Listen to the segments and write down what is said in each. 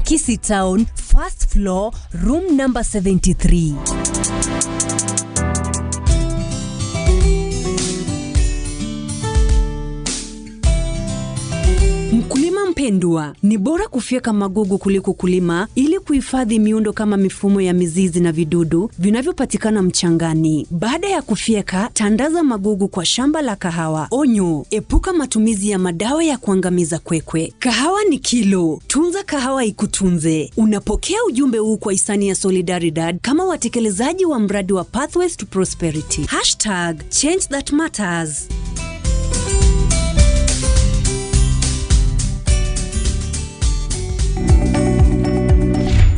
Kisii Town, first floor, room number 73. Mkulima mpendwa, ni bora kufyeka magugu kuliko kulima ili kuhifadhi miundo kama mifumo ya mizizi na vidudu vinavyopatikana mchangani. Baada ya kufyeka, tandaza magugu kwa shamba la kahawa. Onyo, epuka matumizi ya madawa ya kuangamiza kwekwe. Kahawa ni kilo, tunza kahawa ikutunze. Unapokea ujumbe huu kwa hisani ya Solidaridad kama watekelezaji wa mradi wa Pathways to Prosperity. Hashtag change that matters.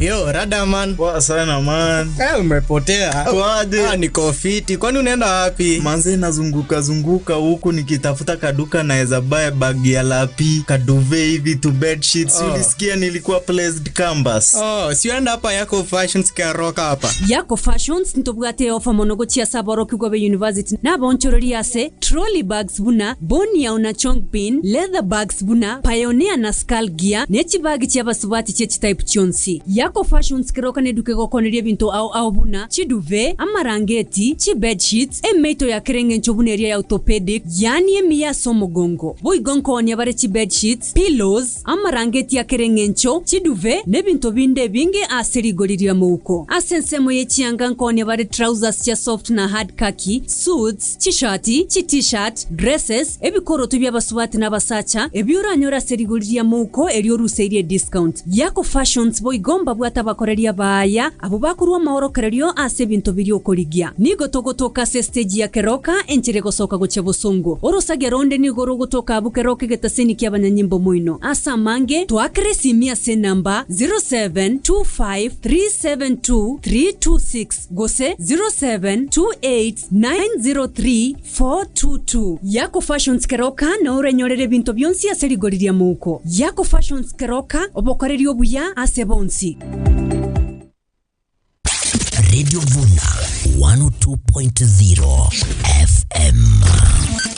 Yo, rada man. Poa sana man. Eh, umepotea. Kwaje? Ah, niko fiti. Kwani unaenda wapi? Manze nazunguka zunguka huku nikitafuta kaduka naweza buy bag ya lapi, kaduve hivi tu bed sheets. Oh. Ulisikia nilikuwa placed canvas. Oh, si uenda hapa yako fashions karoka hapa. Yako Fashions ntobwate ofa mono gochia ase aborokigwa be university na abaonchoreria ase trolley bags buna Boniao na Chongpin, leather bags buna Pioneer na Skull Gear, ne chibagi chia abasubati chie chitype chionsi. Yako Fashions keroka neduka egokoneria ebinto ao ao buna chiduve, amarangeti, chibedsheets, emeito ya kera eng'encho buna eria ya orthopedic, yaani emiya ase omogongo. Boigo nkoonia bare chibedsheets, pillows, amarangeti a kera eng'encho, chiduve, na ebinto binde ebinge ase rigori ri'amouko. Ase ensemo ye chianga nkoonia bare trousers chia soft na hard khaki, suits, chishati, chi t-shirt, dresses, ebikoroto bi'abasubati na abasacha, ebi oranyore ase rigori ri'amouko erio oruseirie ediscount. Yako Fashions boigo mbabwate abakoreria abaaya abwo bakorua amaorokererio ase ebinto biria okorigia. Nigo togotoka ase estage ya Keroka enchera egosoka gochia bosongo. Orosagia ronde nigo rogotoka abwo Keroka egetaseni ki'abanyanyimbo moino. Ase amange, toakere esimi ase enamba 0725372326 gose 0728903422. Yako Fashions Keroka nao orenyorere ebinto bionsi ase rigori ri'amouko. Yako Fashions Keroka, obokoreri obuya ase bonsi. Radio Vuna 102.0 FM.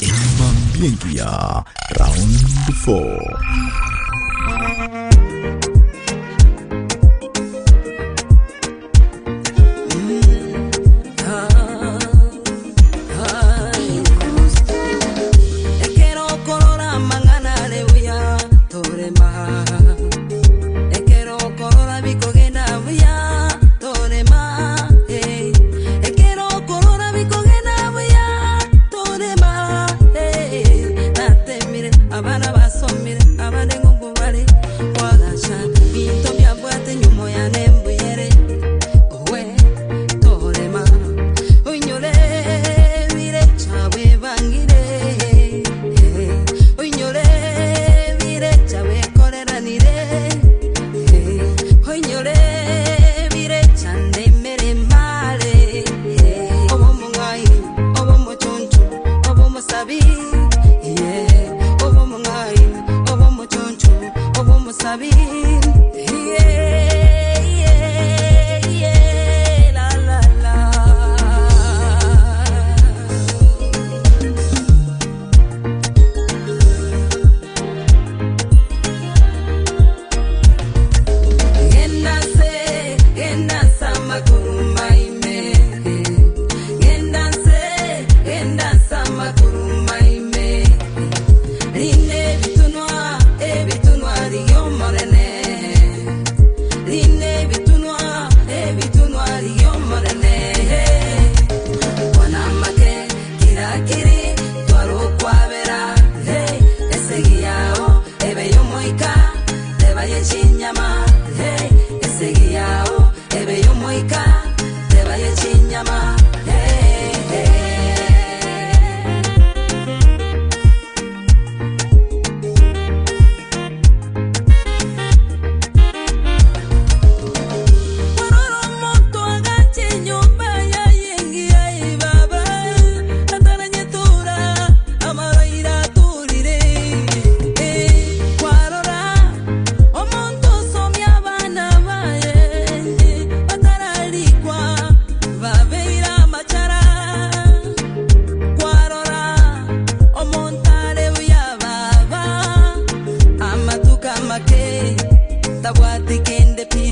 Emambia engiya round 4. Ekero okorora amang'ana are buya torema Ekero okorora bikogenda buya torema eh. Ekero okorora bikogenda buya torema eh. Natemire abana basomire abande ng'umbu bare kwagasha binto biabwate nyumo yane mbuyere owe torema oinyore birecha bwebangire oinyore birecha bwekoreranire oinyore birecha ndemere mare obomong'ai obomochoncho obomosabi yeah obomong'ai obomochoncho obomosabi yeah yeah yeah la la la. Genda nse, genda nse amaguru maime. Genda nse, genda nse amaguru maime. Rine ebitunwa, ebitunwa riomorene. Rine ebitunwa, ebitunwa riomorene. Kwanamake, kirakiri, twarukwabera. Hey, esegi yao, ebe yomoika, teba yechinyama. Hey, esegi yao, ebe yomoika, teba yechinyama. Hey, hey. Kwarora omonto agache enyomba yaye engiya ebaba, ataranyetura amaroiro aturire. Kwarora omonto osomia abana baye, batararika. kende pi.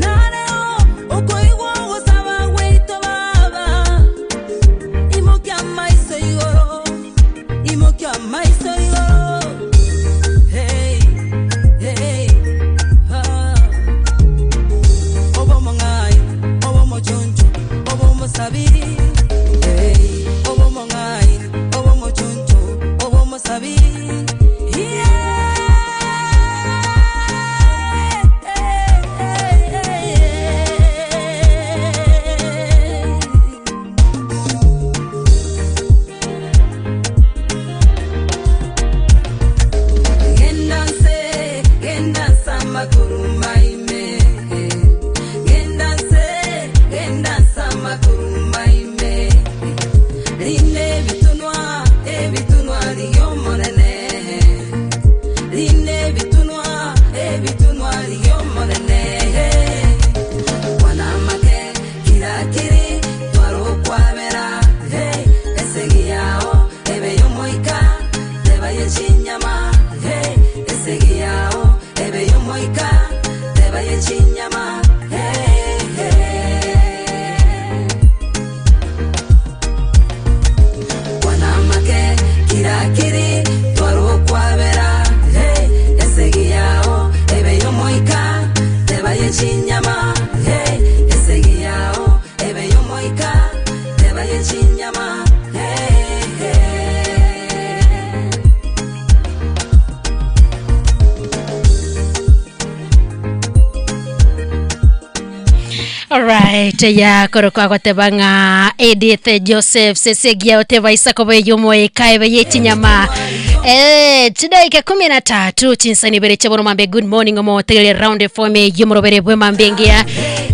Nareo okoigwa ogosaba gwaito baba, imokia amaiso igoro, imokia amaiso igoro. Hey, hey, ah. Obomong'ai, obomochoncho, obomosabiri. Hey, obomong'ai, obomochoncho, obomosabiri. Yeah, hey, hey, hey, hey. Genda nse, genda nsa amaguru maime. Genda nse, genda nsa amaguru maime. Rine ebitunwa, ebitunwa riyomonene. Rine ebitunwa, ebitunwa riyomonene. Wanamake kirakiri twarokwabera. Hey, esegi yao ebe yomoika teba yechinyama. Hey, esegi yao ebe yomoika teba yechinyama. Hey, hey. Wanamake kirakiri twarokwabera. Hey, esegi yao ebe yomoika teba yechinyama. Hey, esegi yao ebe yomoika teba yechinyama. Hey, hey. Alright, ya korokwa goteba ng'a Edith Joseph sesegia oteba isako beyomoeka ebe yechinyama Eh, chidaika 13 chinsani bere chabono mambe good morning omotegeria round form yomorobere bwe mambengia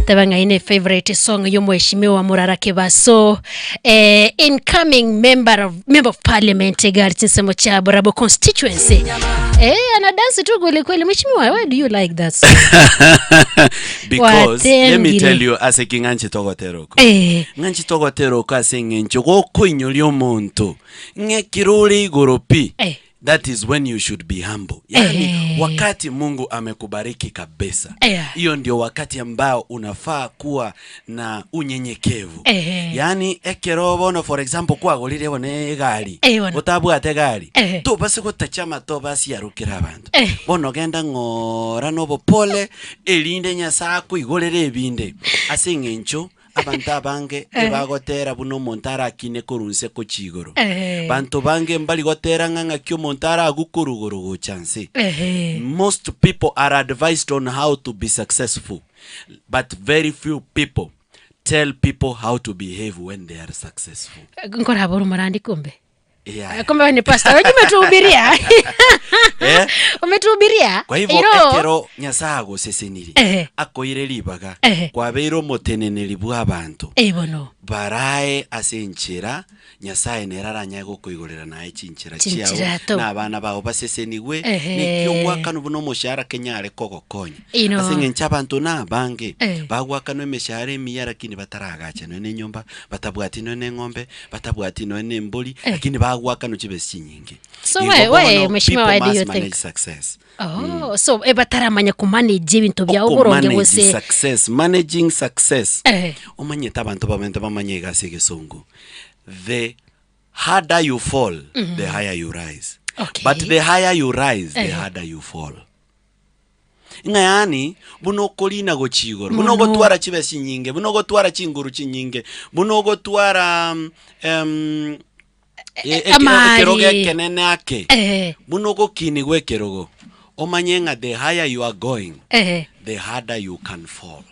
teba ng'a ine favorite song yomheshimiwa Murara Kibaso eh, incoming member of parliament gari chinsemo cha Borabo constituency eh, ana dance tu kweli kweli. Mheshimiwa, why do you like that song? Because let me Watengire. tell you ase ki ng'anche togoteroko Eh. ng'anche togoteroko ase eng'encho gokoinyoria omonto ng'ekero ore igoro pi Eh. that is when you should be humble yani Eh. wakati mungu amekubariki kabisa Eh. hiyo ndio wakati ambao unafaa kuwa na unyenyekevu Eh. yani ekero bono for example kwagorire bono egari Eh, bono. otabwate egari Eh. tobase gotacha tobasi arukira abanto Eh. bono genda ng'ora nobopole erinde nyasaye akoigorere ebinde ase eng'encho abanto abange ebagotera buna omonto arakine korwa nse kochia igoro Eh. banto bange mbari gotera ng'a ng'aki omonto aragukora igoro gocha nse Eh. most people are advised on how to be successful but very few people tell people how to behave when they are successful Nkora bora marandi kumbe. yeah. Kumbe wewe ni pastor. Wewe umetuhubiria. Eh? Umetuhubiria. kwa hivyo You know, ekero nyasaye agoseseniri Eh. akoire ribaga Eh. kwabeire omoteneneri bwa abanto Eh bono. barae ase enchera nyasaye nere aranyae gokoigorera naye chinchera Chinchera chiao to. na abana bao basesenigwe Ehe. nekio ogwakanwa buna omoshahara kenyare kogokonya You know. ase eng'encho abanto na abange Eh. bagwakanwa emeshahara emiya lakini bataragacha nonya na enyomba batabwati nonya na eng'ombe batabwati nonya na embori Eh. lakini bagwakanwa chibesa chinyinge So Igo we- we, bono, mheshimiwa, people why do you must manage think? success Oh, so eh bataramanya kumanage ebintu bya oboronge Okumanage bose. success managing success Eh. omanyete abantu babente bamanye egasi egesongo the harder you fall the higher you rise Okay. but the higher you rise the Eh. harder you fall ng'a yaani buna okorina gochia igoro buna Mono. ogotwara chibesa chinyinge buna ogotwara chinguru chinyinge buna ogotwara Amari. ekerogo ekenene ake Eh. buna ogokinigwa ekerogo omanye ng'a the higher you are going Eh. the harder you can fall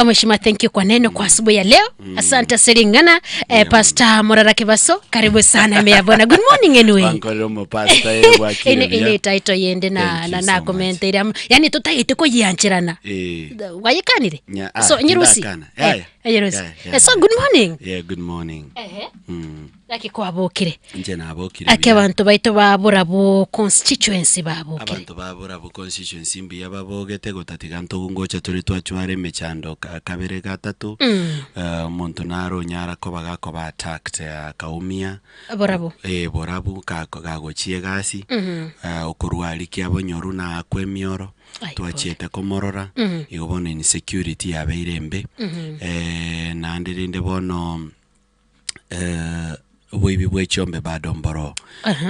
Mheshimiwa, thank you kwa neno kwa asubuhi ya leo. Asante Seringana. Eh, Pastor Morara Kibaso, karibu sana Meya Bwana. Good morning anyway. Wankorera omopasta eh, bwakire Ine buya. ine title yende na Thank you na so na much. comment ira. Yani tutagite kuyianchirana. Eh. Wayikanire? Nya- ah, So nyirusi. ndakana. Eh, Yeah, yeah. nyirusi. Yeah, yeah, Eh, So yeah. good morning. Yeah, good morning. Ehe. Mm. Laki kwabukire. Nje nabokire Ake buya. abantu baito baburabo constituency babukire. Abanto baburabo constituency mbuya babogete gotatiga ntogungocha tore twachwara emechando kabere gatatu omonto naro onyara koba gakoba attacked akaumia Borabo. Borabu kagochia egasi okorwari kia bonyoru na akwa emioro. Ai, Twachiete komorora, igo bono insecurity yabeire embe, naende rende bono oboibi bwa echiombe bado mboroo.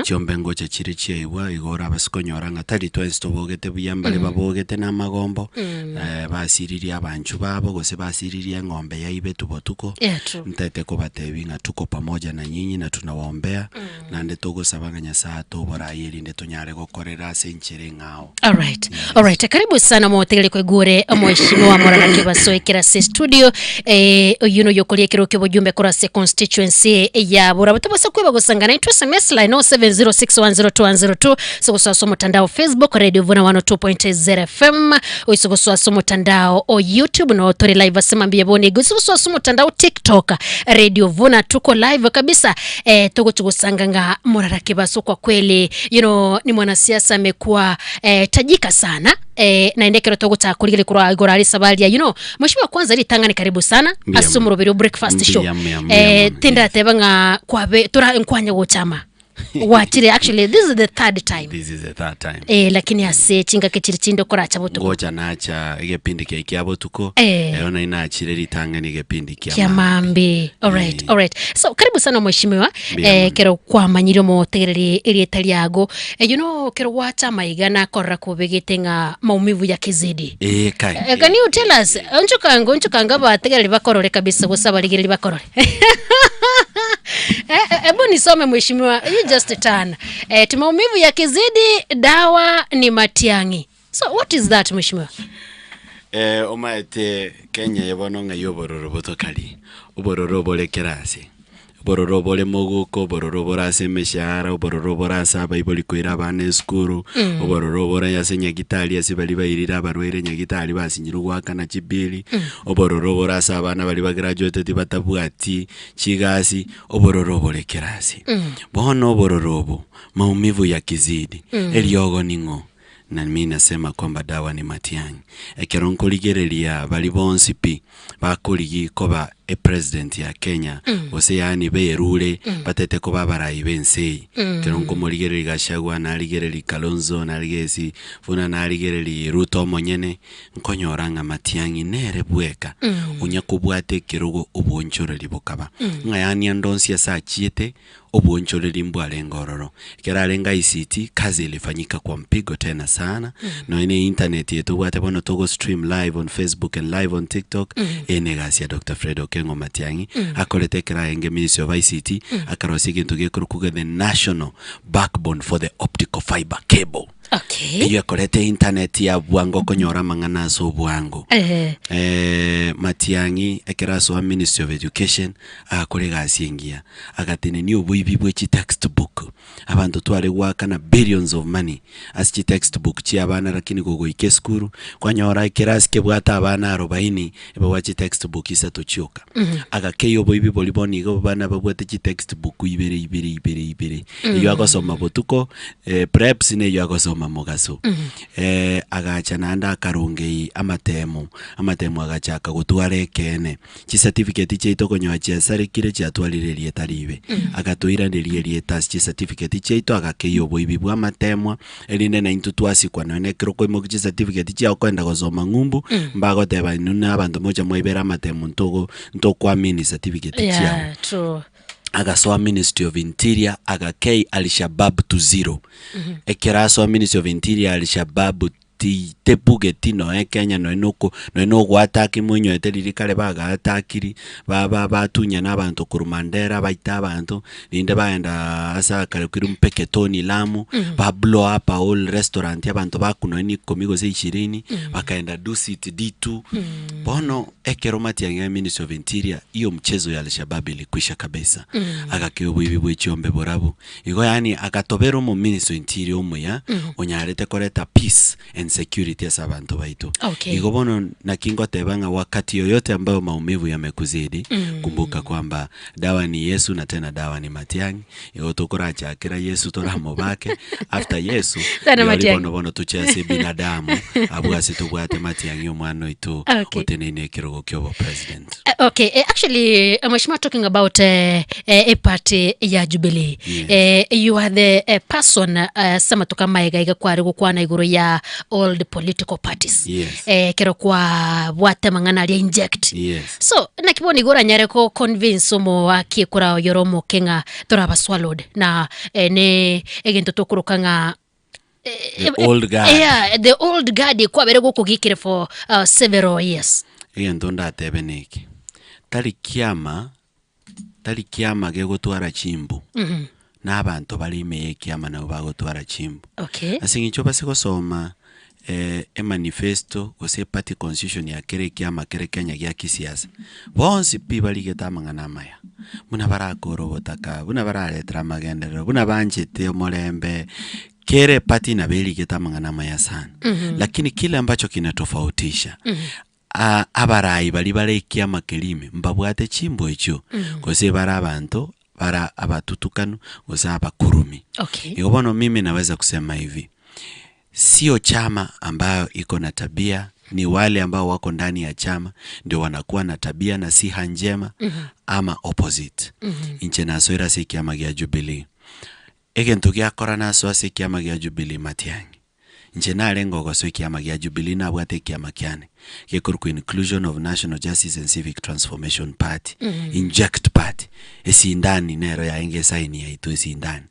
Chiombe ngocha chire chiaibwa, igo orabase konyora ng'a tari twensi tobogete buya, mbare babogete na amagombo, basiririe abanchwa babo, gose basiririe eng'ombe yaibetwe botuko, Yeah, true. ntaete kobatebia ng'a tuko pamoja na nyinyi na tunawaombea, naende togosaba ng'a Nyasaye atoboraie erinde tonyare gokorera ase enchera eng'ao. Alright. Alright. Karibu sana motegere kwegure omheshimiwa Morara Kebaso ekera ase studio eh, oyio noyo okoria ekero ki'obojumbe korwa ase constituency ya Burabwo. Tobasa kweba gosangana intwe SMS line 0706102102 ase gosoa ase omotandao Facebook Radio Vuna 102.0 FM oise gosoa ase omotandao o YouTube no tore live ase mambia bone igo ase gosoa ase omotandao TikTok Radio Vuna tuko live kabisa eh, togochi gosanga ng'a Morara Kebaso kwa kweli you know, ni mwanasiasa amekuwa eh, tajika sana eh, naende ekero togochaka korigereria korwa igoro aria esabaria you know, mheshimiwa kwanza ritang'ani karibu sana Mbuya ase mono. omoroberi o breakfast show Mbuya, mbuya, mbuya eh, mono, tindateba ng'a kwabe tora nkwanya gochama gwachire actually this is the third time This is the third time. eh, lakini ase chingaki chiri chinde okoracha botuko Ngocha nacha egepindi kiaye kia botuko, Eh. ero nari nachire ritang'ani egepindi kia kia maambia. mambi alright Eh. alright so karibu sana mheshimiwa Mbuya eh, mono. kero kwamanyire omotegereri erieta riago eh, you know kero gwacha amaiga nakorora kobegete ng'a maumivu ya kizidi Eh, kai. Eh, can you tell us onchokanga onchokanga abategereri bakorore kabisa gose abarigereri bakorore Eh, eh, hebu nisome mheshimiwa you just turn eh, ti maumivu ya kizidi dawa ni matiang'i so what is that mheshimiwa Eh, omaete Kenya eye bono ng'ai obororo botokari, obororo obore kera ase, obororo obore moguko, obororo obore ase emeshahara, obororo obore ase abaibori koira abana esukuru, obororo obore ase nyagitari ase baria bairire abarwaire nyagitari basinyirwe goakana chibili, obororo obore ase abana baria bagraduateti batabwati chigasi, obororo obore kera ase. Bono obororo obo, maumivu yakizidi, eriogo ning'o? Na mi nasema kwamba dawa ni Matiang'i. Ekero nkorigereria baria bonsi pi bakorigi koba epresident ya Kenya gose yaani berure batete koba abarai b'ense eye. Ekero nkomorigereria Gachagua narigereria Kalonzo narigereria Sifuna narigereria Ruto omonyene nkonyora ng'a Matiang'i nere bweka onya kobwata ekerogo obonchoreri bokaba. Ng'a yaani ande onsi ase achiete Obwonchoreri mbwarenge ororo. Ekero arenge ICT, kazi ilifanyika kwa mpigo tena sana. Nonya ne internet eye tobwate bono togo stream live on Facebook and live on TikTok, eye ne egasi ya Doctor Fred Okengo Matiang'i, akorete ekero arenge Ministry of ICT, akarosia egento gekorokwa the National Backbone for the Optical Fibre Cable. Okay. Eyio ekorete internet ya bwango okonyora amang'ana ase obwango. Ehe. Eh, Matiang'i ekero asoa Ministry of Education, agakora egasi engiya, agatenenia oboibi bwe chitextbook. Abanto tware goakana billions of money ase chitextbook chia abana lakini gogoika esukuru, kwanyora ekerasi kebwate abana arobaini, ebabwate chitextbook isato chioka. Agakeyia oboibi boria bono iga abana babwate chitextbook ibere ibere ibere ibere. Eyio agosoma botuko, preps na eyio agosoma mogaso. Agacha naende akarongei amatemo, amatemo agachaka gotwara ekeene. Chicertificate chiaito konyoa chiasarekire chiatwarire erieta ribe. Agatoiraneria erieta ase chicertificate chiaito agakeyia oboibi bwa amatemwa, erinde naintwe twasikwa nonya na ekero okoimokia chicertificate chiago kogenda gosoma ng'umbu, mbagoteba inwe na abanto mocha mwaibera amatemo ntogo ntokoamini certificate chiao. Yeah, true. Agasoa Ministry of Interior agakei Alshabab to zero. Ekero asoa Ministry of Interior Alshabab ti tebugeti noe Kenya noe noko noe nogoataki moinyoete riria kare bagaatakiri ba ba batunyana abanto korwa Mandera baita abanto rinde bagendaa ase akarekirwe Mpeketoni Lamu ba blow up a whole restaurant abanto bakwa nonya na ikomi gose ishirini bakaenda Dusit D2 bono ekero Matiang'i aye Ministry of Interior hiyo mchezo ya Alshabab ilikwisha kabisa agakea oboibi bwe chiombe borabu Igo yaani agatobera omominister o interior omuya onyarete koreta peace and security ase abanto baito. Okay. Igo bono naki ngoteba ng'a wakati yoyote ambayo maumivu yamekuzidi kumbuka kwamba dawa ni Yesu na tena dawa ni Matiang'i. Igo tokorachakera Yesu toramobake after Yesu Tena rirorio Matiang'i. bono bono toche ase binadamu abwo ase tobwate Matiang'i omwana oito Okay. oteneine ekerogo kia obopresident. Eh, okay eh, actually eh, mheshimiwa talking about eh, eh, a party ya Jubilee Yes. eh, you are the eh, person eh, sema tukamaega iga kware gokwana igoro ya old political parties Yes. eh, ekero kwabwate amang'ana aria inject Yes. so naki bono igo oranyare ko convince omoaki ekura oyore omoke ng'a toraba swallowed na eh, ne egento tokoroka ng'a The old guard. yeah, the old guard ekwabere gokogikire for uh, several years Egento ndatebe neke, tari kiama, tari kiama gegotwara chimbu, na abanto bare ime ya ekiama nabo bagotwara chimbu. okay Ase eng'encho obase gosoma emanifesto gose eparty constitution ya kera ekiama kere Kenya gia kisiasa, bonsi pi barigete amang'ana amaya, buna barakore obotaka, buna bararetere amagenderero, buna banchete omorembe, kera eparty nabo erigete amang'ana amaya sana. Lakini kile ambacho kinatofautisha, abarai baria bare ekiama keria ime, mbabwate chimbu echio, gose bare abanto bare abatutukanu, gose abakurumi. Okay. Igo bono mimi naweza kusema hivi, sio chama ambayo iko na tabia, ni wale ambao wako ndani ya chama ndio wanakuwa na tabia na siha njema ama opposite. Inche nasoire ase ekiama gia Jubilee. Egento giakora nasoa ase ekiama gia Jubilee Matiang'i. Inche narenge ogosoa ekiama gia Jubilee nabwate ekiama kiane gekorokwa Inclusion of National Justice and Civic Transformation Party, Inject Party, esindani nero yarenge esign yaito esindani.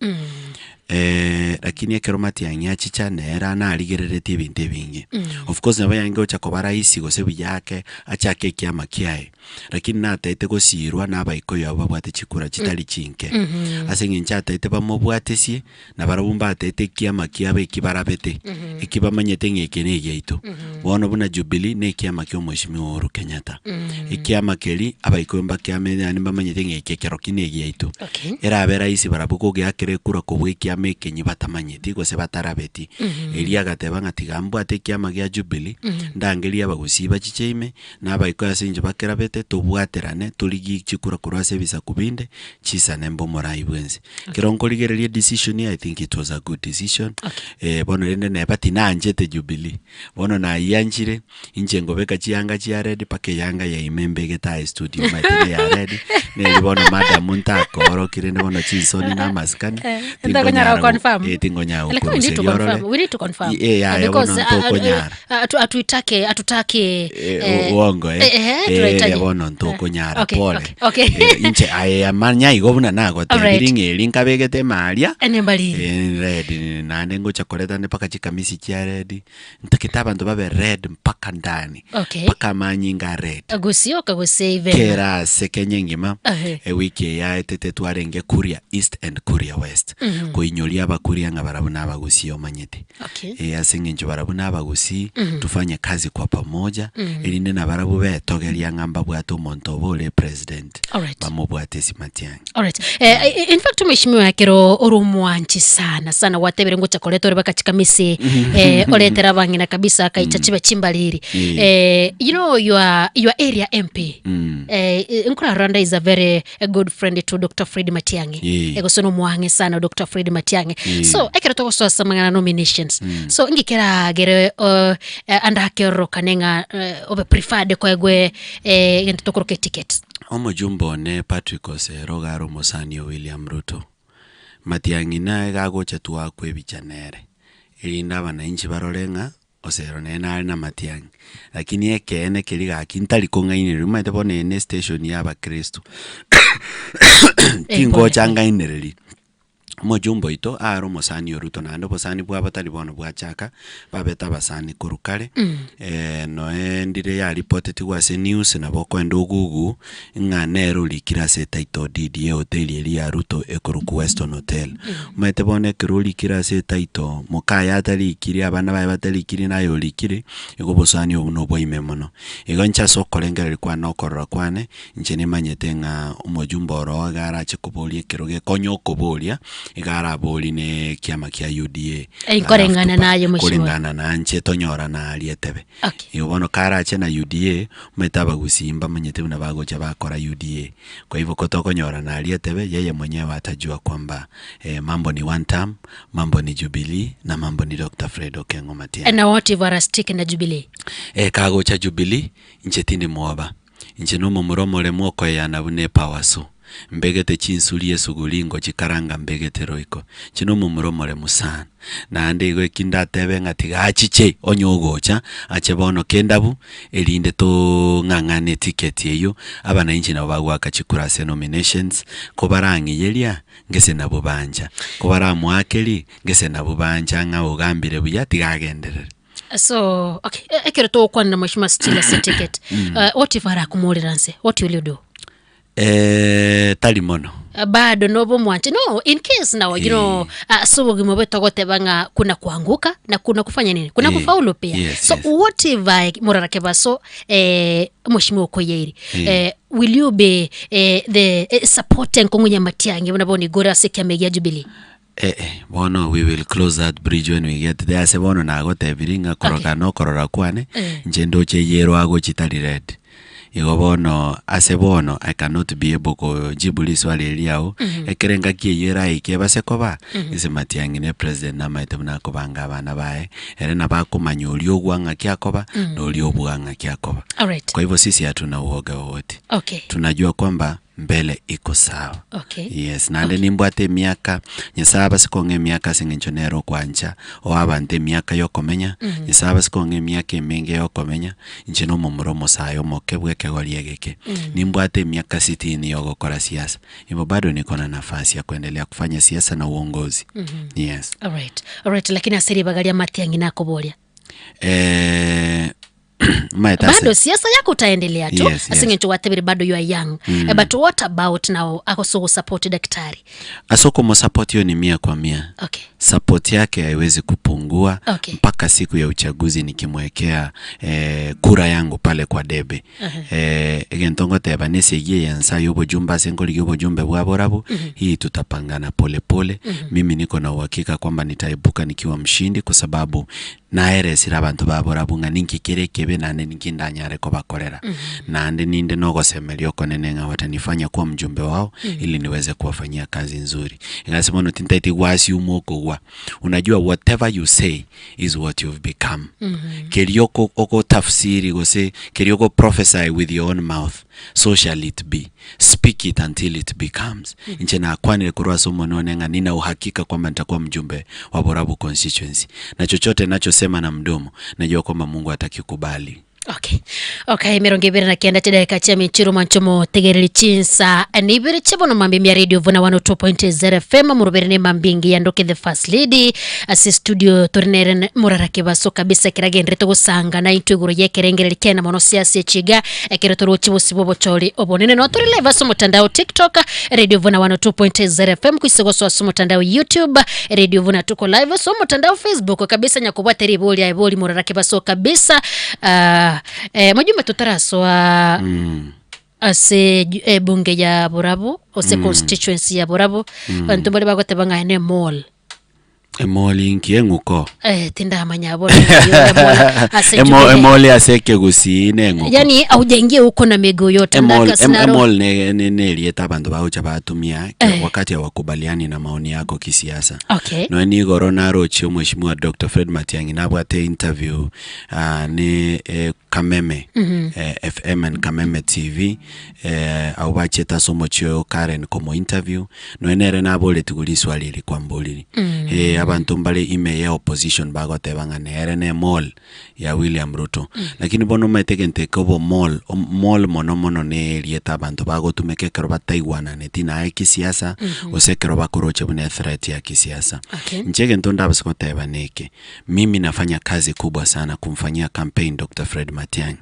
Lakini ekero Matiang'i achicha nere anarigereretie ebinto ebinge. Of course nabo yarenge gocha koba rahisi gose buya ake achake ekiama kiaye, Lakini nataete gosiirwa nabaikoyo abwo babwate chikura chitari chinke, ase eng'encho ataete bamobwatesie, na barabwo mbataete ekiama kiabo eki barabete, eki bamanyete ng'a eke negiaito. Bono buna Jubilee na ekiama kia omweshimiwa Uhuru Kenyatta. Ekiama keria abaikoyo mbakiame yaani mbamanyete ng'a eke ekeroki negiaito. Okay. Erabe rahisi barabwo kogeakera ekura kobua ekiama ekenyia batamanyeti gose batarabeti. Erio agateba ng'a tiga mbwate ekiama gia Jubilee, ndangerie abagusii bachiche ime, Na abaikoyo ase inche bakerabete, tobwaterane, torigie chikura korwa ase ebisaku binde, chisane mbe omorai bwensi. Ekero nkorigereria edecision eye, I think it was a good decision. Okay. Eh, bono rende neba tinanchete Jubilee, bono nayianchire, inche nkobeka chianga chia red mpaka eyanga ya ime mbegete aye studio omanyete ne ya red, neri bono madam ntakoorokia rende bono chinsoni na amasikani, Ntokonyara tinkonyara go- confirm. eh, tinkonyara Lakini we need to gokoruseria orore. confirm. We need to confirm. Eh, yaya bono Because, ntokonyara. hatutake hatutake Eh, uongo eh. eh, eh, Eh, tunahitaji. bono ntokonyara Okay, pole okay, okay. Eh, inche aye amanya igo buna nagotebiri Alright. ng'a eri nkabegete emaria Ene mbariri. Eh, red naende ngocha koreta nde mpaka chikamisi chia red ntagete abanto babe red mpaka ndani Okay. mpaka amanyinga red Gusioka gose even. kera ase Kenya engima Ehe. ewiki eye yaetete twarenge Kuria East and Kuria West koinyoria abakuria ng'a barabwo nabagusie omanyete Okay. Eh, ase eng'encho barabwo nabagusii, tufanye kazi kwa pamoja, erinde nabarabwo betogeria ng'a mbabwate omonto obo ore president, Alright. bamobwate ase Matiang'i. Alright. Eh, in fact mheshimiwa ekero ore omwanchi sana sana gwatebire ngocha koreta ore baka chikamisi eh, oretera abang'ina kabisa akaicha chibe chimbariri Yeah. eh, you know your, your area MP eh, Nkura Rwanda is a very good friend to Dr. Fred Matiang'i Yeah. Eh, gose nomwang'e sana Dr. Fred Matiang'i Yeah. so ekero togosoa ase amang'ana nominations so inki keragere uh, eh, andakerorokane ng'a eh, obe preferred koegwe eh, egento tokoroka eticket Omojumbe one Patrick Osero iga are omosani o William Ruto. Matiang'i naye gagocha twakwa ebicha nere, erinde abanainchi barore ng'a Osero nere nare namatiang'i, lakini ekeene keria gaki ntari kong'ainereria, omanyete bono eye ne estation ya abakristo tingocha ng'ainereria. Omojumbe oito are omosani o Ruto naende obosani bwabo tari bono bwachaka, babete abasani korwa kare, noe ndire yaripotetigwe ase news nabo okoenda ogugu, ng'a nere orikire ase etitle deed ya ehoteli eria ya Ruto ekorokwa Weston Hotel. Omanyete bono ekero orikire ase etitle, mokaye atarikiri, abana baye batarikiri, naye orikire, igo obosani obwo nobwa ime mono. Igo inche ase okorengereria kwane na okorora kwane, inche nimanyete ng'a omojumbe oro iga arache koboria ekero gekonya okoboria, iga araborie na ekiama kia UDA. Nkoreng'ana naye mheshimiwa. Koreng'ana nanche tonyorana aria etebe. Okay. Igo bono karache na UDA, omanyete abagusii mbamanyete buna bagocha bakora UDA. Kwa hivyo ko tokonyorana aria etebe, yeye mwenyewe atajua kwamba mambo ni one term, mambo ni Jubilee na mambo ni Doctor Fred Okengo Matiang'i. Na what if arastick na Jubilee? Eh, kagocha Jubilee, inche tindi mwoba. Inche nomomura omoremu okoeyana buna epawaso. Mbegete chinsuri esuguri ngochikaranga mbegete roiko. Inche nomomura omoremu sana. Naende igo eki ndatebe ng'a tiga achiche onye ogocha, ache bono kendabu, erinde tong'ang'ane eticket eyio, abanainchi nabo bagoaka chikura ase nominations, kobarang'iyeria, ngese nabwo bancha, kobaramoakeri, ngese nabwo bancha ng'a ogambire buya tiga agenderere. So, okay, e- ekero togokwanera Mheshimiwa Stella ase ticket, what if arakomorera nse, what will you do? Eh, tari mono. Bado nobe omwanche no in case now you know ase obogima obe togoteba ng'a kuna kuanguka na kuna kufanya nini kuna Eh, kufaulu pia yes, so yes. what if I, morara kebaso eh, mheshimiwa okoyeiri Eh. eh, will you be eh, the eh, supporting kong'unya matiang'i buna bono igoro ase ekiama egia Jubilee Eh, eh, bono we will close that bridge when we get there ase bono nagotebirie ng'a koroka Okay. nokorora kwane Eh. inche ndoche eyero agochi tari red igo bono ase bono I cannot be able kojibu riswali eri riago ekere engaki eywo eraike ebase koba ase Matiang'i ne president namaete buna akobanga abana baye ere nabo akomanya oria ogwa ng'aki akoba na oria obua ng'aki akoba. Alright. Kwa hivyo sisi hatuna uoga wowote Okay. tunajua kwamba mbele iko sawa. Okay. Yes, naende nimbwate emiaka, Nyasaye abase kong'a emiaka ase eng'encho nere okwancha, oa abanto emiaka y'okomenya, Nyasaye abase kong'a emiaka emenge y'okomenya, inche na omomura omosae omoke bw'ekegori egeke. Nimbwate emiaka sitini y'ogokora siasa, igo bado niko na nafasi ya kuendelea kufanya siasa na uongozi. Yes. Alright, alright, lakini ase ribaga ria Matiang'i nakoboria. Eh, omanyete ase- Bado siasa yako utaendelea tu Yes, yes. ase eng'encho gwatebire bado you are young. Eh, but what about now agosogosupport daktari? Ase okomosupport hiyo ni mia kwa mia. Okay. Support yake haiwezi kupungua Okay. mpaka siku ya uchaguzi nikimwekea eh, kura yangu pale kwa debe. Eh, egento ngoteba nesegi eye nsa ya obojumbe ase nkorigia obojumbe bwa borabu, hii tutapangana pole pole. Mimi niko na uhakika kwamba nitaibuka nikiwa mshindi kwa sababu Naeresire abanto ba borabu ng'a ninki kere ekebe naende ninki ndanyare kobakorera. Naende ninde nogosemeria okonene ng'a watanifanya kuwa mjumbe wao ili niweze kuwafanyia kazi nzuri. Iga ase bono tintaeti gwasiuma okogwa. Unajua whatever you say is what you've become. Keria oko ogotafsiri gose keria ogo prophesy with your own mouth so shall it be. Speak it until it becomes. Inche nakwanire korwa ase omonwa one ng'a nina uhakika kwamba nitakuwa mjumbe wa Borabu constituency. Na chochote nachosema na mdomo, najua kwamba Mungu atakikubali. Okay. Okay, emerongo ebere na kenda chidakika chia michiro mwancho motegereri chinsa nibere chibono mambi mia radio vuna 102.0 FM murubere ne mambi ngiya ndoke the first lady ase studio torinere murara kebaso kabisa keragenderete gosanga na intwe igoro yekerengereri kena mono siasa echiga Ekero toroche bosio bw'obochori obonene no tore live ase omotandao TikTok Radio Vuna 102.0 FM kwise gosoa ase omotandao YouTube Radio Vuna tuko live ase omotandao Facebook kabisa nyakobwate ribori aye bori morarake baso kabisa ah, eh, mojumbe totarasoa ase ju- ebunge ya Borabu ose constituency ya Borabu banto mbare bagoteba ng'a ene mall Emoli inki eng'uko? Eh, tindamanya bono ng'a emoli ase Emo- Jubilee. Emoli ase ekegusii na eng'uko. Yani haujaingia huko na miguu yote Emol, ndaka em, sinaro. emol ne, ne, ne erieta abanto bagocha batumia ke- Eh. wakati hawakubaliani na maoni yako kisiasa. Okay. Noe nigoro narochie omweshimiwa Dr. Fred Matiang'i nabwate interview ah, ne eh, Kameme eh, FM and Kameme TV eh, abwo bachete ase omochie oyo Karen komo interview Nonya nere naboretigwe riswali eri kwamboriri. Eh, abanto mbare ime ye opposition bagoteba ng'a nere ne mole ya William Ruto. Lakini bono omanyete egento eke obomole, mole mono mono ne erieta abanto bagotumeka ekero bataigwananeti naye kisiasa, gose ekero bakoroche buna ethreat ya kisiasa. Okay. Inche egento ndabase goteba neke, mimi nafanya kazi kubwa sana kumfanyia campaign Doctor Fred Matiang'i.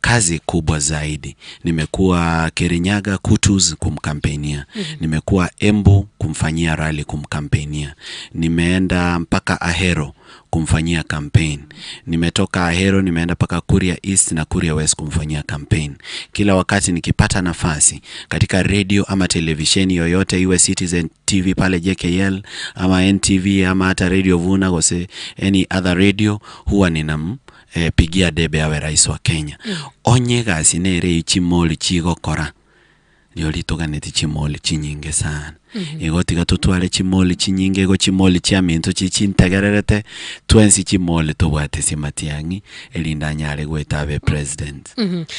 Kazi kubwa zaidi. Nimekuwa Kirinyaga Kutus kumkampeinia. Nimekuwa Embu kumfanyia rally kumkampeinia. Nimeenda mpaka Ahero kumfanyia campaign. Nimetoka Ahero nimeenda mpaka Kuria East na Kuria West kumfanyia campaign. Kila wakati nikipata nafasi katika radio ama televisheni yoyote iwe Citizen TV pale JKL ama NTV ama hata Radio Vuna gose any other radio huwa ninam eh, pigia debe abe rais wa Kenya. Onye egasi nere eyio chimoli chigokora, rirorio ritoganeti chimoli chinyinge sana. Igo tiga totware chimoli chinyinge igo chimoli chiaminto chi chintegererete, twensi chimoli tobwate ase matiang'i, erinde anyare goeta abe president.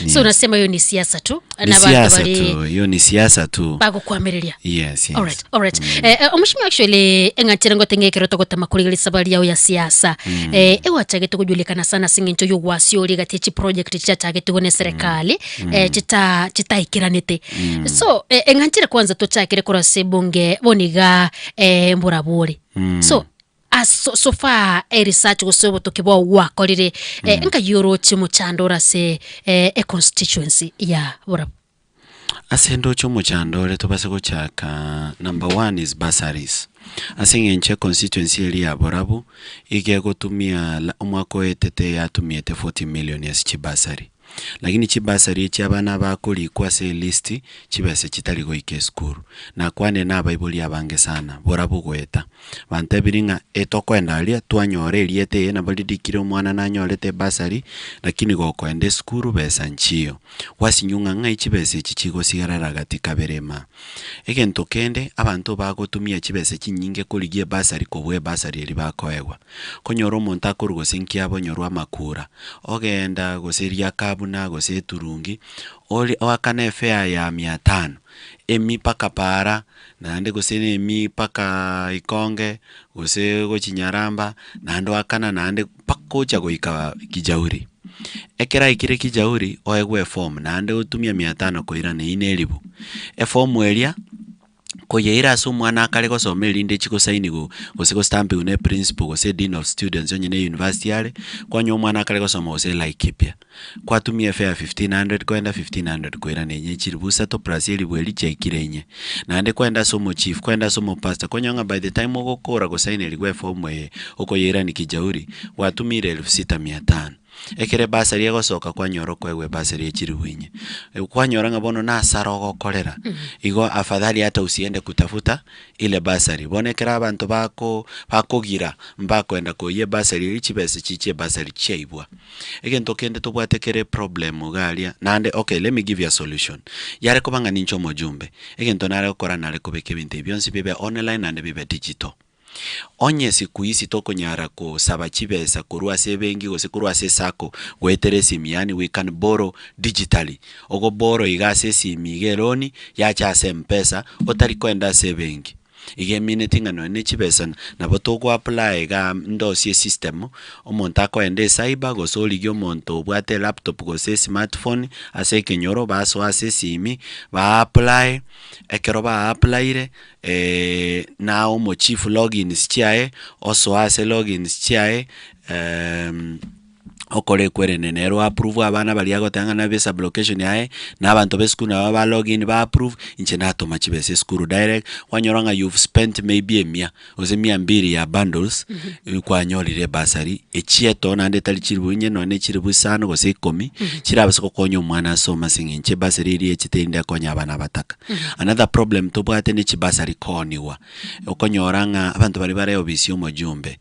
So unasema hiyo ni siasa tu Ni na abanto siasa bari tu, hiyo ni siasa tu. bagokwamireria. Yes, yes. Alright, alright. Eh, eh, omushimi actually eng'achire ngote ng'ekero togotema kurigereria safari yao ya siasa. Eh, ewachagete kojulikana sana ase eng'encho y'ogwasioria egati ya chiproject chiachagete ne serikali eh, chita chitaikiranete. So eh, eng'anchire kwanza tochakire korwa ase ebunge bono iga eh, mborabore. So as so, so far eresearch gose obotoki bwao gwakorire eh, nkai oroche omochando ore ase eh, econstituency ya Borabu. Ase ndoche omochando ore tobase gochaka number one is bursaries. Ase eng'encho econstituency eria ya Borabu, iga egotumia la omwaka oetete yatumiete 40 million ase chibursary. Lakini chibursary echi abana bakorikwa ase elist, chibesa chitari goika esukuru. Nakwanire na abaibori abange sana, Borabu goeta. Bantebirie ng'a etokoenda aria twanyora erieta eye nabo ririkire omwana nanyorete ebursary, lakini gokoenda esukuru besa nchiyo. Gwasinywa ng'a ng'ai chibesa echi chigosigarera gati kabere imaa. Egento kende, abanto bagotumia chibesa chinyinge korigia ebursary kobua ebursary eria bakoegwa. Konyora omonto akorwa gose nkiabo onyorwe amakura, ogenda gose riakabuna gose eturungi, ori oakane efare ya mia tano, emi mpaka paara, naende gose na emi mpaka ikonge, gose gochia nyaramba, naende oakana naende mpaka ocha goika kijauri. Ekero aikire kijauri, oegwe eform naende otumie mia tano koirana eywo na eribu. Eform eria, koyeira ase omwana akare gosoma erinde echi gosainiwa gose gostampiwa na eprinciple gose dean of students onye na university are, kwanyora omwana akare gosoma gose Laikipia. Kwatumia efare 1500 koenda 1500 koirana enye chiribu isato plus eribu eria chiaikire inye. Naende kwaenda ase omochief, kwaenda ase omopastor, kwanyora ng'a by the time ogokora gosaineriwa eform eye, okoyeirania kijauri, gwatumire elfu sita mia tano. Ekero ebasari egosoka kwanyora okoegwa ebasari ya chiribu inye. Kwanyora ng'a bono nasara ogokorera, igo afadhali hata usiende kutafuta ile basari. Bono ekero abanto bako bakogira mbakoenda koyia ebasari eria chibesa chiria chia ebasari chiaibwa. Egento kende tobwate kere problem iga aria, naende okay let me give you a solution. Yare koba ng'a ninche omojumbe, egento nare gokora nare kobeka ebinto ebi bionsi bibe online naende bibe digital. Onye siku hizi tokonyara kosaba chibesa korwa ase ebenki gose korwa ase esacco goetera esimi yaani we can borrow digitally, ogoborrow iga ase esimi iga eloni yacha ase mpesa otari koenda ase ebenki. Iga emineti ng'a nonye ne chibesa nabo togo apply igaa ndosie esystem, omonto akoenda ecyber gose origie omonto obwate elaptop gose esmartphone ase ekenyoro basoa ase esimi, ba apply, ekero ba applyire na omochief logins chiaye, osoa ase logins chiaye. Okore ekwerende nere o approve abana baria agoteba ng'a nabe esublocation yaye, na abanto ba esukuru nabo ba log in ba approve, inche natoma chibesa esukuru direct, kwanyora ng'a you've spent maybe emia, gose mia mbili ya bundles, kwanyorire ebursary, echietoo naende etari chiribu inye nonye na echiribu isano gose ikomi, chirabase gokonya omwana asome ase eng'encho ebursary eria echete erinde ekonye abana abataka. Another problem tobwate ne chibursary kooniwa. Okonyora ng'a abanto baria bare obisi ya omojumbe,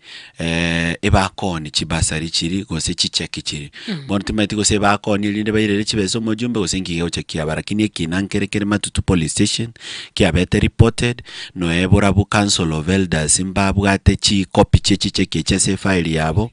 ebakoonia chibasari chiria gose chicheki chiria. Bono timanyeti gose ebakoonia erinde bairere chibesa omojumbe gose nki gegocha kiaba lakini ekina nkere kere Matutu police station, kiabete reported, noe borabu council of elders mbabwate chicopy chia chicheki echi ase efile yabo,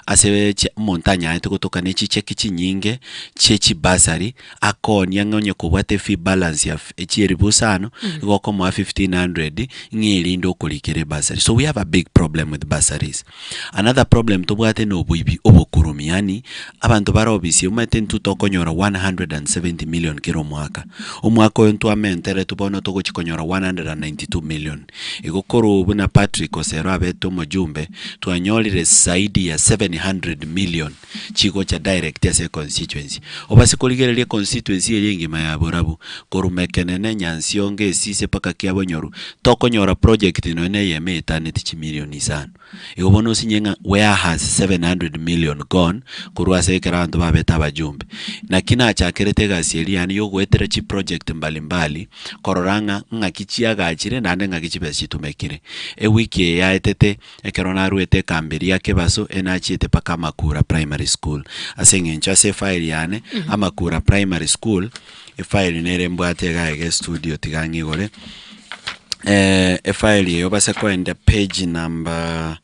ase chi omonto anyaete gotoka ne chicheki chinyinge, chie chibasari. Akoonia ng'a onye kobwate efee balance ya chieribu isano, igo okomoa 1500 ng'a erinde okorikera ebursary. So we have a big problem with bursaries. Another problem tobwate na oboibi obokurumi yaani abanto bare obisi omanyete intwe tokonyora 170 million kera omwaka. Omwaka oyo ntwamenteretwe bono togochi konyora 192 million. Igo korwa buna Patrick Osero abete omojumbe, twanyorire zaidi ya 700 million. chigocha direct ase econstituency. Obase korigereria econstituency eria engima ya Borabu, korwa Mekenene, Nyansiongo, Esise mpaka Kiabonyoru, tokonyora project nonya na eyemo eetaneti chimilion isano. Igo bono osinye ng'a where has 700 million gone korwa ase ekero abanto babete abajumbe. Naki nachakerete egasi eria yaani ya ogoetera chiproject mbalimbali, korora ng'a ng'aki chiagachire naende ng'aki chibesa chitumekire. Ewiki eye yaetete. Ekero naruete ekamberi ya kebaso enachiete mpaka Amakura Primary School. Ase eng'encho ase efile yane, Amakura Primary School, efile nere mbwate iga iga estudio tiga ng'igore. Efile eye obase koenda page number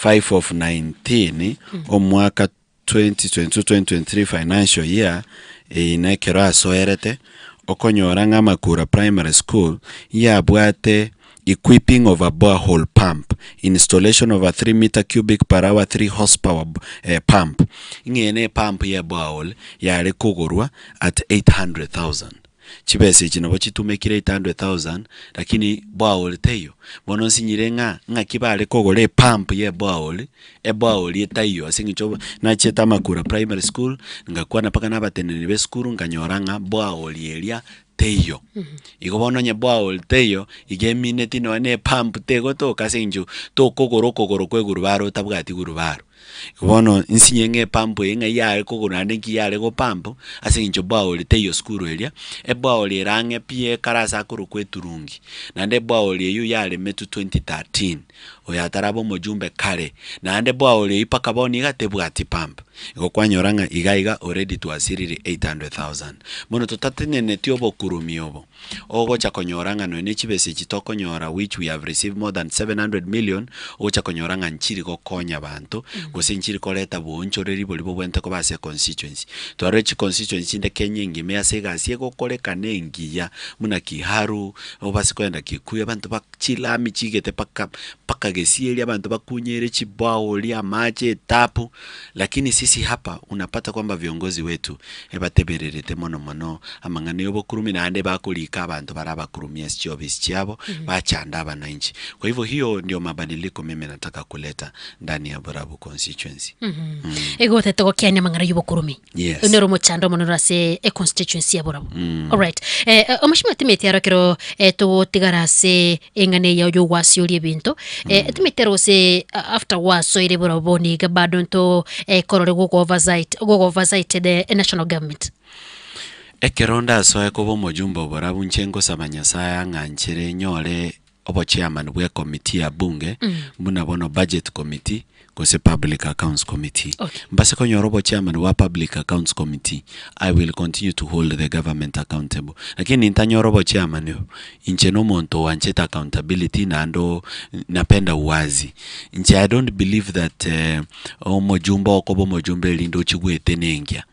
5 of 19 omwaka 2022-2023 financial year eye na ekero asoerete okonyora ng'a Makura Primary School yabwate equipping of a borehole pump, installation of a 3 meter cubic per hour 3 horsepower pump. Ng'a eye ne epump ya eborehole yare kogorwa at 800,000. Chibesa echi nabo chitumekire 800,000 lakini borehole teiyo. Bono nsinyire ng'a ng'aki bare kogora epump ya eborehole, eborehole etaiyo ase eng'encho nachiete Amakura Primary School, ngakwana mpaka na abateneneri ba esukuru nkanyora ng'a borehole eria teiyo. Igo bono onye borehole teiyo, iga emineti nonya na epump tegotoka ase eng'encho tokogora okogoro kwa egurubaro otabwati gurubaro. Bono nsinye ng'a epump eye ng'ai yare kogorwa naende nki yare gopump, ase eng'encho borehole teiyo sukuru eria, eborehole ere ang'e pi ekare ase akorokwa eturungi, naende eborehole eywo yaremetwe 2013, oyo ataraba omojumbe kare, naende borehole eywo mpaka bono iga tebwati pump. Igo kwanyora ng'a iga iga already twasirire 800,000. Bono totateneneti obokurumi obo. Ogocha konyora ng'a nonya ne chibesa echi tokonyora which we have received more than 700 million, ogocha konyora ng'a nchiri gokonya abanto, gose nchiri koreta boonchoreri boria bobwenerete koba ase econstituency. Twarorire chiconstituency chinde Kenya engima ase egasi egokorekana engiya, buna Kiharu, obase kogenda Kikuyu abanto ba chilami chigete mpaka mpaka gesieri abanto bakunyere chibaori, amache, etapu, lakini sisi hapa unapata kwamba viongozi wetu ebatebererete mono mono amang'ana y'obokurumi naende bakorika abanto bare abakurumi ase chiofisi chiabo bachanda abananchi. Kwa hivyo hiyo ndio mabadiliko mimi nataka kuleta ndani ya Borabu constituency. Igo otete gokiania amang'ana y'obokurumi. Yes. Oyio nere omochando omonene ore ase econstituency ya Borabu. Alright. Eh, eh, omosima timeti aro ekero eh, togotigara ase eng'ana eye yogwasioria ebinto. Eh, timeti aro gose a- after gwasoire Borabu bono iga bado nto eh, korore gogo oversight gogo oversight the national government. Ekero ndasoe koba omojumbe o Borabu inche ngosaba Nyasaye ang'anchere nyore obochairman bwe committee ya bunge buna bono budget committee gose public accounts committee. Okay. Mbase konyora obochairman bwa public accounts committee I will continue to hold the government accountable. Lakini nintanyora obochairman obo, inche na omonto oanchete accountability naende oo napenda uwazi. Inche I don't believe that omojumbe okoba omojumbe erinde ochie gwetenengia.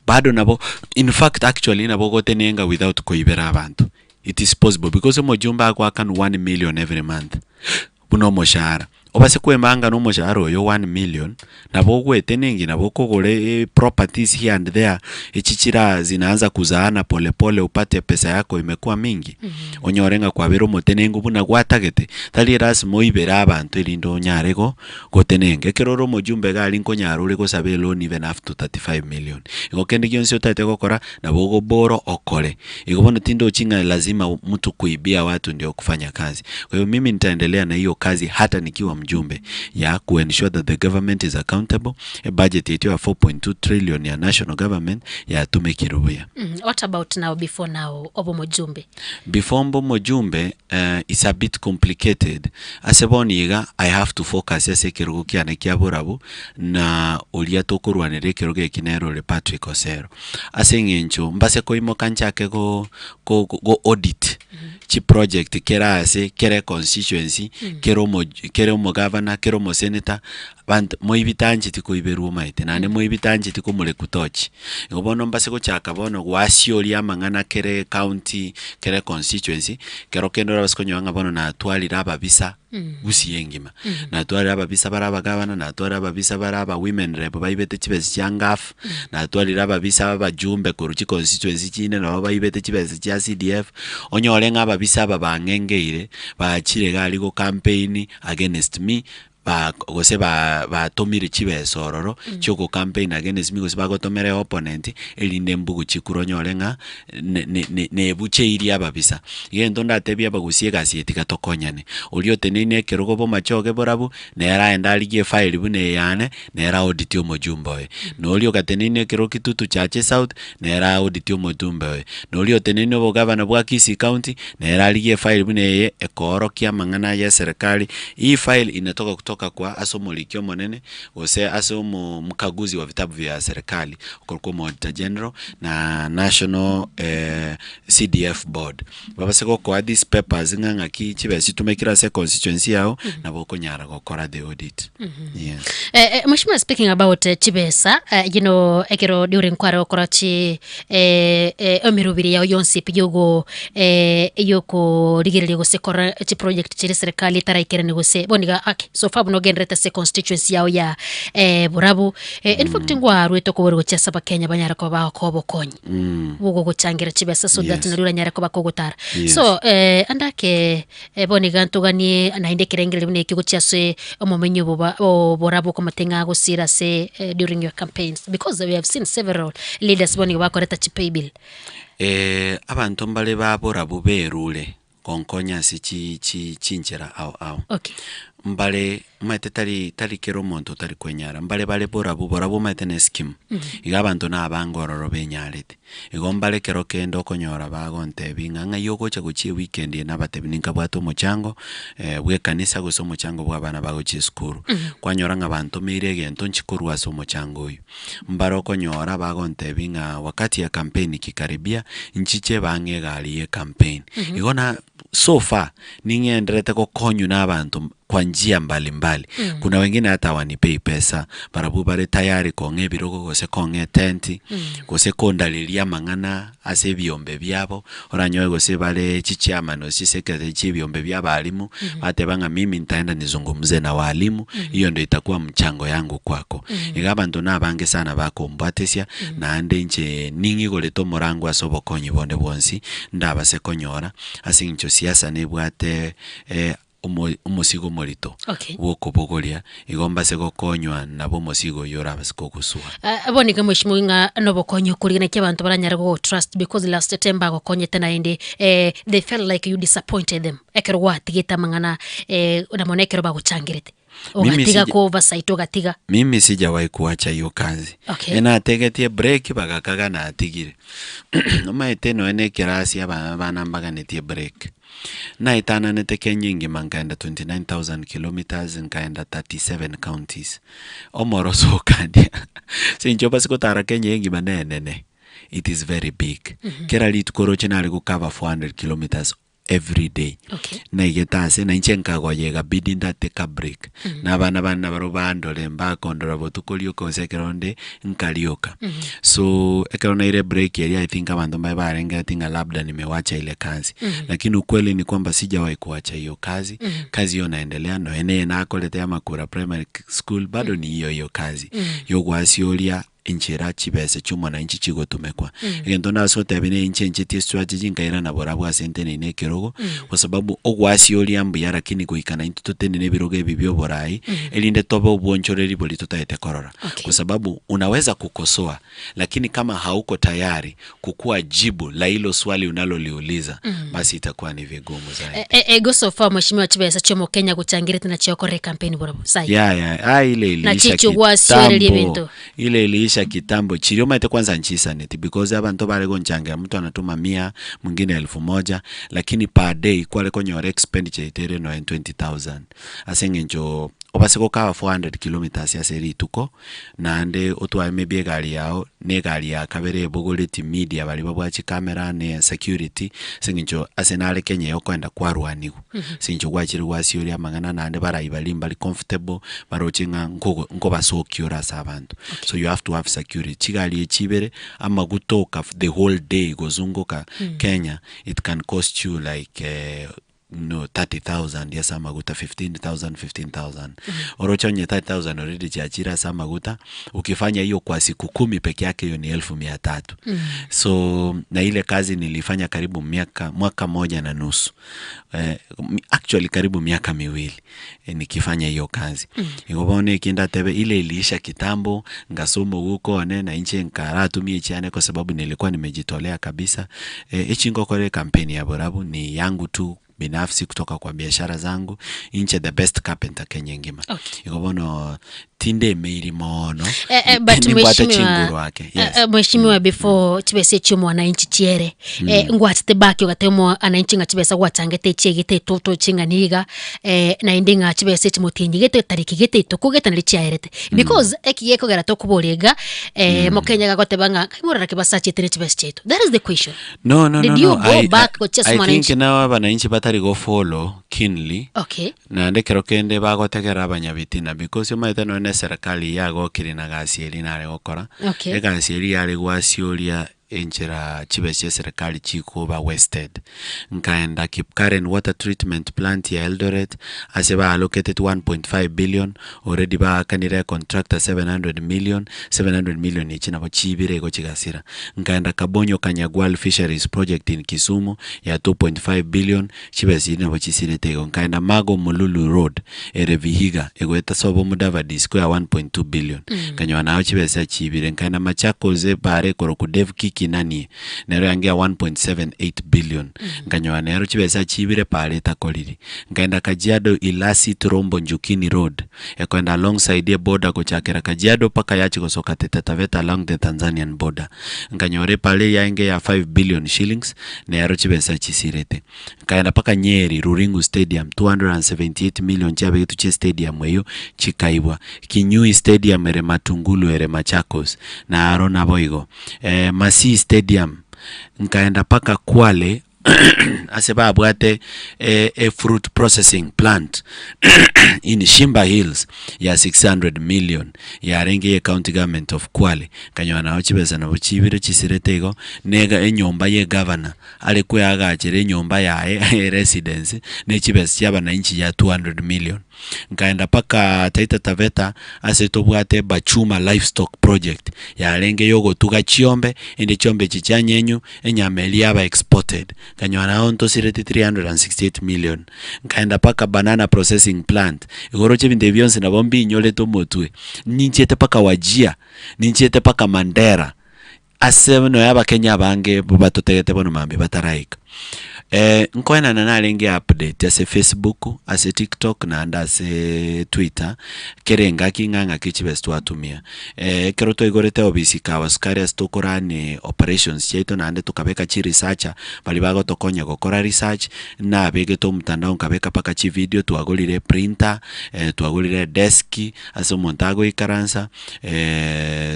Bado nabo in fact actually nabo ogotenenga without koibera abanto. It is possible because omojumbe agoakanwa one million every month buna omoshahara, obase kwemanga na omoshahara oyo one million, nabo ogwetenengia nabo okogora properties here and there, echi chira zinaanza kuzaana pole pole upate pesa yako imekuwa mingi, onyore ng'a kwabeire omotenengu buna gwatagete, tari erasima oibere abanto erinde onyare go gotenenga. Ekero ore omojumbe iga aria nkonyara ore gosaba eloan even up to 35 million. Igo kende gionsi otagete gokora, nabo ogobora okore. Igo bono tindochi ng'a lazima mtu kuibia watu ndio kufanya kazi. Kwa hivyo mimi nitaendelea na hiyo kazi hata nikiwa mjumbe ya ku ensure that the government is accountable, ebudget yaito ya 4.2 trillion ya national government yatumekire buya. What about now before now obe omojumbe? Before mbe omojumbe eh, it's a bit complicated ase bono iga I have to focus ase ekerogo kiane kia borabu na oria tokorwanera ekerogo eki nere ore Patrick Osero. Ase eng'encho mbase koimoka nchake go go go audit chiproject kera ase, kera econstituency, kera omo kera omogavana, kera omosenator, abanto moibi tancheti koiberwa omanyete naende moibi tancheti komorekwa tochi. Igo bono mbase gochaka bono gwasioria amang'ana kera ecounty, kera econstituency, kero kende orabase konyora ng'a bono natwarire ababisa gusii engima. Natwarire ababisa bare abagavana, natwarire ababisa bare aba women rep baibete chibesa chia ngaf, natwarire ababisa abajumbe korwa chiconstituency chinde nabo baibete chibesa chia CDF, onyore ng'a ababisa aba bang'engeire, bachire iga aria go campaign against me, ba gose ba batomire chibesa ororo, chia ogo campaign against me gose bagotomera eopponent, erinde mbugu chikure onyore ng'a ne- ne- ne- nebucheirie ababisa. Egento ndatebie abagusie egasi eye tiga tokonyane, oria oteneine ekerogo bomachoge borabu, nere aende arigie efile buna eye yane, nere audit omojumbe oye. Na oria ogateneine ekerogo kitutu chache south, nere audit omojumbe oye. Na oria oteneine obogavana bwa Kisii county, nere arigie efile buna eye, ekoorokia amang'ana ya eserekari, hii file inatoka kutoka. kutoka kwa ase omoriki omonene, gose ase omo mkaguzi wa vitabu vya serikali, okorokwa omo auditor general, na national CDF board. Babase gokoa these papers ng'a ng'aki chibesa chitumekire ase econstituency yago, nabo okonyara gokora the audit. Yes. Eh, eh, Mheshimiwa, speaking about eh, chibesa eh, you know, ekero during kware gokora chi eh, eh, emerobiri yao yonsi pi yogo eh, yokorigereria gose kora chiproject chire serikali etaraikerani gose bono iga okay, so far buna ogenderete ase constituency yao ya eh, Borabu eh, in fact ngwarwete okobori gochia ase abakenya banyare koba bagokoa obokonyi bw'ogogochangera chibesa so that Yes. nario oranyare koba kogotara Yes. so eh, ande ake eh, bono iga ntoganie naende ekerengererio buna ekio gochia ase omomenyi oboba oborabwo okomotebia ng'a agosira ase eh, during your campaigns because we have seen several leaders bono iga bakoreta chipaybill. Abanto mbare ba borabwo berure gonkonya ase chi chi chinchera ao ao. Okay. Mbare omanyete tari tari kera omonto otari kwenyara, mbare bare borabwo borabwo omanyete ne eskimu, iga abanto na abange ororo benyarete. Igo mbare ekero kende okonyora bagontebia ng'a ng'ai ogocha gochia eweekend eye nabatebi ninkabwate omochango bwa ekanisa gose omochango bwa abana bagochia esukuru. Kwanyora ng'a bantomeire egento nchi korwa ase omochango oywo. Mbare okonyora bagontebia ng'a wakati ya campaign ikikaribia, nchiche bang'e egari ya ecampaign. Igo na so far, ning'enderete gokonywa na abanto kwa njia mbali mbali. Kuna wengine hata hawanipei pesa, barabwo bare tayari kong'a ebirogo gose kong'a etenti, gose kondareria amang'ana ase ebiombe biabo, oranyore gose bare chichairman gose chisecretary chia ebiombe bia abalimu, bateba ng'a mimi nitaenda nizungumze na walimu, hiyo ndio itakuwa mchango yangu kwako. Iga abanto na abange sana bakombwatesia, naende inche ning'igorete omorango ase obokonyi bonde bwonsi, ndabase konyora, ase eng'encho siasa nebwate omo omosigo omorito Okay. bw'okobogoria, igo mbase gokonywa nabo omosigo oyio orabase kogusua. Ah, bono iga mweshimiwa ng'a nobokonyi okorigia naki abanto baranyare gogotrust because last time bagokonyete naende eh, they felt like you disappointed them ekero gwatigete amang'ana eh, na mono ekero bagochangerete Mimi ogatiga sija- ko oversight ogatiga Mimi sijawahi kuacha hiyo kazi. Okay. Enategetie break bagakaga natigire. Omanyete nonya na ekerasi aba abana mbaganetie break. Naetananete Kenya engima nkaenda 29,000 kilometres nkaenda 37 counties. Omoroso okandia ase eng'encho obase gotara Kenya engima na enene, it is very big. Kera rituko oroche nare gokava 400 kilometres every day. Okay. Naigete ase nainche nkagoya egabidi ndatake a break. Na abana bane nabarobwo bandore mbakondora botuko rioka gose ekero onde nkarioka. So ekero naire break eria I think abanto mbaye barengereti ng'a labda nimewacha ile kazi. Lakini ukweli ni kwamba sijawahi kuwacha hiyo kazi, kazi hiyo naendelea nonya neye nakorete ya Makura Primary School bado ni hiyo hiyo kazi. Yogoasioria enchera chibesa chi'omwananchi chigotumekwa. Egento ndase gotebia ne inche nchetie estrategy nkairana borabwo ase nteneine ekerogo, kwa sababu ogwasioria mbuya lakini goika naintwe totenene ebirogo ebi bia oborai, erinde tobe obwonchoreri boria totagete korora. Okay. Kwa sababu unaweza kukosoa lakini kama hauko tayari kukua jibu la hilo swali unaloliuliza basi itakuwa ni vigumu zaidi. Eh, eh, eh, go so far mweshimiwa chibesa chi'omokenya gochangirete nachio okore campaign borobwo sai Ya, ya, ah, ile Na iliisha chichi gwasioreri kitambo ebinto. ile iliisha kitambo chirio maete kwanza nchisaneti because abanto bare gonchangira mtu anatuma mia mwingine elfu moja lakini per day kware konyora expenditure itere noe 20000 ase eng'encho obase gokaba 400 kilometers ase rituko naende otware maybe egari yao na egari ya kabere ebogoretie media baria babwate chicamera na security ase eng'encho ase nare Kenya eye okoenda kwarwaniwa. Ase eng'encho gwachire gwasioria amang'ana naende barai baria mbari comfortable, baroche ng'a nkogo nkobasokia ore ase abanto. So you have to have security. Chigari echi ibere, amaguta oka the whole day gozunguka Kenya, it can cost you like no 30,000 ase amaguta, 15,000 15,000. Oroche onye 30,000 already chiachire ase amaguta, ukifanya hiyo kwa siku kumi peke yake hiyo ni elfu mia tatu. So na ile kazi nilifanya karibu miaka mwaka moja na nusu eh, actually karibu miaka miwili eh, nikifanya hiyo kazi mm. Igo bono ekinda tebe ile iliisha kitambo ngasoma huko one na inche nkaratumie chiane kwa sababu nilikuwa nimejitolea kabisa eh, echingokore kampeni ya Borabu ni yangu tu binafsi kutoka kwa biashara zangu inche the best carpenter Kenya ngima Okay. igo bono. Tindemeiri moono, Eh, eh, but nimbwate mheshimiwa chinguru ake. eh, Yes. eh, mheshimiwa before chibesa echio mwananchi chiere eh, ngwachete back ogateba mwananchi ng'a chibesa gwachangete echiegete etoto ching'ani iga eh, naende ng'a chibesa echi motinyigete tariki gete ituko gete nari chiaerete because eki gekogera tokoboria iga eh, mokenya gagoteba ng'a ngai morara ki basachete ne chibesa chiaito that is the question No, no, Did no, you no. go I, I, back gochia ase I think mwananchi nao abananchi batari go follow keenly okay Naende ekero kende bagotegera abanyabitina because omanyete nonya na eserekari yagokire na gasi eria nare gokora, Okay. egasi eria yare gwasioria enchera chibesa chia eserekari chikoba wasted. Nkaenda Kipkaren water treatment plant ya Eldoret, ase ba allocated 1.5 billion, already baakanire econtractor 700 million, 700 million echi nabo chibire igo chigasira. Nkaenda Kabonyo Kanyagwal fisheries project in Kisumu ya 2.5 billion, Chibesa chiria nabo chisirete igo. Nkaenda Mago Mululu Road ere Vihiga egoeta sobo Mudavadi Square 1.2 billion. Nkanyora nao chibesa chibire. Nkaenda Machakos epara ekorokwa Dave Kiki Nanie nero yange ya 1.78 billion. Nkanyora nero chibesa chibire para etakoriri. Nkaenda Kajiado Ilasit Rombo Njukini Road ekoenda alongside eboda gochakera Kajiado mpaka yachia gosoka Taita Taveta along the Tanzanian border. Nkanyora epara eyaenge ya 5 billion shillings nero chibesa chisirete. Nkaenda mpaka Nyeri, Ruringu Stadium, 278 million chiabegetwe chie stadium eyio chikaibwa. Kinyui Stadium ere Matungulu ere Machakos, naro naboigo. Masii Stadium, nkaenda mpaka Kwale ase babwate e fruit processing plant in Shimba Hills ya 600 million yarenge ye county government of Kwale, nkanyora nao chibesa nabo chibire chisirete igo, na enyomba ye governor Are kweagachera enyomba yaye eresidence ne chibesa chi'abananchi ya 200 million. Nkaenda mpaka Taita Taveta ase tobwate Bachuma Livestock Project yarenge yogotuga chiombe, ende chiombe echi chianyenywa, enyama eria yaba exported. Nkanyora nao ntosireti 368 million. Nkaenda mpaka Banana Processing Plant, igo oroche ebinto ebi bionsi nabo mbinyorete omotwe. Ninchiete mpaka Wajir, ninchiete mpaka Mandera. Ase nonya abakenya abange batotegete bono mambia bataraika. Nkoenana narenge update ase Facebook, ase TikTok naende ase Twitter, kera engaki ng'a ng'aki chibesa twatumia. Ekero twaigorete obisi Kahawa Sukari ase tokorani operations chiaito naende tokabeka chiresearcher baria bagotokonya gokora research, nabegete omotandao nkabeka mpaka chivideo, twagorire eprinter, twagorire edesk ase omonto agoikaransa.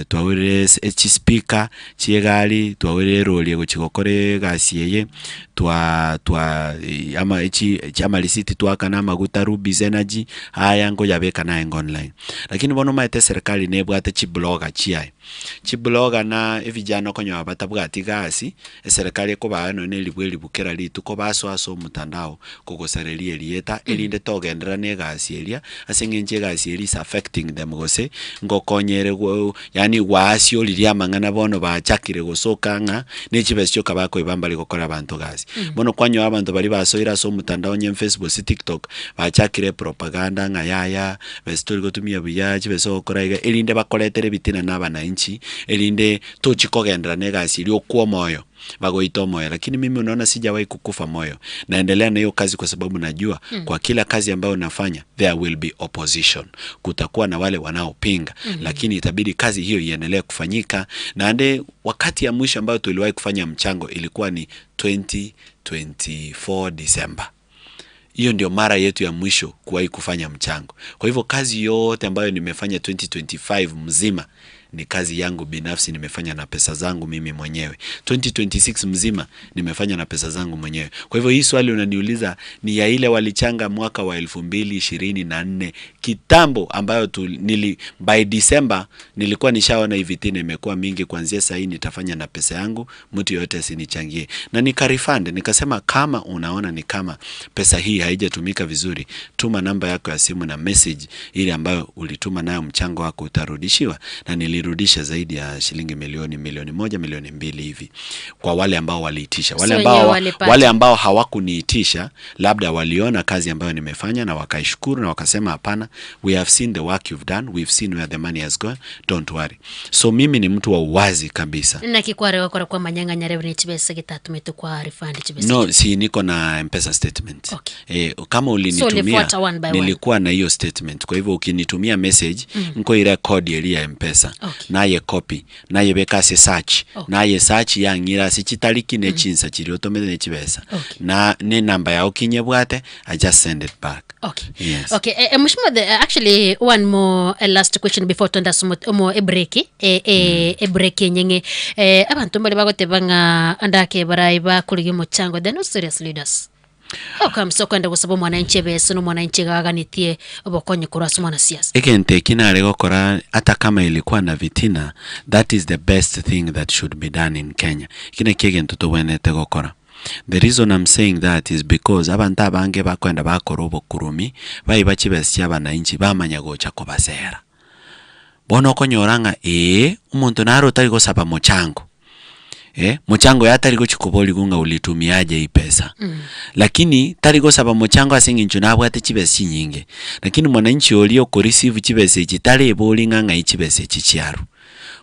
twagorire ase chispeaker chi'egari, twagorire erori egochia gokora egasi eye, twa twa ama echi amarisiti twakana amaguta Rubis Energy, aya nkoyabeka naye online. Lakini bono omanyete eserekari nebwate chiblogger chiaye, chiblogger na evijana okonyora batabwati gasi, Eserekari ekobaa nonya ne ribu eribu kera rituko basoa ase omotandao kogosareria erieta, erinde togenderera na egasi eria, ase eng'encho egasi eria is affecting them gose ngokonyere gwo yaani gwaasioririe amang'ana bono bachakire gosoka ng'a ne chibesa chioka bakoiba mbari gokora abanto gasi. Bono kwanyora abanto baria basoire ase omotandao onye Facebook gose TikTok, bachakire epropaganda ng'a yaya, besa tori gotumia buya, chibesa ogokora iga, erinde bakoretere ebitina na abananchi, erinde Tochi kogenderera negasi eria okwe omoyo, bagoita omoyo, lakini mimi unaona sijawahi kukufa moyo, naendelea na hiyo kazi kwa sababu najua kwa kila kazi ambayo nafanya there will be opposition, kutakuwa na wale wanaopinga lakini itabidi kazi hiyo iendelee kufanyika. Naende wakati ya mwisho ambayo tuliwahi kufanya mchango ilikuwa ni 2024 December. Hiyo ndio mara yetu ya mwisho kuwahi kufanya mchango. Kwa hivyo kazi yote ambayo nimefanya 2025 mzima ni kazi yangu binafsi nimefanya na pesa zangu mimi mwenyewe. 2026 mzima nimefanya na pesa zangu mwenyewe. Kwa hivyo hii swali unaniuliza ni ya ile walichanga mwaka wa 2024 kitambo ambayo tu, nili, by December nilikuwa nishaona hii vitina imekuwa mingi, kuanzia saa hii nitafanya na pesa yangu, mtu yoyote asinichangie. Na nikarefund, nikasema kama unaona ni kama pesa hii haijatumika vizuri, tuma namba yako ya simu na message ile ambayo ulituma nayo mchango wako utarudishiwa. Na nili Nilirudisha zaidi ya shilingi milioni milioni moja milioni mbili hivi kwa wale ambao waliitisha. Wale So wenyewe ambao, walipata. wale ambao hawakuniitisha labda waliona kazi ambayo nimefanya na wakaishukuru na wakasema hapana, we have seen the work you've done, we've seen where the money has gone, don't worry. So mimi ni mtu wa uwazi kabisa. Naki kware gokora kwa manyang'anya rebe ne chibesa getatumete kwa refund chibesa. No, si niko na M-Pesa statement. Okay. Eh, kama So ulinitumia ulifuata one by one. nilikuwa na hiyo statement. Kwa hivyo ukinitumia message mm. nko irekodi eri ya M-Pesa Okay. naye copy naye beka ase search Okay. naye search yang'ira ase chitariki ne chinsa chiria otomete ne chibesa Okay. na ne namba yao kinyebwate I just send it back. Okay. Yes. Okay. Eh, Mheshimiwa, the, actually one more last question before twenda somo omo ebreak eh, eh, ebreak enyeng'e eh, abanto mbare bagoteba ng'a andake barai bakorigia omochango they're not serious leaders. Okamsa okoenda gosaba omwananchi ebese na omwananchi iga aganetie obokonyi korwa ase omwanasiasa. Egento eki nare gokora hata kama ilikuwa na vitina that is the best thing that should be done in Kenya. Eki nakio egento tobwenerete gokora. The reason I'm saying that is because abanto abange bakoenda bakora obokurumi baiba chibesa chia abananchi bamanya gocha kobasera. Bono okonyora ng'a ee omonto nare otari gosaba mochango eh, mochango oye atari gochi koborigwa ng'a ulitumiaje hii pesa lakini tari gosaba mochango ase eng'encho nabwate chibesa chinyinge lakini mwananchi oria oko receive chibesa echi tarebori ng'a ng'ai chibesa echi chiarwa.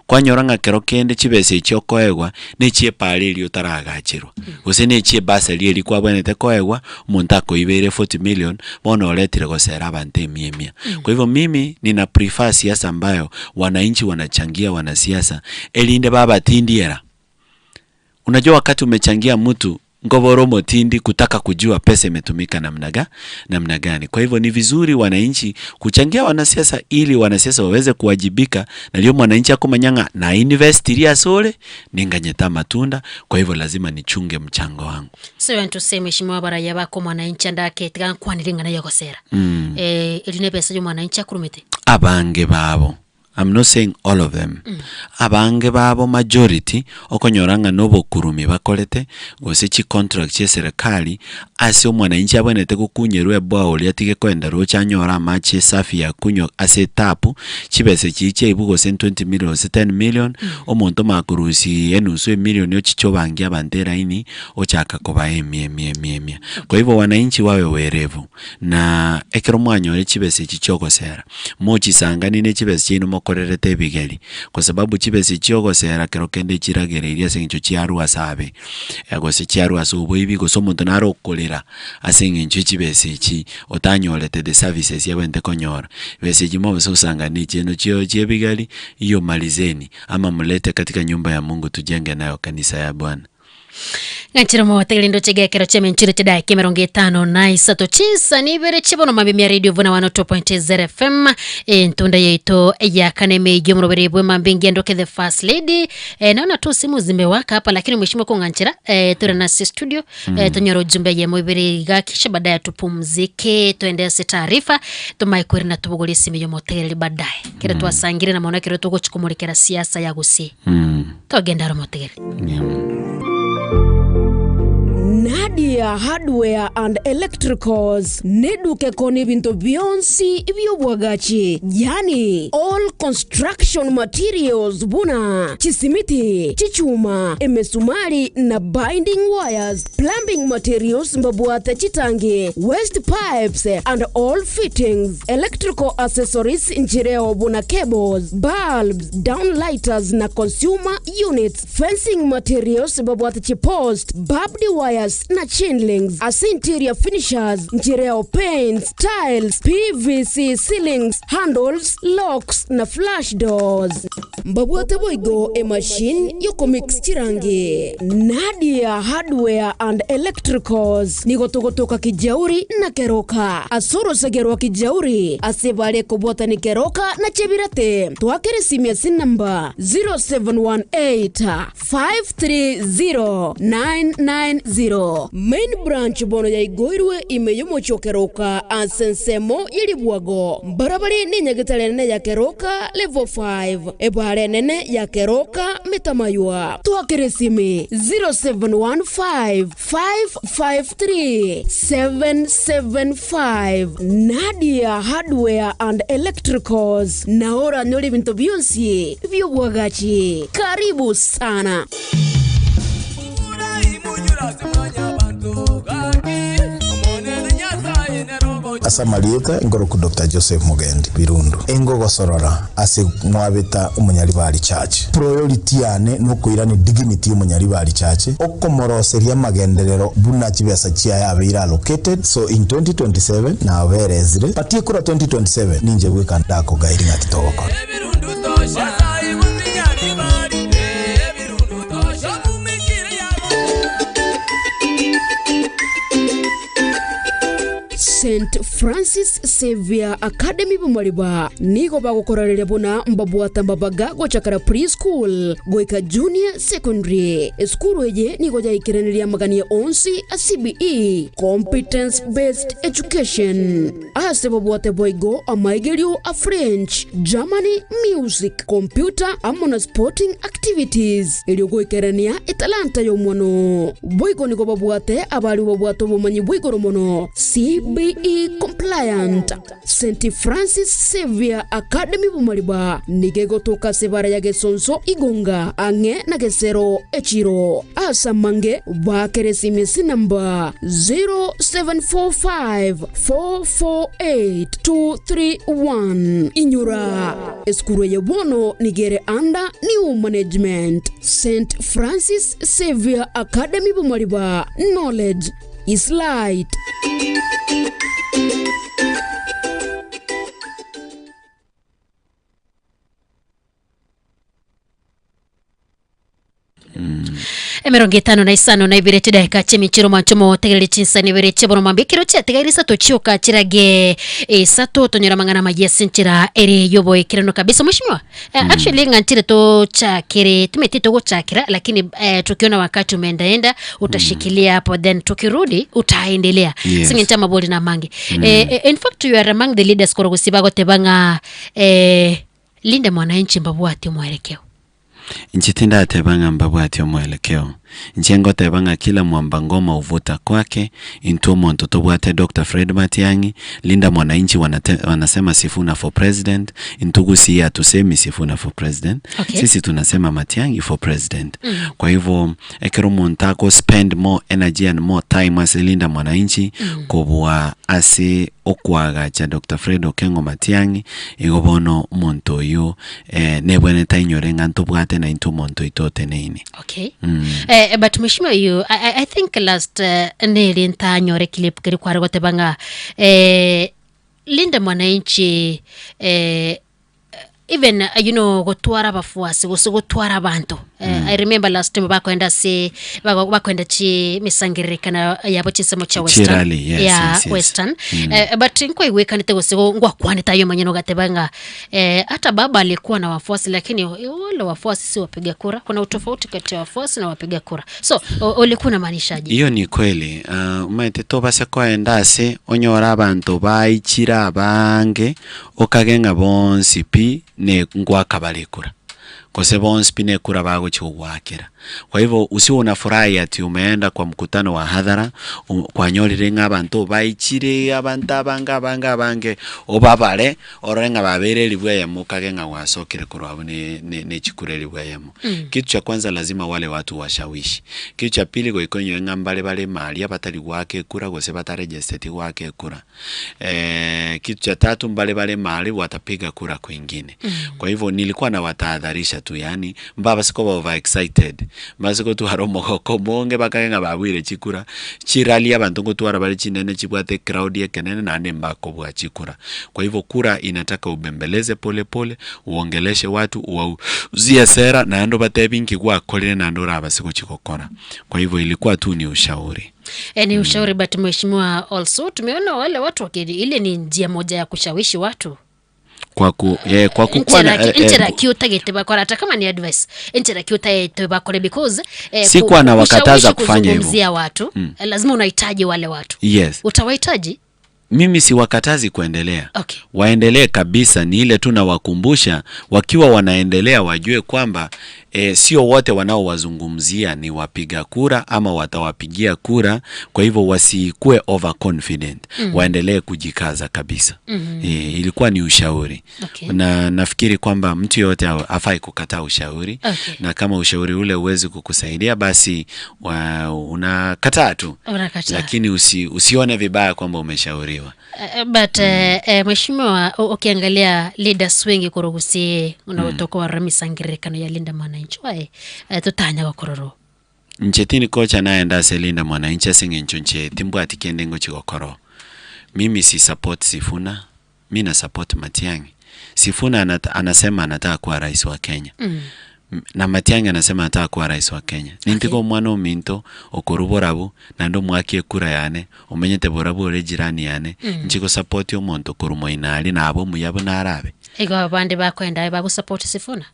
Kwanyora ng'a kero kende chibesa echi okoegwa, ne chi'epaara eria otaragacherwa, gose ne chi'ebasari eria kwabwenerete koegwa, omonto akoibeire 40 million, bono oretire gosera abanto emia emia. Kwa hivyo mimi nina prefer siasa ambayo wananchi wanachangia wanasiasa, erinde babatindiera. Unajua wakati umechangia mtu nkobora omotindi kutaka kujua pesa imetumika namna ga namna gani. Kwa hivyo ni vizuri wananchi kuchangia wanasiasa ili wanasiasa waweze kuwajibika nario mwananchi akomanya ng'a na investirie ase ore ninganyete amatunda kwa hivyo lazima nichunge mchango wangu. So you want to say mheshimiwa baraya bako mwananchi andake tiga nkwanire ing'ana yogosera mm. eh, eri nebesa yomwananchi akurumete Abange babo I'm not saying all of them abange babo majority okonyora ng'a nobokurumi bakorete gose chicontract chia eserekari ase omwananchi abwenerete gokunyerwa eboa oria atige koenda roche anyore amache esafi ya kunywa ase etapu chibesa chiria chiaibwa gose 20 million gose 10 million omonto omanye korusia enusu emillion ochiche obange abanto eraini ochaka kobaa emia emia emia emia. Kwa hivyo wananchi wawe werevu na ekero mwanyore chibesa echi chiogosera Mochisanganie ne chibesa chiaino mokorerete ebigeri, kwa sababu chibesa chi'ogosera kero kende chiragereirie ase eng'encho chiarwa ase abe, gose chiarwa ase oboibi, gose omonto nare okorera ase eng'encho y'chibesa echi otanyorete the services abwenerete konyora. Besa echi mobasa gosangania chiaino chio chi'ebigeri, hiyo malizeni ama mlete katika nyumba ya Mungu tujenge nayo kanisa ya Bwana. Ng'anchire mogotegereri ndoche gekero chi'emenchire chidaeka emerongo etano na isato chinsa ibere chibono mambia mia radio vuna 102.0 FM entunda yaito ya kane mejo murobere bwe mambia ingia ndoke the first lady eh, naona tu simu zimewaka hapa lakini mheshimiwa kung'anchira eh, ture nasi studio mm. eh, tonyora ujumbe yemo ibere iga kisha baadaye tupumzike tuendese taarifa tumae kwiri na tubugurie simu yomotegereri baadaye kere mm. twasangire na maona kere tugochikumurikera siasa ya gusii mm. togenda romotegereri Yeah. Nadia Hardware and Electricals neduka ekoonia ebinto bionsi ebi'obwagachi yaani all construction materials buna chisimiti, chichuma, emesumari na binding wires, plumbing materials mbabwate chitangi, waste pipes and all fittings, electrical accessories nchireo buna cables, bulbs, downlighters na consumer units, fencing materials mbabwate chipost, barbed wires na chain links, ase interior finishers nchireo paints, tiles, PVC ceilings, handles, locks na flush doors. Mbabwate boigo emachine yokomix chirangi. Nadia Hardware and Electricals nigo togotoka Kijauri na Keroka ase orosege rwa Kijauri ase bare kobwatani Keroka na Chebirate. Twakere esimi ase enamba 0718 530 990. Main branch bono yaigoirwe ime y'omochie o Keroka ase ensemo ye ribwago. Mbarabare nenyagetari enene ya Keroka level 5, ebaara enene ya Keroka Metamaywa. Twakere esimi 0715 553 775. Nadia Hardware and Electricals nao oranyore ebinto bionsi bi'obwagachi. Karibu sana. Ase amarieta nkoroku Doctor Joseph Mugendi Birundu, engogosorora ase mwabeta Omonyaribari Church. Priority yane nokoirania dignity y'Omonyaribari Church, okomoroseria amagenderero buna chibesa chiaye abeire allocated, so in 2027 naberezire, but ekura 2027 ninche bweka ndakogairi ng'aki togokora. St Francis Xavier Academy Bomariba nigo bagokorareria buna mbabwata mbabaga gochakera pre-school goika junior secondary. Esukuru eye nigo yaikeraneirie amagania onsi a CBE, Competence Based Education. Ase babwate boigo amaigerio a French, Germany, Music, Computer amo na Sporting Activities erio goikerania etalanta y'omwana oo. Boigo nigo babwate abaria babwate obomanyi bwa igoro mono, CBE compliant. St Francis Xavier Academy Bomariba nigo egotoka ase ebara ya Gesonso Igonga ang'e na Gesero Echiro. Ase amange baakere esimesi namba 0745 448 231. Inyora, esukuru eye bono nigo ere under new management. St Francis Xavier Academy Bomariba, knowledge is light. Emerongo etano na isano na ibere chidaeka chi'emichiro mwancho motegerere chinsani ibere chi'obono mwambia ekero chiatigaire isato chioka chirage isato tonyore amang'ana amaya ase enchera ere y'oboekeranu kabisa mheshimiwa eh, actually ng'a nchire tochakere timeti togochakera lakini eh, tukiona wakati umeendaenda utashikilia hapo then tukirudi utaendelea Yes. sing'enche amabori na amange eh, eh, in fact you are among the leaders korwa gose bagoteba ng'a eh, linde mwananchi mbabwate omwerekeo Inche tindateba ng'a mbabwate omwelekeo. Inche ngoteba ng'a kila mwamba ngoma huvuta kwake, intwe omonto tobwate Doctor Fred Matiang'i, Linda Mwananchi wanate, wanasema Sifuna for president, intwe Gusii hatusemi Sifuna for president, Okay. sisi tunasema Matiang'i for president. Kwa hivyo ekero omonto ako spend more energy and more time ase Linda Mwananchi kobua ase okoagacha Doctor Fred Okengo Matiang'i, igo bono omonto oyio Nebwenerete ainyore ng'a ntobwate naintwe omonto oito oteneine. Okay. Eh, but mheshimiwa you I, I, I think last uh, neri ntanyore clip keri kware goteba ng'a eh, Linda Mwananchi eh, even uh, you know gotwara abafuasi gose gotwara abanto eh, I remember last time bakoenda ase bago- bakoenda chi misangererekano yabo chinsemo chia western Chirally, yes, ya yes, yes. western eh, but nkwaigwekanete gose go- ngwakwanete aye omonyene ogateba ng'a Eh, hata baba alikuwa na wafuasi lakini wale wafuasi si wapiga kura. Kuna utofauti kati ya wafuasi na wapiga kura. So ulikuwa unamaanishaje? Iyo ni kweli uh, omanyete tobase koenda ase onyore abanto baichire abange okage ng'a bonsi pi ne ngwaka bare kura gose bonsi pi nekura bagochia gogoakera. Kwa hivyo usiwe unafurahi ati umeenda kwa mkutano wa hadhara kwanyorire ng'a abanto baichire abanto abange abange abange obabare orore ng'a babeire elifu eyemo okage ng'a gwasokire korwa abwo ne ne ne chikura elifu eyemo. Kitu cha kwanza lazima wale watu washawishi. Kitu cha pili goika onyore ng'a mbare bare maria batari goaka ekura gose bataregesteti goaka ekura. Kitu cha tatu mbare bare mahali watapiga kura kwingine. Kwa hivyo nilikuwa nawatahadharisha tu yaani mbabase koba over excited mbase gotwara omogoko omonge bakage ng'a babuire chikura, chirally abanto ngotwara bare chinene chibwate ecrowd ekenene naende mbakobua chikura. Kwa hivyo kura inataka ubembeleze pole pole, uongeleshe watu, uwauzie sera naende obatebi nki gwakorire naende orabase gochi gokora. Kwa hivyo ilikuwa tu ni ushauri. Eh, ni ushauri but mheshimiwa also tumeona wale watu waki, ile ni njia moja ya kushawishi watu. Kwa ku, eh, kwa kukwana Enchera ki- eh, eh, enchera ki otagete bakora hata kama ni advice enchera ki otagete bakore because eh, Sikuwa nawakataza kushawishi kufanya hivyo. kuzungumzia watu eh, lazima unahitaji wale watu yes utawahitaji mimi siwakatazi kuendelea Okay. waendelee kabisa ni ile tu nawakumbusha wakiwa wanaendelea wajue kwamba e, sio wote wanaowazungumzia ni wapiga kura ama watawapigia kura kwa hivyo wasikuwe overconfident waendelee kujikaza kabisa e, ilikuwa ni ushauri Okay. na nafikiri kwamba mtu yoyote afai kukataa ushauri Okay. na kama ushauri ule huwezi kukusaidia basi unakataa tu Unakataa. lakini usione vibaya kwamba umeshauriwa But mheshimiwa ukiangalia leaders wengi kurugusie unaotoka wa ramisangirekano ya linda mwananchi wae tutanya gokororo nchetini kocha naenda ase linda mwananchi ase ng'encho nche timbwati kende ngochigokoro mimi si support Sifuna mi na support Matiang'i Sifuna anasema anataka kuwa rais wa Kenya na Matiang'i anasema anataka kuwa rais wa Kenya nintigo omwana ominto okorwa borabu naende omwakie ekura yane omenyete borabu ore jirani yane nchigo support omonto korwa moina aria nabo omuya buna arabe igo abande bakwenda bagusupport Sifuna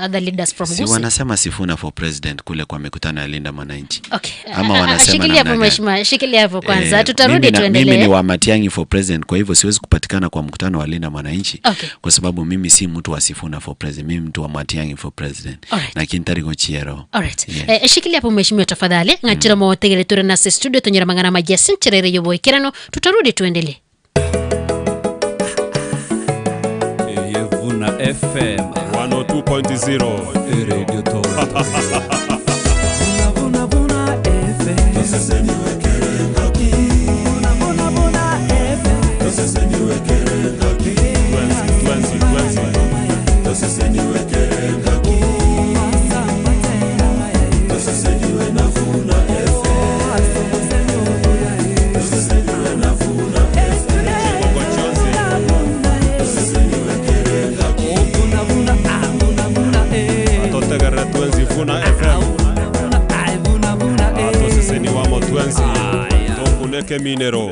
other leaders from si Gusii wanasema Sifuna for president kule kwa mikutano ya Linda Mwananchi okay ama wanasema shikilia hapo namna gani? mheshimiwa shikilia hapo kwanza Eh, tutarudi mimi, mimi ni tuendelee wa Matiang'i for president, kwa hivyo siwezi kupatikana kwa mkutano wa Linda Mwananchi Okay. kwa sababu mimi si mtu wa Sifuna for president, mimi mtu wa Matiang'i for president Alright. na kintari gochiero Alright. Yes. Shikilia hapo mheshimiwa tafadhali ng'achira motegere ture nase studio tonyera mang'ana magia sincherere yoboikerano tutarudi tuendelee Yevuna FM 102.0 Radio Top. Twenzi, twenzi, twenzi. Atotegerera twenzi Vuna FM atoseseni wamo twenzi tokuneke minero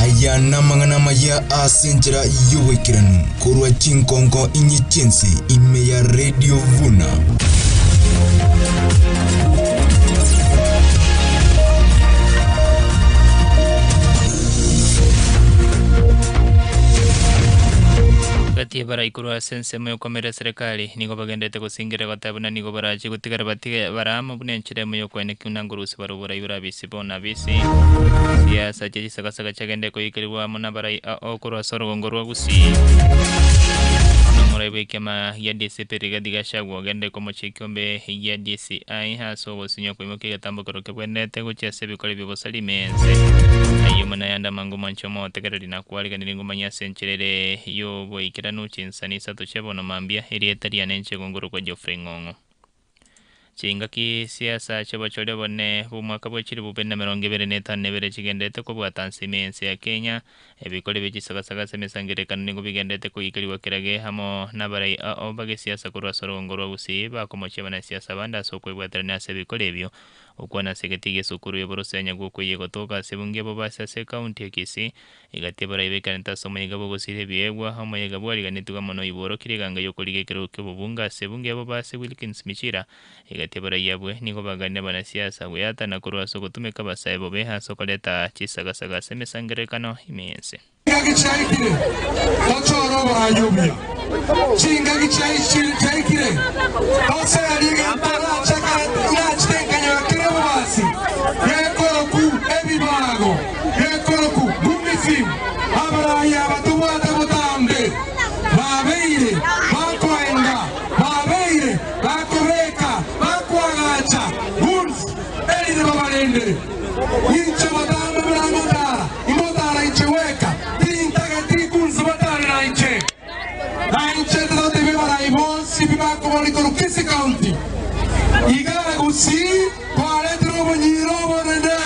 aya namang'ana maya ase enchera y'oboikeranu korwa chinkonko inye chinse ime ya radio vuna Gatie baraikorwa ase ensemo yokomera serikali nigo bagendete gosingera gotabuna nigo barachi gotigara batige barama buna enchera emo yokweneki buna ngorusi baro borai borabisi bona bisi siasa chia chisagasaga chiagende koikerigwa amo na barai okorwa ase orogongo rwa Gusii nomorai bwa ekiama gia DCP Rigathi Gachagua ogende komochia ekiombe gia DCI ase ogosinywa koimokia egetambokero kebwenerete gochia ase ebikore bia obosalime ense ayio muna yanda amange omwancho omotegereri na kwariganeri ngomanya ase enchera ere yoboikeranu chinsani isato chia bono mambia erieta riane enche gongoro kwa Geoffrey Ng'ong'o chingaki siasa chiabachoria bone b'omwaka bwa chiribu bibere na mirongo ibere na etano na ibere chigendete kobwata nsime ense ya Kenya ebikore bia chisagasaga ase emesangerekano nigo bigendete koikerigwa kerage amo na abarai ao bagesiasa korwa ase orogongo rwa Gusii bakomochia abanasiasa bande ase okoebwaterania ase ebikore ebio okwana ase egeti gia esukuru ya oborosenya gwokoiya gotoka ase ebunge bobasi ase ekaunti ya Kisii egati abarai baikarente ase omoyega bwa ogosira ebiegwa omoyega bwariganetigwe amo na oiborokire eganga ya okoriga ekero kia obobunga ase ebunge bobasi Wilkins Michira egati abarai abwe nigo baganire abanasiasa goyatana korwa ase ogotumeka abasae bobe ase okoreta chisagasaga ase emesangerekano ime ense Chingaki chaikire tochora oborayubia chingaki chaikire tosearigetorachakarachitenkanywa kire bobasi gekoroku ebibago gekoroku gumisimu abarayi abatubwate butambe babeire bakoenga babeire bakobeka bakwagacha guns erire babarendere inche batambe barangotara imbotara inche weka tintageti guns batare na inche na inche tote bibarayi bonsi bibakoborikoru Kisii County igara gusii twaretire obunyiro obonene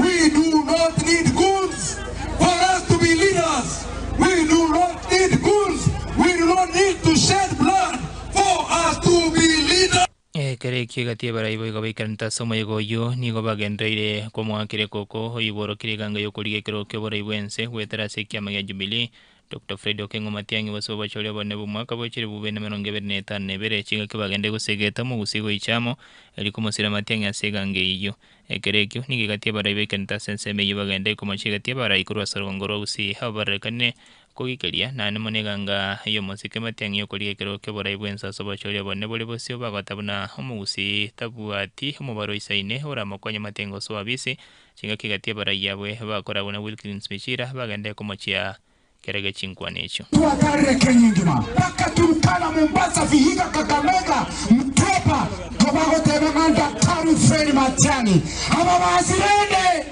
we do not need guns for us to be leaders we do not need guns we do not need to shed blood for us to be leaders Ekere Ekero ekio egati y'abarai boigo baikaranete ase omoyega oyio, nigo bagendereire komoakera ekoko oyio bworokire eganga y'okorigia ekerogo ki'oborai bw'ense goetera ase ekiama gia Jubilee, Doctor Fred Okengo Matiang'i bosio bw'abachoria obonene bw'omwaka bwe chilifu bibere na emerongo ebere na etano na ebere chingaki bagende gosegeta omogusii goicha amo erio komosira Matiang'i ase eganga eyio. Ekero ekio nigo egati y'abarai baikanete ase ensemo eyio bagende komochia egati y'abarai korwa ase orogongo rwa Gusii abwo barorekanire Kogikeria, naende mono eganga y'omosike matiang'i y'okorigia ekerogo ki'oborai bw'ense ase obochori obonene bore bosio, bagoteba buna omogusii tabwati omobaro oisaine oramokonye matiang'i gosoa obisi, chingaki gati abarai abwe bakora buna Wilkins Michira bagende komochia kerage chinkwana echio. Twakarire Kenya engima mpaka Turkana, Mombasa, Vihiga, Kakamega, Mtwapa tobagoteba ng'a Daktari Fred Matiang'i ababasi rende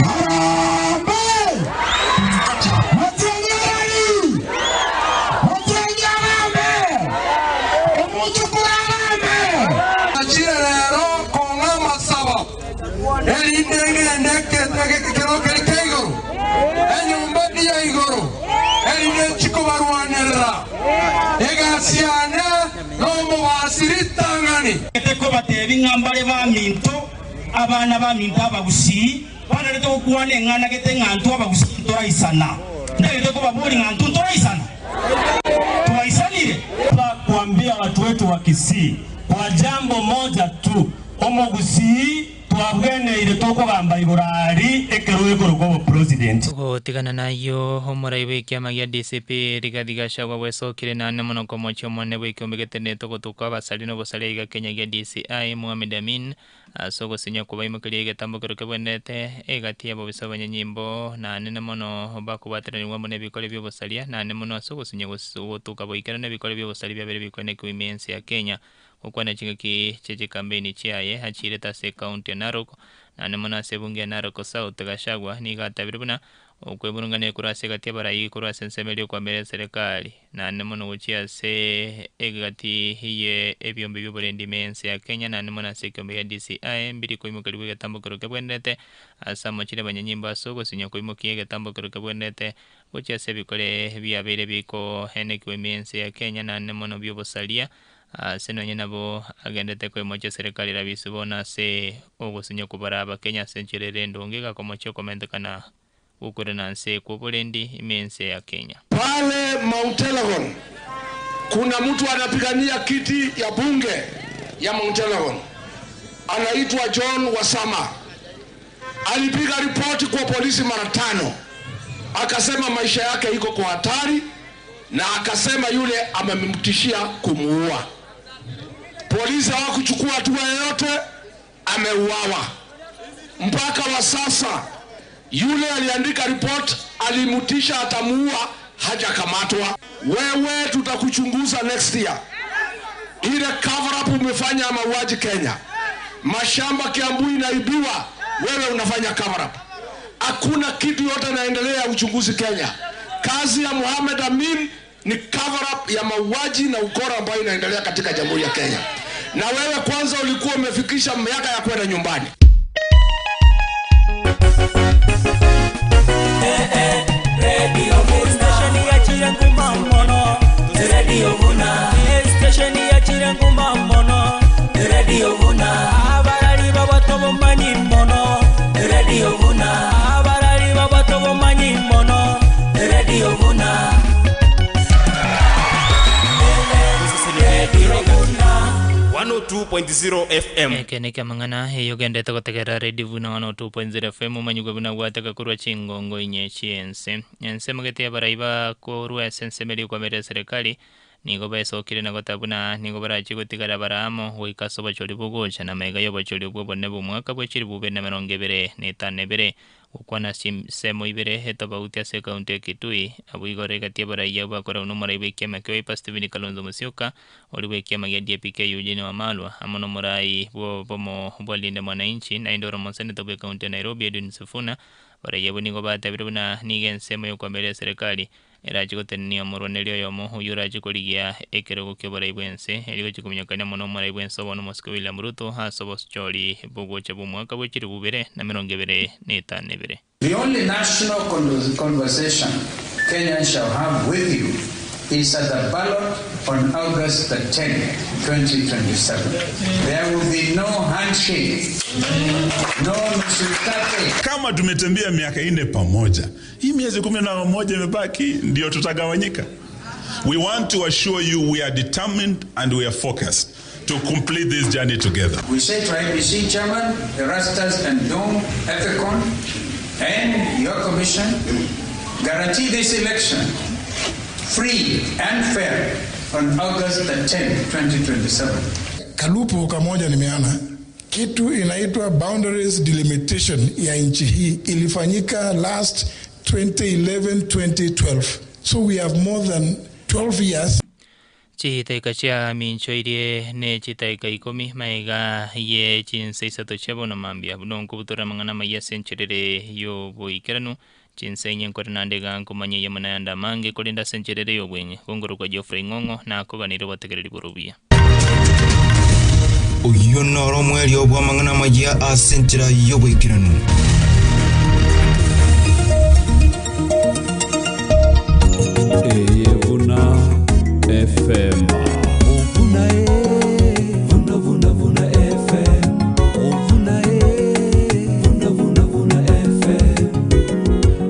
Harambee! Matiang'i arari! Matiang'i agambe! Omochokoro agambe! Nachire rero kong'a amasabo, erinde ngende ekero keria kia igoro, enyomba eria ya igoro, erinde nchie kobarwanerera. Egasi yane nomobasi ritang'ani. Tikobatebi ng'a mbare baminto Abana baminto abagusii banarete gokwana eng'ana gete ng'a ntwe abagusii ntoraisana. Ntagete kobaboria ng'a ntwe ntoraisana? Twaisanire? Kuambia watu wetu wa Kisii kwa jambo moja tu, omogusii twabweneire tokogamba igoro aria ekero ekorokwa obopresident. Gotigana nayio, omorai bw'ekiama gia DCP Rigathi Gachagua bwesokire naende mono komochia omonene bw'ekeombe getenenete ogotuka abasari na obosaria iga Kenya gia DCI Mohamed Amin Ase ogosinywa kobaimokeria egetambo keria kebwenerete egati y'abobisa b'abanyanyimbo, na anene mono bakobwateranigwa amo nebikore bi'obosaria, na ane mono ase ogosinywa gotuka boikeranu ebikore bi'obosaria biabeire bikoenekigwa ime y'ense ya Kenya. Gokwana chingaki chie chikambeini chiaye achiirete ase ekaunti ya Narok, na ane mono ase ebunge ya Narok South, Gachagua nigo atabire buna okwemurungania korwa ase egati y'abarai korwa ase ensemo eria okwamera eserekari. Naende mono gochia ase egati ye ebiombe bi'oborendi ime y'ense ya Kenya, naende mono ase ekiombe gia DCI, mbiri koimokerigwa egetambokero kebwenerete ase amochire abanyanyimbo ase ogosinywa koimokia egetambokero kebwenerete gochia ase ebikore biabeire bikoenekigwa ime y'ense ya Kenya, naende mono bi'obosaria ase nonye nabo agenderete koimochia eserekari rabisi bono ase ogosinywa kobara abakenya ase enchera ere endonge egakomochia okomentekana Gokorera nse kw'oborendi ime ense ya Kenya. Pale Mount Elgon kuna mtu anapigania kiti ya bunge ya Mount Elgon anaitwa John Wasama. Alipiga ripoti kwa polisi mara tano, akasema maisha yake iko kwa hatari, na akasema yule amemtishia kumuua. Polisi hawakuchukua hatua yoyote, ameuawa. Mpaka wa sasa yule aliandika report alimtisha atamuua, hajakamatwa. Wewe tutakuchunguza next year. Ile cover up umefanya ya mauaji Kenya, mashamba Kiambu inaibiwa, wewe unafanya cover up. Hakuna kitu yote inaendelea ya uchunguzi Kenya. Kazi ya Mohamed Amin ni cover up ya mauaji na ukora ambayo inaendelea katika Jamhuri ya Kenya. Na wewe kwanza ulikuwa umefikisha miaka ya kwenda nyumbani. 102.0 FM. Eke neke amang'ana eyio ogenderete gotegerera Radio Vuna 102.0 FM omanyigwe buna gwateka korwa chingongo inye chi'ense. Ense emogete y'abarai bakorwa ase ensemo eria okwamerera eserekari nigo baesokire na goteba buna nigo barachie gotigara bare amo goika ase obochori bogocha na amaiga y'obochori obwo obonene bw'omwaka bwe chilifu bibere na emerongo ebere na etano na ebere. Gokwana ase chinsemo ibere etobauti ase ekaunti ya Kitui, abwo igoro egati y'abaraiya bakoragwa nomorai bw'ekiama kia Wiper Stephen Kalonzo Musyoka, oria bw'ekiama gia DAP-K Eugene Wamalwa, amo nomorai bw'obomo bwa Linda Mwananchi naende ore omoseneta bw'ekaunti ya Nairobi Edwin Sifuna. Abaraiya abwo nigo batebire buna nigo ensemo y'okoamereria eserekari Erache gotenenia omorwaneri oyomo, oyio orache korigia ekerogo ki'oborai bw'ense, erio gochia kominyokania mono omorai bw'ense obono omosike William Ruto ase obochori bogocha bw'omwaka bwe chilifu bibere na emerongo ebere na etano na ebere. The only national conversation Kenyans shall have with you is at the ballot on August the 10th, 2027. There will be no handshake, no nusu mkate. Kama tumetembea miaka ine pamoja, hii miezi 11 imebaki, ndio tutagawanyika. We want to assure you we are determined and we are focused to complete this journey together. We say to IBC Chairman, Erastus and Dome, EFECON, and your commission, guarantee this election free and fair on August the 10th, 2027. Kalupo kamoja nimeona kitu inaitwa boundaries delimitation ya nchi hii ilifanyika last 2011 2012, so we have more than 12 years. Chitaika chia minchoirie ne chitaika 10 maiga ye chinsa isato chia bono mambia buno nkobutora mang'ana maiya ase encherere yoboikeranu chinsa enye nkore naende iga nkomanya eyemo nayande amange korende ase encherere yobweng'e gongorokwa Geoffrey Ng'ong'o nakoganire obotegereri bore obuya. Oyio noro omwerio bw'amang'ana amayia ase enchera y'oboikeranu. Eye Vuna FM. Vuna e, vuna vuna vuna FM. Vuna e, vuna vuna vuna FM.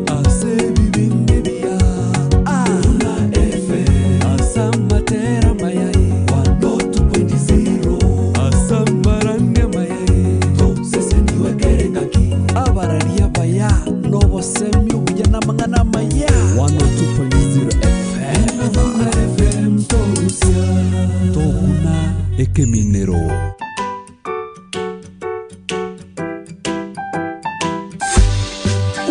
Ase bibinde bia. Vuna FM. Asamatera mayai. 102.0. Asambarania mayai. To sese niwe kerengaki. Abararia baya nobosemi obuya n'amang'ana amaya. 102.0 FM. Vuna FM torusia. Tokuna ekeminero.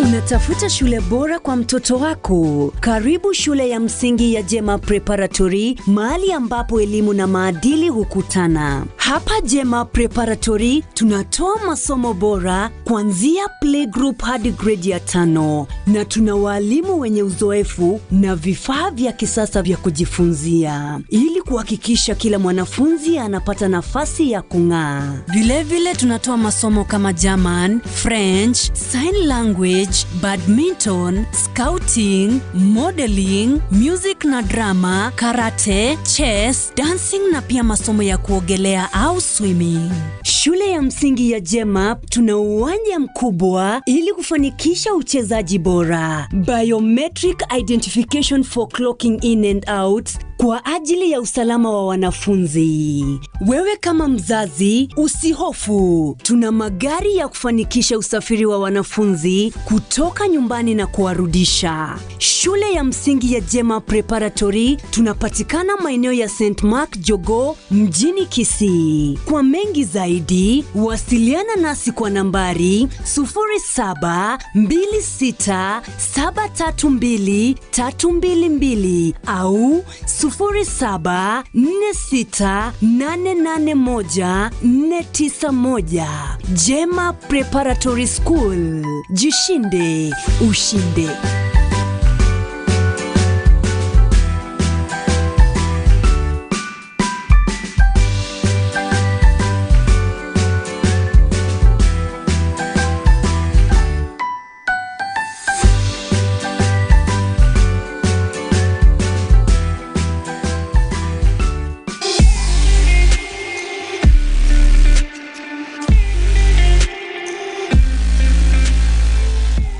Unatafuta shule bora kwa mtoto wako? Karibu shule ya msingi ya Jema Preparatory, mahali ambapo elimu na maadili hukutana. Hapa Jema Preparatory tunatoa masomo bora kuanzia playgroup hadi grade ya 5, na tuna walimu wenye uzoefu na vifaa vya kisasa vya kujifunzia ili kuhakikisha kila mwanafunzi anapata nafasi ya kung'aa. Vilevile tunatoa masomo kama German, French, Sign Language, Badminton, Scouting, Modeling, Music na drama, karate, chess, dancing na pia masomo ya kuogelea au swimming. Shule ya msingi ya Jema tuna uwanja mkubwa ili kufanikisha uchezaji bora. Biometric identification for clocking in and out kwa ajili ya usalama wa wanafunzi. Wewe kama mzazi usihofu, tuna magari ya kufanikisha usafiri wa wanafunzi kutoka nyumbani na kuwarudisha. Shule ya msingi ya Jema Preparatory tunapatikana maeneo ya St Mark Jogoo mjini Kisii. Kwa mengi zaidi, wasiliana nasi kwa nambari 0726732322 au 0746881491. Jema Preparatory School. Jishinde, ushinde.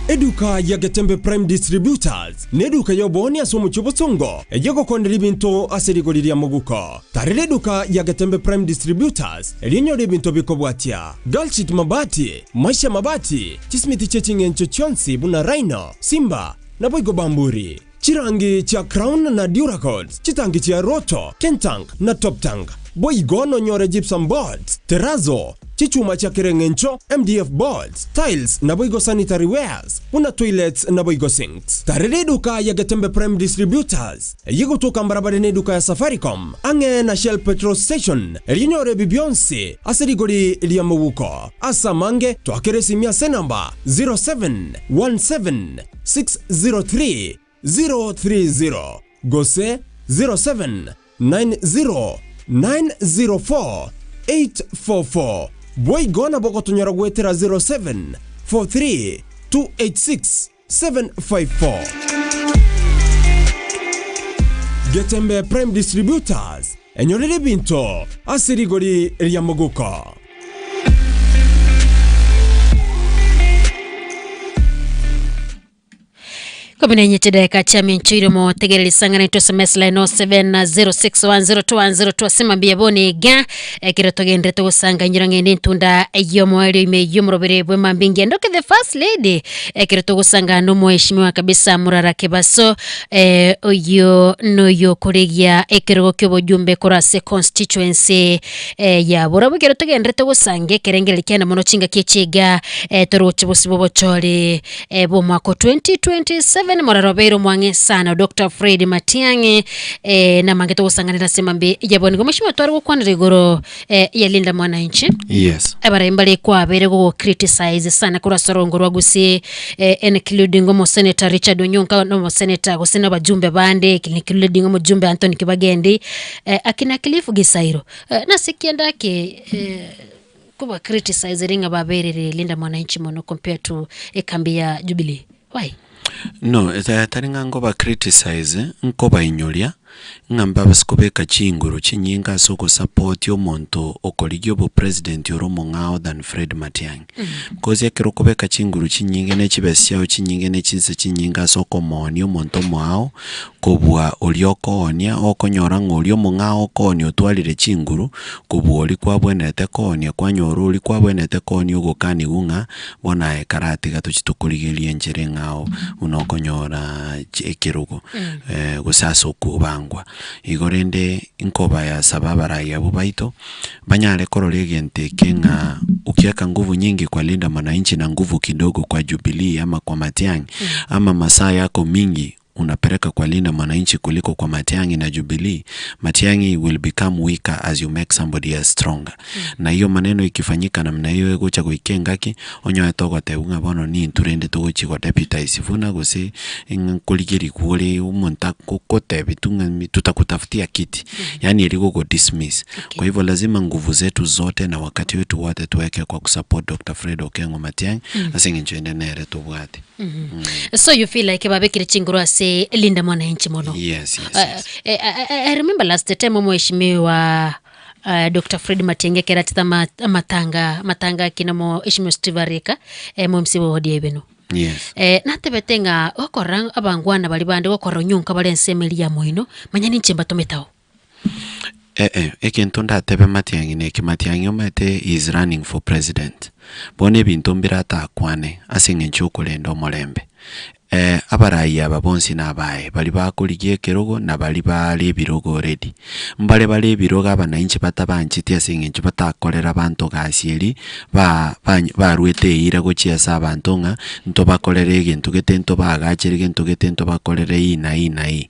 Eduka ya Getembe Prime Distributors nĩ eduka ya oboonia ase omochie obosongo eye gokondera ebinto ase rigori ria moguko. Tarera eduka ya Getembe Prime Distributors erio onyore ebinto bikobwatia Girlsheet mabati, Maisha mabati, chisimiti chie ching'encho chionsi buna Rhino, Simba na boigo Bamburi. Chirangi chia Crown na Duracoat, chitangi chia Roto, Kentank na Top Tank. Boigo nonyore gypsum boards, terrazzo, chichuma chia kereng'encho, MDF boards, tiles na boigo sanitary wares, buna toilets na boigo sinks. Tarera eduka ya Getembe Prime Distributors eyigotoka mbarabare na eduka ya Safaricom ang'e na Shell petrol station erio onyore ebi bionsi ase rigori ria moguko. Ase amange twakere esimi ase enamba 0717 603 030 gose 0790 904 844. Boigo nabo ogotonyora goetera 0743 286 754. Getembe Prime Distributors, enyorere ebinto ase rigori ria moguko. Kumi na enye chidakika chia minchoire motegereri sang'ana into sms line 0706102102 ase mambia bono iga ekero togenderete gosanga nyora ng'ende entunda y'omoerio ime y'omorobere bw'emambia engiya ndoke the first lady ekero togosanga nomoheshimiwa kabisa Murara Kebaso eh, oyio noyo okoregia ekerogo ki'obojumbe korwa ase constituency eh, ya Borabu ekero togenderete gosanga ekerengererio kiane mono chingaki echi iga eh, toroche bosio bw'obochori bw'omwaka o 2027 moraro obeire omwang'e sana Dr. Fred Matiang'i eh, namange togosanganera ase mambi yabo nigo mheshimiwa tware gokwanera igoro eh, ya Linda Mwananchi Yes. abarai mbare kwabere gogo criticize sana korwa ase orongo rwa Gusii eh, including omosenator Richard Onyonka na omosenator gose na abajumbe bande including omojumbe Anthony Kibagendi eh, akina Cliff Gisairo eh, nase kianda ake eh, Koba criticize ng'a baberire Linda Mwananchi mono compared to ekambi ya Jubilee. Why? No, eh, tari ng'a nkoba criticize, nkobainyoria, ng'a mbabase kobeka chinguru chinyinge ase ogosupport omonto okorigia obopresident ore omong'ao than Fred Matiang'i. Because ekero okobeka chinguru chinyinge na chibesa chiago chinyinge na chinsa chinyinge ase okomoonia omonto omoao, Kobua oria okoonia, okonyora ng'a oria omong'ao okoonia otwarire chinguru, kobua oria kwabwenerete koonia, kwanyora oria kwabwenerete koonia ogokanigwa ng'a bono aye karatiga tochie tokorigereria enchera eng'ao buna okonyora ekerogo gose ase okobangwa. Igo rende nkobayasaba abarai abwo baito, banyare korora egento eke ng'a ukiweka nguvu nyingi kwa Linda Mwananchi na nguvu kidogo kwa Jubilee ama kwa Matiang'i, ama masaa yako mingi unapeleka kwa Linda Mwananchi kuliko kwa Matiang'i na Jubilee, Matiang'i will become weaker as you make somebody else stronger. Na hiyo maneno ikifanyika namna hiyo egocha goika engaki, onyorete ogotebiwa ng'a bono nintwe rende togochia go deputize buna gose ng'a nkorigerigwa ore omonto agogotebi tu ng'a tutakutafutia kiti, yaani eri gogo dismiss. Kwa hivyo lazima nguvu zetu zote na wakati wetu wote tuweke kwa kusupport Doctor Fred Okengo Matiang'i, ase eng'encho ende nere tobwate. So you feel like babekire chinguru ase Linda Mwananchi mono. Yes, yes, Eh, eh, I, I remember last time omweshimiwa uh, Dr. Fred Matiang'i ekero achete ama- amatanga amatanga akina mo Heshimiwa Steve Arika eh, mo MC wa ODM beno. Yes. Eh, natebete ng'a gokora abangwana baria bande gokora onyonka bare ensemo eria ya moino manya ninche mbatomete ao. Eh eh, egento ndatebe Matiang'i neke, Matiang'i omanyete he is running for president. Bono ebinto mbire atakwane ase eng'encho yokorenda omorembe. Abarai aba bonsi nabaye, baria bakorigia ekerogo na baria bare ebirogo already. Mbare bare ebirogo abanainchi batabancheti ase eng'encho batakorera abanto gasi eria ba barwete eira gochia ase abanto ng'a ntobakorere egento gete ntobaagachere gento gete ntobakorere hii na hii na hii.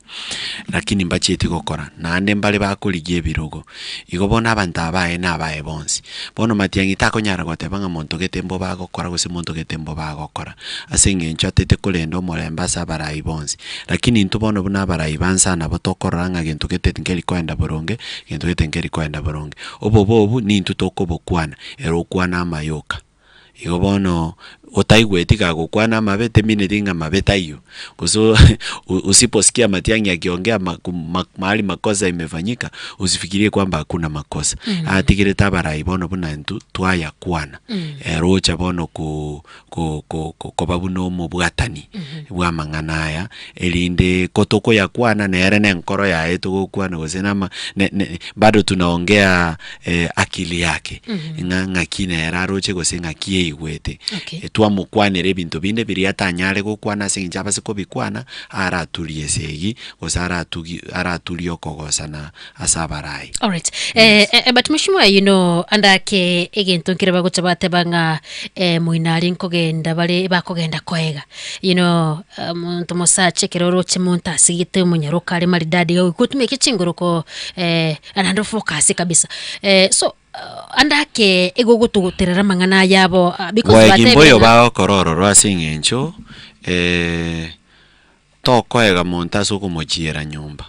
Lakini mbachieti gokora, naende mbare bakorigia ebirogo. Igo bono abanto aba aye nabaye bonsi. Bono Matiang'i takonyara goteba ng'a monto gete mbobe agokora gose monto gete mbobe agokora, ase eng'encho atete korenda omorembe ase abarai bonsi. Lakini intwe bono buna abarai ba nsa nabo tokorora ng'a gento gete nkeri koenda boronge, gento gete nkeri koenda boronge. Obobe obwo nintwe tokobokwana, ere okwana amayoka. Igo bono otaigweti gagokwana amabe temineti ng'a mabe taiyo, gose usiposikia Matiang'i akiongea mahali makosa imefanyika usifikirie kwamba hakuna makosa. Atigerete abarai bono buna intwe twayakwana, rocha bono ko ko ko koba buna omobwatani bw'amang'ana aya, erinde ko tokoyakwana nere na enkoro yaye togokwana gose nama ne ne bado tunaongea akili yake, ng'a ng'aki nere aroche gose ng'aki aigwete. Okay. Twamokwanera ebinto binde biria atanyare gokwana ase eng'encho abase kobikwana, araturie esegi, gose aratugi araturie okogosana ase abarai. Alright. Eh, eh, but mheshimiwa you know andake egento nkere bagocha bateba ng'a eh, moino aria nkogenda bare bakogenda koega you know eh, monto mosacha ekero oroche monto asigete omonyaroka are maridadi iga gotumia chinguru ko eh, naende ofocus kabisa eh, so andake igo ogotuguterera amang'ana aya abo ah, because Boegi batebire mboyo ng'a bagokora ororo ase eng'encho tokoega monto ase okomochiera nyomba.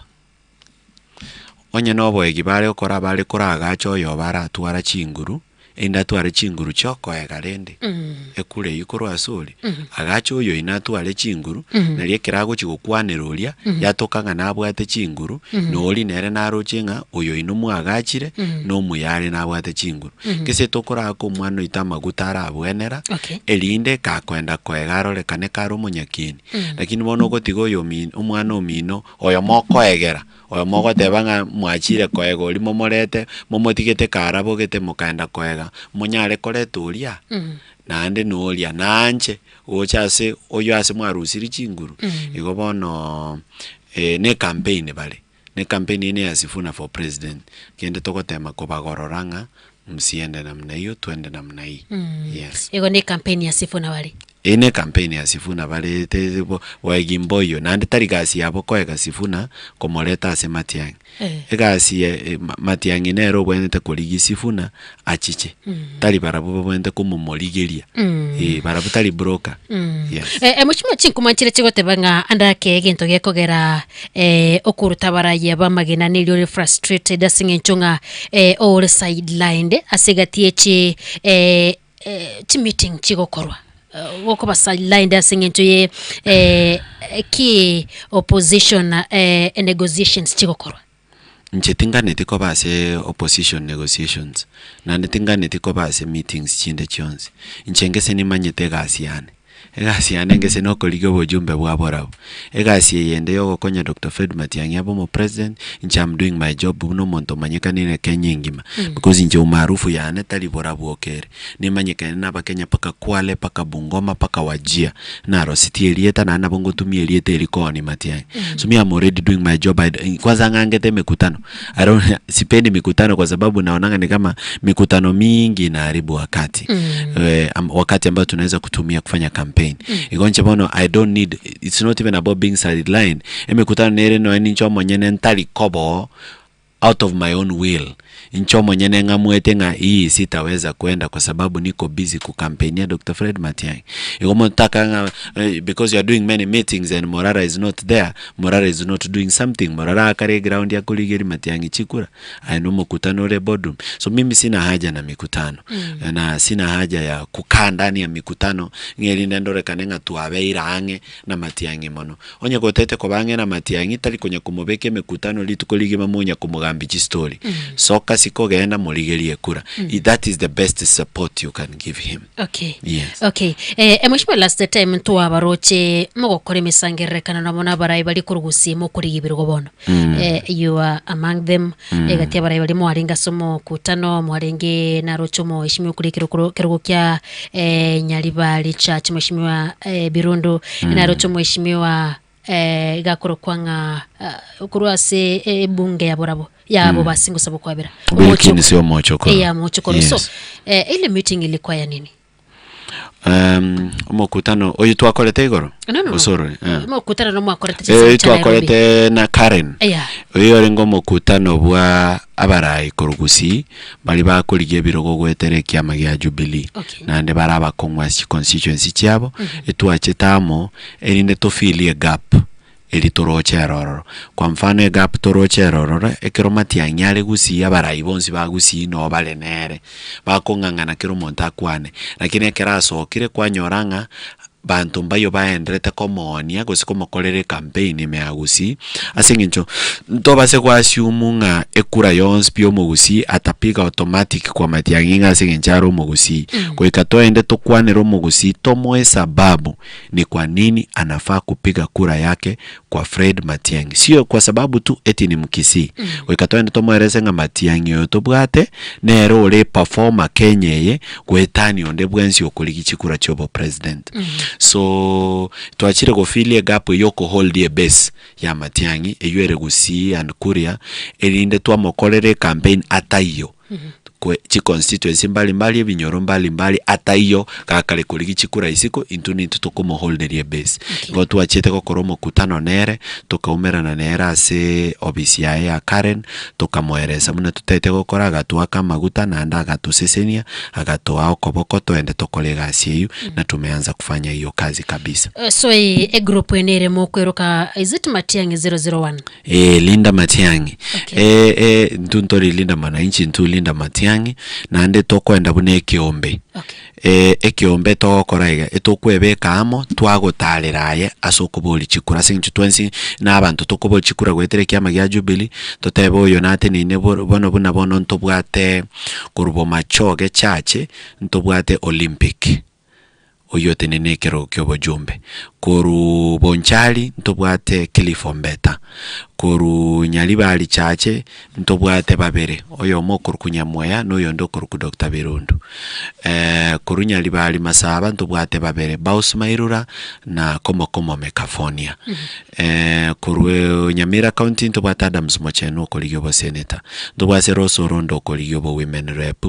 Onye noboegi bare gokora bare koragacha oyobo aratwara chinguru. Erinde atware chinguru chi'okoega rende, ekura eyio korwa ase oria, agache oyo oino atware chinguru, nario ekero agochia gokwanera oria, yatoka ng'a nabwate chinguru, na oria nere naroche ng'a oyo oino mwagachire, na omuya are nabwate chinguru. Gese tokoraka omwana oito amaguta arabwenera, erinde kakoenda koega arorekane kare omonyakieni. Lakini bono ogotiga oyo omino omwana omino, oyo mokoegera. Oyo mogoteba ng'a mwachire koega oria momorete, momotigete karabogete mokaenda koega, monyare koreta oria? Naende noria naanche gocha ase oyio ase mwarusirie chinguru? Igo bono ne ecampaign bare, ne ecampaign eye neya Sifuna for president, kende togotema kobagorora ng'a msiende namna hiyo twende namna hii, yes. Igo ne ecampaign ya Sifuna bare. Eye ne campaign ya Sifuna barete boegi mboiyo naende tari gasi yabo koega Sifuna komoreta ase Matiang'i. Egasi ya Matiang'i nere obwenerete korigia Sifuna achiche tari barabwo babwenerete komomorigeria eh barabwo tari broker yes. Mheshimiwa chinkuma nchire chigoteba ng'a ande ake egento gekogera okoruta abarayia b'amagena nerio ore frustrated ase eng'encho ng'a ore sidelined ase egati ye chi chimeeting chigokorwa, gokoba sidelined ase eng'encho ye ki opposition negotiations chigokorwa. Inche tinganeti koba ase opposition negotiations, naende tinganeti koba ase meetings chinde chionsi. Inche ngese nimanyete egasi yane, egasi yane ngese nokorigia obojumbe bwa borabwo. Egasi eye ende yogokonya Doctor Fred Matiang'i abe omopresident, inche am doing my job buna omonto omanyekanire Kenya engima, because inche umaarufu yane tari borabwo okere. Nimanyekane na abakenya mpaka Kwale, mpaka Bungoma, mpaka Wajir, narositie erieta naende nabo ngotumia erieta eri koonia Matiang'i. So me am already doing my job, I kwanza ng'angete emekutano, I don't sipendi mikutano kwa sababu naonanga ni kama mikutano mingi inaharibu wakati wakati ambao tunaweza kutumia kufanya campaign. Igo inche bono I don't need, it's not even about being sidelined, emekutano nere nonya ninche omonyene ntari koba oo out of my own will, inche omonyene ng'amuete ng'a hii sitaweza kwenda kwa sababu niko busy kukampainia Doctor Fred Matiang'i. Igo motaka ng'a because you are doing many meetings and Morara is not there, Morara is not doing something, Morara akare eground akorigeria Matiang'i chikura, aye nomokutano ore boardroom. So mimi sina haja na mikutano, na sina haja ya kukaa ndani ya mikutano ng'a erinde ndorekane ng'a twabeire ang'e na Matiang'i mono. Onye gotete koba ang'e namatiang'i, tari konya komobeka emekutano rituko rigima monya komogambi chistori. Soka siko genda morigerie ekura. That is the best support you can give him. Okay. Yes. Okay. Eh, eh, mheshimiwa last time ntwabaroche mogokora emisangererekano namo nabarai bari korugusia mokorigia ebirogo bono. Eh, you are among them. Egati abarai baria mwarenge ase omokutano mwarenge naroche omoheshimiwa okore ekerokoro kerogo kia eh, Nyaribari Church mheshimiwa eh, Birundu naroche omoheshimiwa eh, iga akorokwa ng'a ah, korwa ase ebunge ya borabo yabo basi ngosaba okwabera Wilkins Omochokoro. Eh, ya Omochokoro. So Yes. eh, ile meeting ilikuwa ya nini? Um, omokutano oyo twakorete igoro No, no, no. Gose orore? Eh. Omokutano nomwakorete Eh, chisemi oyo chia Nairobi. twakorete na Karen Yeah. oyo orenge omokutano bwa abarai korwa Gusii baria bakorigia ebirogo goetera ekiama gia Jubilee Okay. naende bare abakong'u ase chiconstituency chiabo etwachete amo erinde tofill egap eri toroche ere ororo. Kwa mfano egap toroche ere ororo, ekero matiang'i are gusii abarai bonsi ba gusii noo bare nere, bakong'ang'ana kera omonto akwane. Lakini ekero asokire kwanyora ng'a banto mbayio baenderete komoonia gose komokorera ecampaign ime ya gusii, ase eng'encho ntobase go assume ng'a ekura yonsi pi omogusii atapiga automatic kwa matiang'i ng'a ase eng'encho are omogusii. Goika toende tokwanere omogusii tomoe esababu Ni kwa nini anafaa kupiga kura yake kwa Fred Matiang'i? Sio kwa sababu tu eti ni Mkisii. Goika toende tomoerese ng'a Matiang'i oyo tobwate nere ore performer Kenya eye goetania onde bwensi okorigia chikura chia obopresident. So twachire gofill egap eywo okohold ebase ya Matiang'i eywo ere Gusii and Kuria erinde twamokorera ecampaign ataiyo. Kwe chiconstituency mbali mbali ebinyoro mbali mbali ataiyo gakare korigia chikura isiko intwe nintwe tokomoholderia ebase. Igo twachete gokora omokutano nere, tokaumerana nere ase ofisi yaye ya Karen, tokamoeresa buna totaete gokora agatoaka amaguta naende agatosesenia, agatoa okoboko toende tokore egasi eywo na tumeanza kufanya hiyo kazi kabisa. So egroup ene ere mokweroka is it Matiang'i 001? Ee, Linda Matiang'i. Eh, eh, intwe ntori Linda Mwananchi, intwe Linda Matiang'i, naende tokoenda buna ekeombe. Eh, ekeombe togokora iga, etokwebeka amo, twagotarera aye ase okoboria chikura ase eng'encho twensi na abanto tokoboria chikura goetera ekiama gia Jubilee, totebe oyo nateneine bo bono buna bono ntobwate korwa Bomachoge Church, ntobwate Olympic. Oyio otenene ekerogo ki'obojumbe. Korwa Bonchari ntobwate Cliff Ombeta, korwa Nyaribari Chache ntobwate babere, oyomo okorokwa Nyamweya na oyonde okorokwa Doctor Birundu. Korwa Nyaribari Masaba ntobwate babere, Baus Mairura na Komokomo Mekafonia. Korwa Nyamira County ntobwate Adams Mochenu okorigia oboseneta, ntobwate Rose Orondo okorigia obo women rep,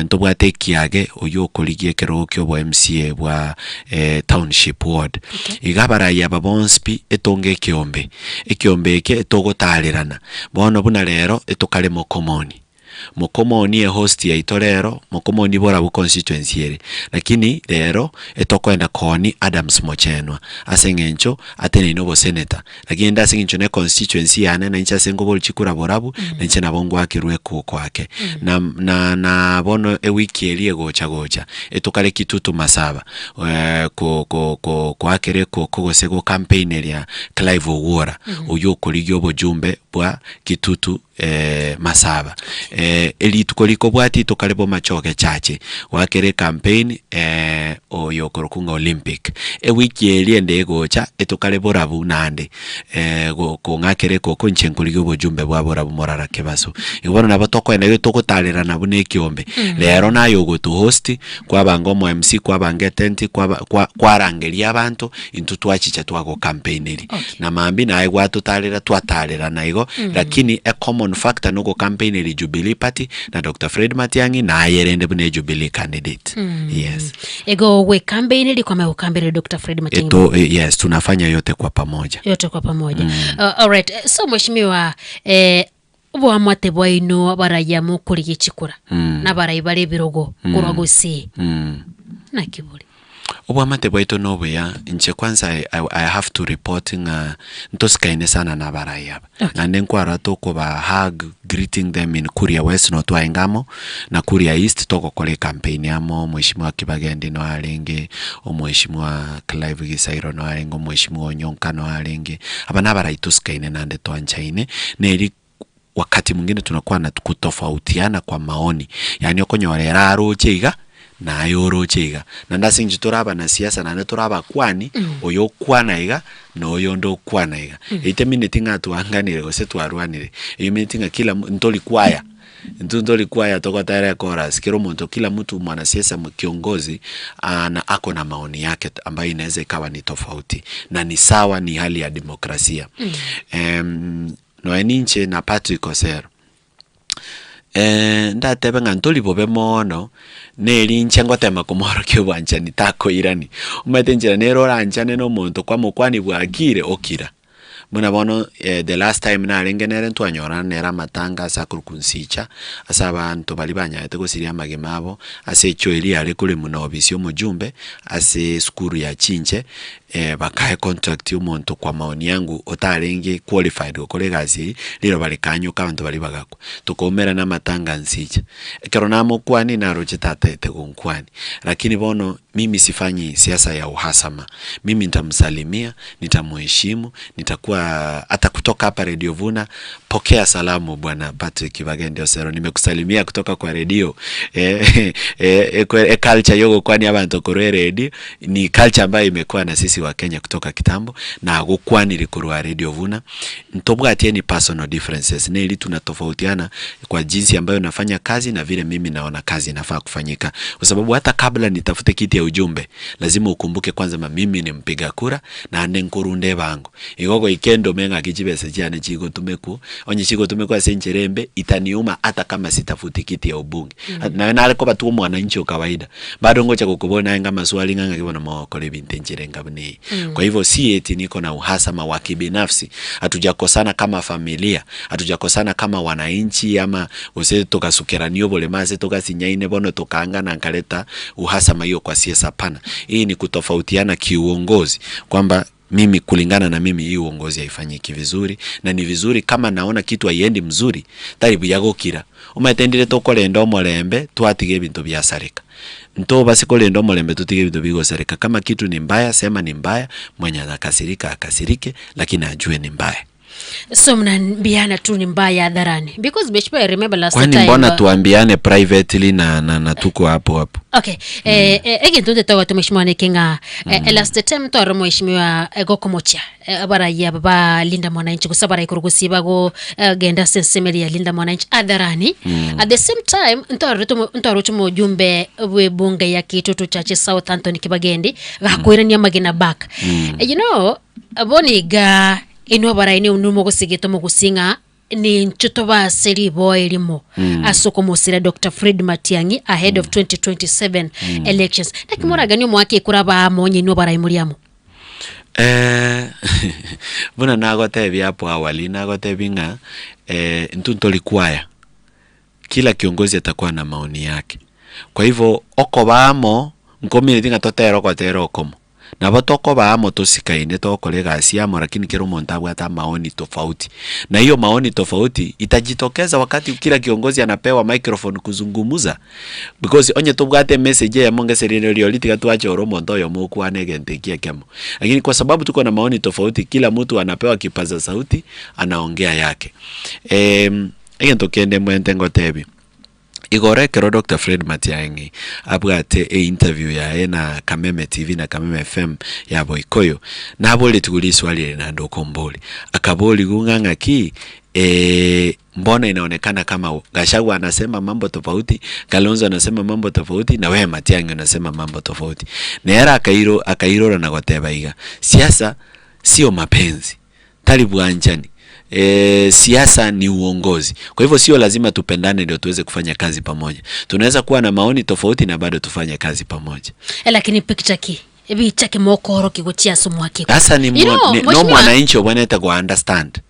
ntobwate Ekiage oywo okorigia ekerogo kia obo MCA bwa township ward. Iga abarai aba bonsi pi etonge ekeombe, ekeombe eke togotarerana, bono buna rero etokare mokomoni. Mokomoni ehost yaito rero, Mokomoni borabu constituency ere, lakini rero etokoenda kooni Adams Mochenwa ase eng'encho ateneine oboseneta, lakini rende ase eng'encho ne constituency yane na inche ase nkoboria chikura borabu, na inche nabo ngwakerwa ekuku ake. Na na na bono ewiki eria egocha gocha, etokare Kitutu Masaba ko ko ko koakera ekuku gose go campaign eria Clive Owuora, oywo okorigia obojumbe bwa Kitutu Masaba. Erituko rikobwatia tokare bomachoge chache, goakera ecampaign oyo okorokwa ng'a Olympic. Ewiki eria ende egocha, etokare borabu naende kong'akera ekoko inche nkorigia obojumbe bwa borabu morara kebaso. Igo bono nabo tokoenda igo togotarerana buna ekiombe. Rero naye ogoto host, kwabanga omo MC, kwabanga etent, kwaba kwa kwarangeria abanto, intwe twachicha twagocampaineria. Na mambia naye gwatotarera twatarerana igo, lakini e common factor na ogocampaineria Jubilee Party na Doctor Fred Matiang'i naye rende buna e Jubilee candidate. Yes. Igo gwecampaineria kwamanya gocampaineria Doctor Fred Matiang'i Eto, yes, tunafanya yote kwa pamoja. yote kwa pamoja. Alright. So mheshimiwa eh, oboamate bwaino abaraiya mokorigia chikura na abarai bare ebirogo korwa gosii naki bore? Oboamate bwaito nobuya, inche kwanza I, I, I have to report ng'a ntosikaine sana na abarai aba. Naende nkwarora tokoba hug, greeting them in Kuria West no twaenga amo, na Kuria East togokora ecampaign amo, Mheshimiwa Kibagendi no arenge, Omheshimiwa Clive Gisairo no arenge, Omheshimiwa Onyonka no arenge, aba nabarai tosikaine naende twanchaine, neri wakati mwingine tunakuwa na kutofautiana kwa maoni, yaani okonyora ere aroche iga, naye oroche iga. Naende ase eng'encho tore abanasiasa naende tore abakwani, oyo okwana iga, na oyonde okwana iga. Eyio temineti ng'a twaanganire gose twarwanire, emineti ng'a kila mo ntori kwaya, intwe ntori kwaya togotera echorus, kera omonto kila mtu mwanasiasa kiongozi ana ako na maoni yake ambayo inaweza ikawa ni tofauti, na ni sawa ni hali ya demokrasia. Nonya ninche na Patrick Osero, ndatebe ng'a ntori bobe mono, neri inche ngotema komworokia obwanchani takoirani. Omanyete enchera nere oranchane na omonto kwamokwania bwakire okira. Buna bono the last time narenge nere ntwanyorana nere amatanga ase akorokwa Nsicha, ase abanto baria banyarete gosiria amagima abo, ase echoo eria yare koremwa na obisi ya omojumbe, ase esukuru ya chinche. Bakae contract omonto kwa maoni yangu otarenge qualified gokora egasi eyio, riroba rikanyoka abanto baria bagakwa. Tokoumerana amatanga nsicha. Ekero namokwania naroche tataete gonkwania, lakini bono mimi sifanyi siasa ya uhasama, mimi nitamsalimia, nitamuheshimu, nitakuwa hata kutoka hapa Radio Vuna, pokea salamu bwana Patrick Bagende Osero, nimekusalimia kutoka kwa redio eculture ya ogokwania abanto korwa eredio Ni culture ambayo imekuwa na sisi wakenya kutoka kitambo, nagokwanire korwa Radio Vuna, ntobwati any personal differences, neri tunatofautiana kwa jinsi ambayo nafanya kazi na vile mimi naona kazi inafaa kufanyika, kwa sababu hata kabla nitafute kiti ya ujumbe lazima ukumbuke kwanza ma mimi ni mpiga kura naende nkorunda ebango, igo goika endome ng'aki chibesa chiane chigotumekwa, onye chigotumekwa ase enchera embe itaniuma hata kama sitafuti kiti ya ubunge. Naye nare koba tu omwananchi o kawaida. Bado ngocha gokoboria naye ng'amaswali ng'a ng'aki bono mogokora ebinto enchera enga buna eye. Kwa hivyo si eti niko na uhasama wa kibinafsi, hatujakosana kama familia, hatujakosana kama wananchi ama gose togasukerania oboremo ase togasinyaine bono tokaangana nkareta uhasama hiyo kwa siasa hapana. Hii ni kutofautiana kiuongozi kwamba. Mimi kulingana na mimi hii uongozi haifanyiki vizuri, na ni vizuri kama naona kitu haiendi mzuri, tari buya gokira. Omanyete ndire tokorenda omorembe twatiga ebinto biasareka. Ntobase korenda omorembe totige ebinto bigosareka. Kama kitu ni mbaya, sema ni mbaya, mwenye anakasirika akasirike, lakini ajue ni mbaya. So mnaambiana tu ni mbaya hadharani because Mheshimiwa, I remember last Kwani time mbona tuambiane privately na, na, na tuko hapo hapo? Okay, eh, eh, egento ntetogote mheshimiwa neke ng'a eh, last time tware mheshimiwa eh, gokomochia eh, abaraiya aba ba Linda Mwananchi gose abarai korwa gose bago eh, genda ase ensemo eria ya Linda Mwananchi hadharani at the same time ntwarorete omo- ntwaroche omojumbe bwe ebunge ya Kitutu Chache South Anthony Kibagendi gakoirania amagena back you know bono iga Inwe abarai nigo mogosigete omogusii ng'a ninche tobe ase riboa erimo ase okomosira Doctor Fred Matiang'i ahead of 2027 elections. Naki moraganie omoake ekura aba amo onye inwe abarai mori amo? Eh, buna nagotebia hapo awali, nagotebia ng'a eh, intwe ntori kwaya, kila kiongozi atakuwa na maoni yake. Kwa hivyo okoba amo nkomineti ng'a totere ogotera okomo. Nabo tokoba amo tosikaine togokora egasi amo lakini kera omonto abwate amaoni tofauti. Na hiyo maoni tofauti itajitokeza wakati kila kiongozi anapewa microphone kuzungumuza because onye tobwate emessage eyemo ngese rende riori tiga twachora omonto oyomo okwane egento ekio ekemo. Lakini kwa sababu tuko na maoni tofauti kila mtu anapewa kipaza sauti anaongea yake. Egento kende mbwenerete ngotebie. Igoro ekero Doctor Fred Matiang'i abwate einterview yaye na Kameme TV na Kameme FM ya Boikoyo, naboretigwe riswali eri naende okomboria. Akaborigwa ng'a ng'aki eh, mbona inaonekana kama Gachagua anasema mambo tofauti, Kalonzo anasema mambo tofauti na wewe Matiang'i unasema mambo tofauti. Nere akairo akairora na goteba iga, siasa sio mapenzi. Tari bwanchani. E, siasa ni uongozi. Kwa hivyo sio lazima tupendane ndio tuweze kufanya kazi pamoja. Tunaweza kuwa na maoni tofauti na bado tufanye kazi pamoja. Lakini picture ki? Ebicha ki mokorokia gochia ase omwaka Sasa ni, You mwa, know, ni no mheshimiwa, mwananchi obwenerete go understand.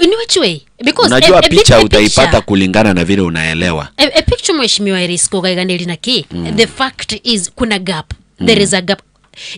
in which way? Because Unajua a, a, picha a utaipata picture, kulingana na vile unaelewa. a, a picture mheshimiwa Erisco gaiganeri naki the fact is kuna gap there is a gap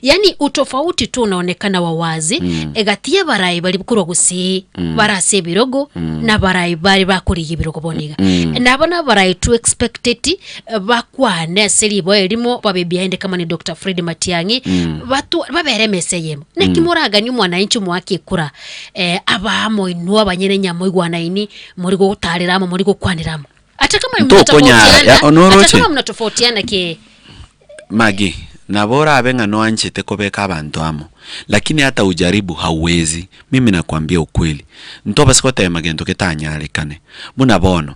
yani utofauti tu unaonekana wa wazi mm. egati y'abarai bari korwa gusii mm. bare ase ebirogo mm. na abarai bari bakorigia ebirogo bono iga mm. nabo na abarai tu expected eh, bakwane ase riboa erimo babe behind kama ni Dr. Fred Matiang'i mm. batu babere emesa eyemo naki moraganie omwananchi omoake ekura eh, abamo inwe abanyene nyamo igwanaini mori gotarera amo mori gokwanera amo ata kama Ntokonyara, mnatofautiana ya, onoroche. ata kama mnatofautiana ki Maggie, nabo orabe ng'a noanchete kobeka abanto amo, lakini hata ujaribu hauwezi. Mimi nakwambia ukweli. Ntobase gotema gento getanyarekane. Buna bono,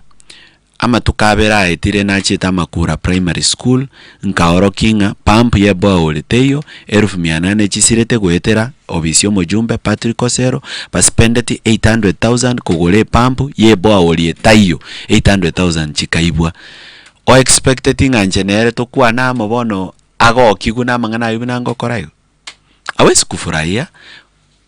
amatuko abere aetire nachete amakura primary school, nkaorokia ng'a pump ye borehole teiyo, elfu mia nane chisirete goetera obisi y'omojumbe Patrick Osero, baspendeti 800,000 kogora epump ye borehole etaiyo, 800,000 chikaibwa. O expecteti ng'a inche nere tokwane amo bono agokigwe na amang'ana ayio buna ngokora igo? Hawezi kufurahia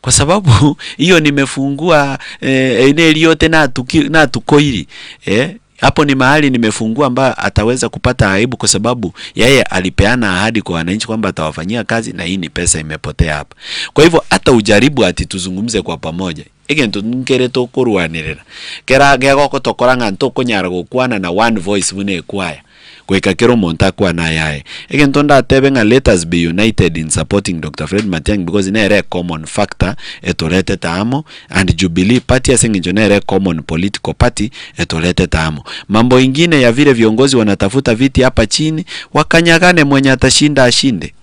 kwa sababu hiyo nimefungua eh, neriote natuki natukoiri eh, hapo ni mahali nimefungua ambayo ataweza kupata aibu kwa sababu yeye alipeana ahadi kwa wananchi kwamba atawafanyia kazi na hii ni pesa imepotea hapa. Kwa hivyo hata ujaribu ati tuzungumze kwa pamoja egento nkere tokorwanerera kera gegokotokora ng'a ntokonyara gokwana na one voice buna ekwaya goika kera omonto akwane ayaye. Egento ndatebe ng'a let us be united in supporting Doctor Fred Matiang'i because nere ecommon factor etoretete amo and Jubilee party ase eng'encho nere ecommon political party etoretete amo. Mambo ingine ya vile viongozi wanatafuta viti hapa chini wakanyagane mwenye atashinda ashinde.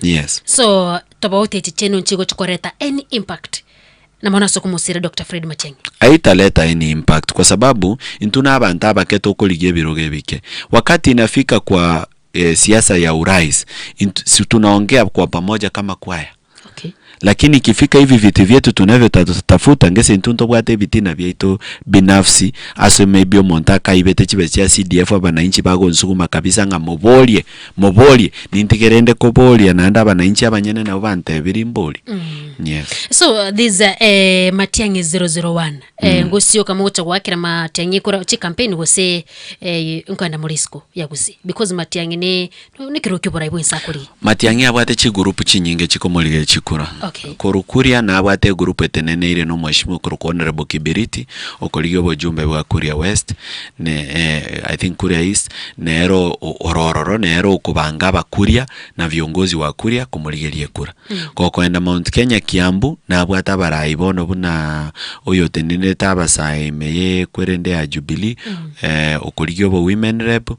Yes. So tobauti echi chiaino nchigochi koreta any impact Na mono ase okomosira Doctor Fred Matiang'i. Aitaleta any impact kwa sababu intwe na abanto abake tokorigia ebirogo ebike. Wakati inafika kwa eh, siasa ya urais int, si tunaongea kwa pamoja kama kwaya. Okay. Lakini ikifika hivi viti vyetu tunavyotafuta ngese intwe ntobwate ebitina biaito binafsi ase maybe omonto akaibete chibesa chia CDF abananchi bagonsuguma kabisa ng'a moborie moborie nintigere inde koboria naende abananchi abanyene nabo bantebirie mborie. Yes. So uh, this uh, eh, Matiang'i 001 eh, ngosioka mogocha goakera Matiang'i kora chi campaign gose eh, nkoenda more isiko ya gusii because Matiang'i ne nekero kioborai bwense akorigia. Matiang'i abwate chigurupu chinyinge chikomorigeria chikura. Okay. Korwa Kuria nabwate egroup eteneneire na omweshimiwa okorokwa Honourable Kibiriti, okorigia obojumbe bwa Kuria West, ne I think Kuria East, nere ore ororo, nere okobanga abakuria na viongozi wa Kuria komorigeria ekura. Gokoenda Mount Kenya Kiambu, nabwate abarai bono buna oyotenenerete abasae ime ye ekwerende ya Jubilee, okorigia obo women rep,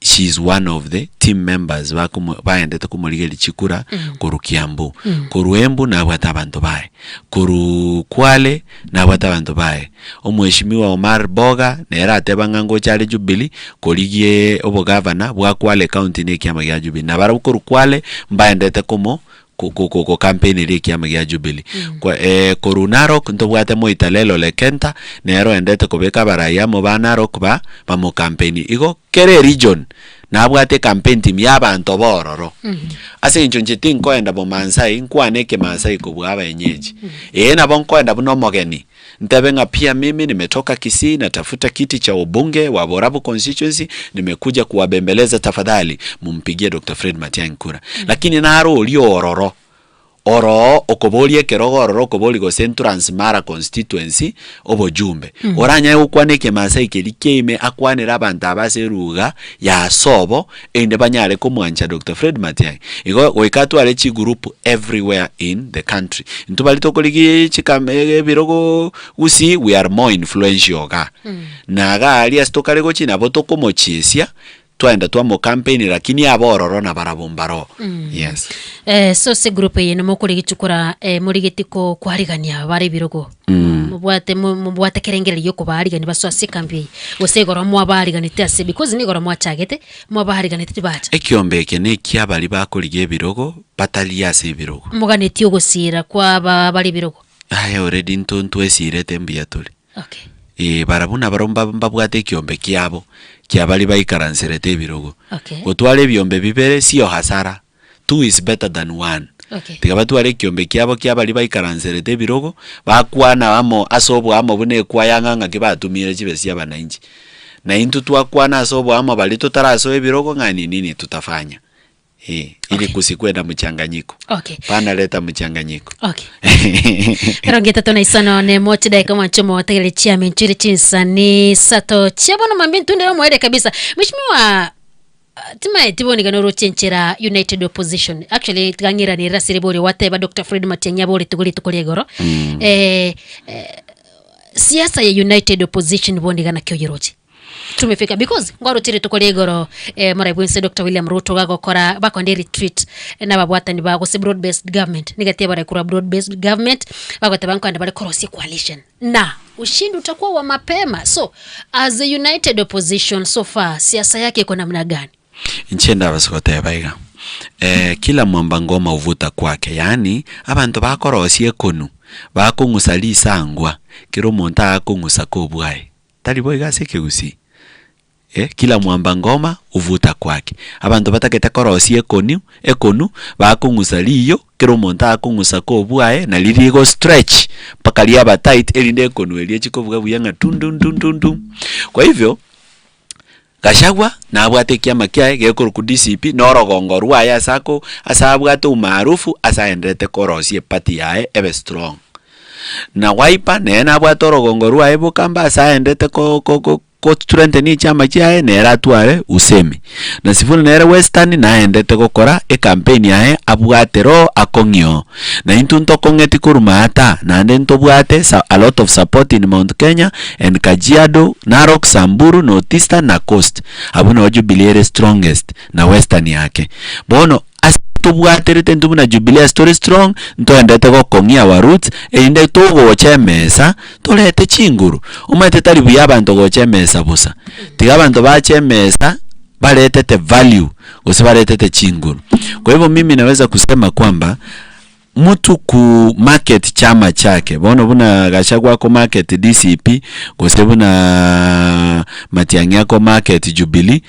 she is one of the team members bakomo baendete komorigeria chikura korwa Kiambu. Korwa Embu nabwate abanto baye, korwa Kwale nabwate abanto baye. Omweshimiwa Omar Boga nere ateba ng'a ngocha are Jubilee korigie obogavana bwa Kwale county na ekiama gia Jubilee. Nabarabwo korwa Kwale mbaendete komo ko- ko- ko- gocampaineria ekiama gia Jubilee. Kwa korwa Narok ntobwate Moitalel Ole Kenta, nere oendete kobeka abarai amo ba Narok ba bamocampaini. Igo kera eregion nabwate ecampaign team ya abanto ba ororo. Ase eng'encho inche tinkoenda bomaasai, nkwane ekemaasai kobua abaenyeji. Ee nabo nkoenda buna omogeni, Ntebe ng'a pia mimi nimetoka Kisii natafuta kiti cha ubunge wa Borabu constituency nimekuja kuwabembeleza tafadhali mumpigie Doctor Fred Matiang'i kura. Lakini naro oria ororo oroo okoboria ekerogo ororo okoboria gose Trans Mara constituency obojumbe oranyare gokwana ekemasai keria kiaime akwanere abanto aba ase eruga ya sobo erinde banyare komwancha Doctor Fred Matiang'i. Igo goika atware chigroup everywhere in the country. Intwe baria tokorigia chikam ebirogo gusii we are more influential igaa. Na iga aria ase tokare gochia nabo tokomochiesia twaenda twamocampaign lakini abe ororo nabarabwo mbaroo. Yes. Eh, so ase egroup eye nomokorigia kora eh, morigetie ko kwarigania bare ebirogo mobwate mo- mobwate ekerengererio giokobaarigania basoe ase ekambi eye gose igoro mwabaariganete ase because nigo mwachagete mwabaariganete tibacha. Ekiombe eke nekia baria bakorigia ebirogo batari ase ebirogo. Moganetie ogosiira kwa aba bare ebirogo. Aye already nto ntwesirete mbuya tore. Okay. Ee, barabwo nabarabwo mba mbabwate ekiombe kiabo kia baria baikaranserete ebirogo. Okay. Gotwara ebiombe bibere sio hasara, two is better than one. Okay. Tiga batware ekiombe kiabo kia baria baikaranserete ebirogo, bakwana amo ase oboamo buna ekwaya ng'a ng'aki batumire chibesa chia abananchi. Na intwe twakwana ase oboamo baria totarasoa ebirogo ng'a ni nini tutafanya. Eh, ili kusikue na mchanganyiko. Okay. Pana leta mchanganyiko. Okay. Erongo etato na isano na emo chidaika mwanche omotegereri chiamenchire chinsani isato chia bono mambia ntundere omoerio kabisa. Mheshimiwa ah, timaeti bono iga noroche enchera United Opposition. Actually tiga ng'iranere ase riborio gwateba Dr. Fred Matiang'i aborete igo rituko ria igoro. Eh, eh, siasa ya United Opposition bono iga naki oyeroche? Tumefika because ngwaroche rituko ria igoro eh, morai bwense Dr. William Ruto gagokora bakonde retreat eh, nababwatani ba gose broad based government nigatie bare korwa broad based government bagoteba nkoenda bare korosia coalition na ushindi utakuwa wa mapema so as a united opposition so far siasa yake iko namna gani Inche ndabase goteba iga, eh, kila mwamba ngoma huvuta kwake, yaani abanto bakorosia ekonu, bakong'usa risangwa, kera omonto agakong'usa kobwaye. Tari boigo ase ekegusii? Eh, kila mwamba ngoma huvuta kwake. Abanto batagete korosia ekonu, ekonu, bakong'usa riyo, kera omonto akong'usa kobwaye, na riria rigo stretch mpaka riaba tight erinde ekonu eria echi kobuga buya ng'a dundundundundum. Kwa hivyo, Gachagua nabwate ekiama kiaye gekorokwa DCP na orogongo rwaye ase ako ase abwate umaarufu ase aenderete korosia eparty yaye ebe strong. Na Wiper nere nabwate orogongo rwaye bokamba ase aendete ko ko ko kostrengthenia echiama chiaye nere atware usemi. Na Sifuna nere Western naendete gokora ecampaign yaye abwate roho akong'ie oo. Na intwe ntokong'eti korwa maata naende ntobwate sa a lot of support in Mount Kenya and Kajiado, Narok, Samburu, North Eastern na Coast. Abwo noo Jubilee ere strongest na Western yake. Bono ase tobwaterete intwe buna Jubilee ase tore strong, ntoendete gokong'ia our roots, erinde togocha emesa, torete chinguru. Omanyete tari buya abanto gocha emesa bosa, tiga abanto bache emesa baretete value gose baretete chinguru. Kwa hivyo mimi naweza kusema kwamba mtu ku market chama chake bono buna Gachagua ako market DCP gose buna Matiang'i ako market Jubilee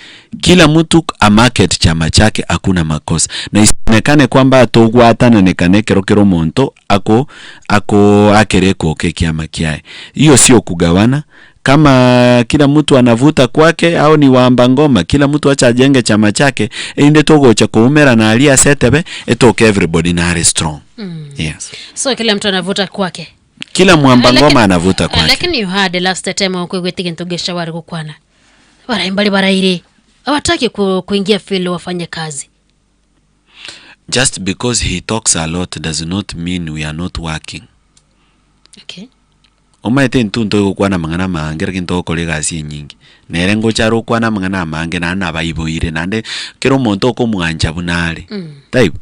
kila mtu a market chama chake hakuna makosa na isionekane kwamba togwatananekana ekero kera omonto ako ako akere ekoka ekiama kiaye. Hiyo sio kugawana. Kama kila mtu anavuta kwake au ni wamba ngoma, kila mtu acha ajenge chama chake, erinde togocha koumerana aria ase etebe, etoke everybody nare strong. Yes. So kila mtu anavuta kwake. Kila mwamba Lakini- ngoma anavuta kwake. Lakini you had last time okoigwete gento gesha wari gukwana. Barai mbali baraire. Hawataki ku, kuingia field wafanye kazi. Just because he talks a lot does not mean we are not working. Okay. Omaete intwe ntogokwana amang'ana amange lakini togokora egasi enyinge. Nere ngocha are okwana amang'ana amange naende nabaiboire naende kera omonto okomwancha buna are. Taibo?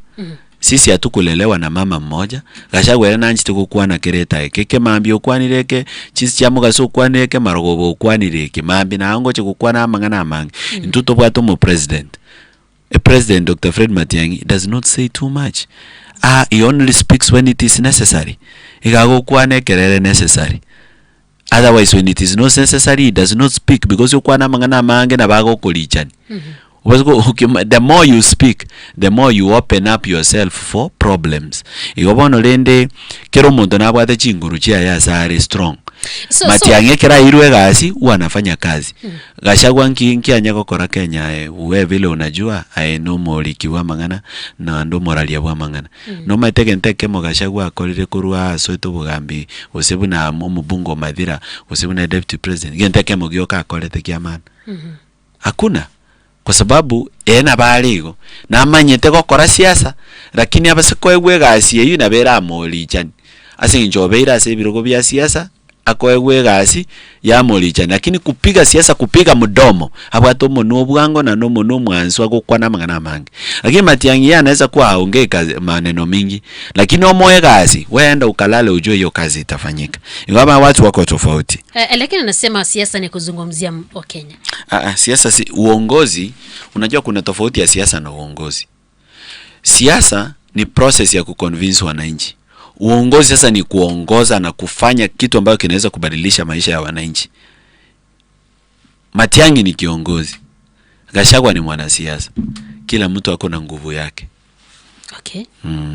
Sisi hatukulelewa na mama mmoja, Gachagua ere nanchete gokwana kera etaeka eke mambia okwanire eke, chinse chia mogaso okwanire eke, marogoba okwanire eke, mambia naye ngocha gokwana amang'ana amange. Intwe tobwate omopresident, a president Doctor Fred Matiang'i does not say too much, ah he only speaks when it is necessary, iga agokwana ekero ere necessary, otherwise when it is not necessary he does not speak because okwana amang'ana amange nabo agokorichani. Obase ko okima the more you speak the more you open up yourself for problems. Igo bono rende kera omonto nabwate chinguru chiaye ase are strong. So- so- Matiang'i ekero airwe egasi huwa anafanya kazi. Gachagua nki nkianya gokora Kenya aye we vile unajua aye nomoriki bwa amang'ana naende omoraria bwa amang'ana. Nomanyete egento ekemo Gachagua akorire korwa asoete obogambi gose buna omobunge o Mathira gose buna deputy president gento ekemo gioka akorete kia maana. Hakuna kwa sababu ere nabo are igo, namanyete gokora siasa lakini abase koegwa egasi eywo nabo eramorichani ase eng'encho obeire ase ebirogo bia siasa akoegwa egasi yamorichani lakini kupiga siasa kupiga mdomo abwate omonwe obwango naende omonwe omwansu agokwana amang'ana amange. Lakini Matiang'i yeye anaweza kuwa haongei kazi maneno mingi lakini omoe egasi we enda ukalale ujue hiyo kazi itafanyika. Ingawa watu wako tofauti. Eh, lakini anasema siasa ni kuzungumzia Wakenya. Ah, ah, siasa si uongozi. Unajua kuna tofauti ya siasa na uongozi. Siasa ni process ya kuconvince wananchi. Uongozi sasa ni kuongoza na kufanya kitu ambayo kinaweza kubadilisha maisha ya wananchi. Matiang'i ni kiongozi, Gachagua ni mwanasiasa. Kila mtu ako na nguvu yake. Okay.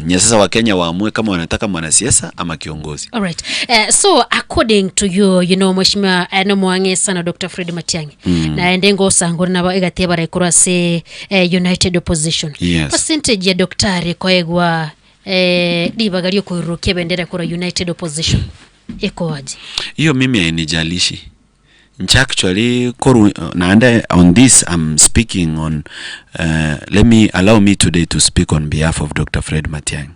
Nya sasa Wakenya waamue kama wanataka mwanasiasa ama kiongozi. All right. So according to you, you know, Mheshimiwa no mwange sana Dr. Fred Matiang'i. Naende ngosangura nabo egatia baraikuru ase United Opposition. Yes. Percentage ya daktari koegwa ribaga riokoirurukia bendera kura United Opposition iko aje? Hiyo mimi hainijalishi. Nch actually koru naende on this I'm speaking on let me allow me today to speak on behalf of Dr. Fred Matiang'i.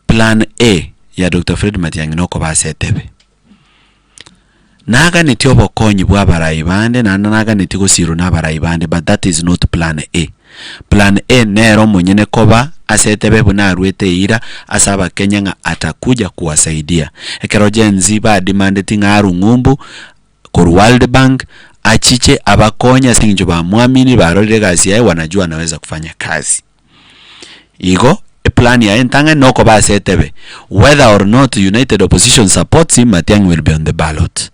Plan A ya Dr. Fred Matiang'i nokoba ase etebe. Naganetie obokonyi bwa abarai bande naende naganetie gosirwa na abarai bande but that is not plan A. Plan A nere omonyene koba ase etebe buna arwete eira ase abakenya ng'a atakuja kuwasaidia. Ekero Gen Z bademandeti ng'a arwe ng'umbu korwa World Bank achiche abakonye ase eng'encho bamwamini barorire egasi yaye wanajua anaweza kufanya kazi. Igo eplan yaye entang'ani nokoba ase etebe whether or not United Opposition supports him Matiang'i will be on the ballot.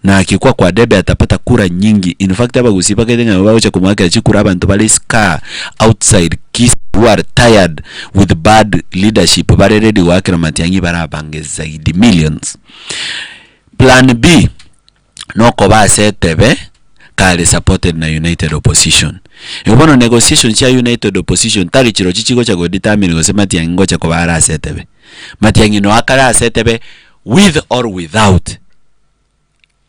Na akikuwa kwa debe atapata kura nyingi. In fact abagusii bakaete ng'a bagocha komoakera chikura abanto bare isiko outside Kisii who are tired with bad leadership bare ready goakera Matiang'i barabange zaidi millions. Plan B nokoba ase etebe kare supported na United Opposition. Igo bono negotiations chia United Opposition tari chirochio chigocha go determine gose Matiang'i ngocha koba are ase etebe. Matiang'i noe akare ase etebe with or without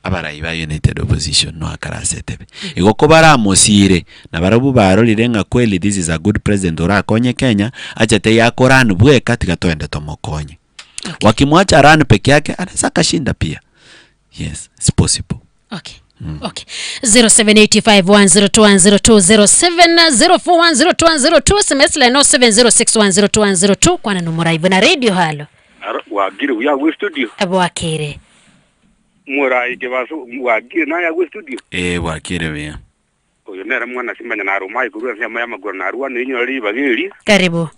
abarai ba United Opposition noe akare ase etebe. Igo kobaramosire na barabwo barorire ng'a kweli this is a good president orakonye Kenya, achete yakoran bweka tiga toende tomokonye. Wakimwacha run peke yake anaweza akashinda pia. Yes, it's possible. Okay. Okay. 0785102102 0704102102 SMS line 0706102102 kwana numuraibu na radio halo. Wagire uya gwe studio. Abwakire. Murai ke baso wagire na ya gwe studio. Eh, bwakire buya. Uyu nere mwana simanya na ruma iguru ya maya maguru na ruwa ninyo ri bagiri. Karibu.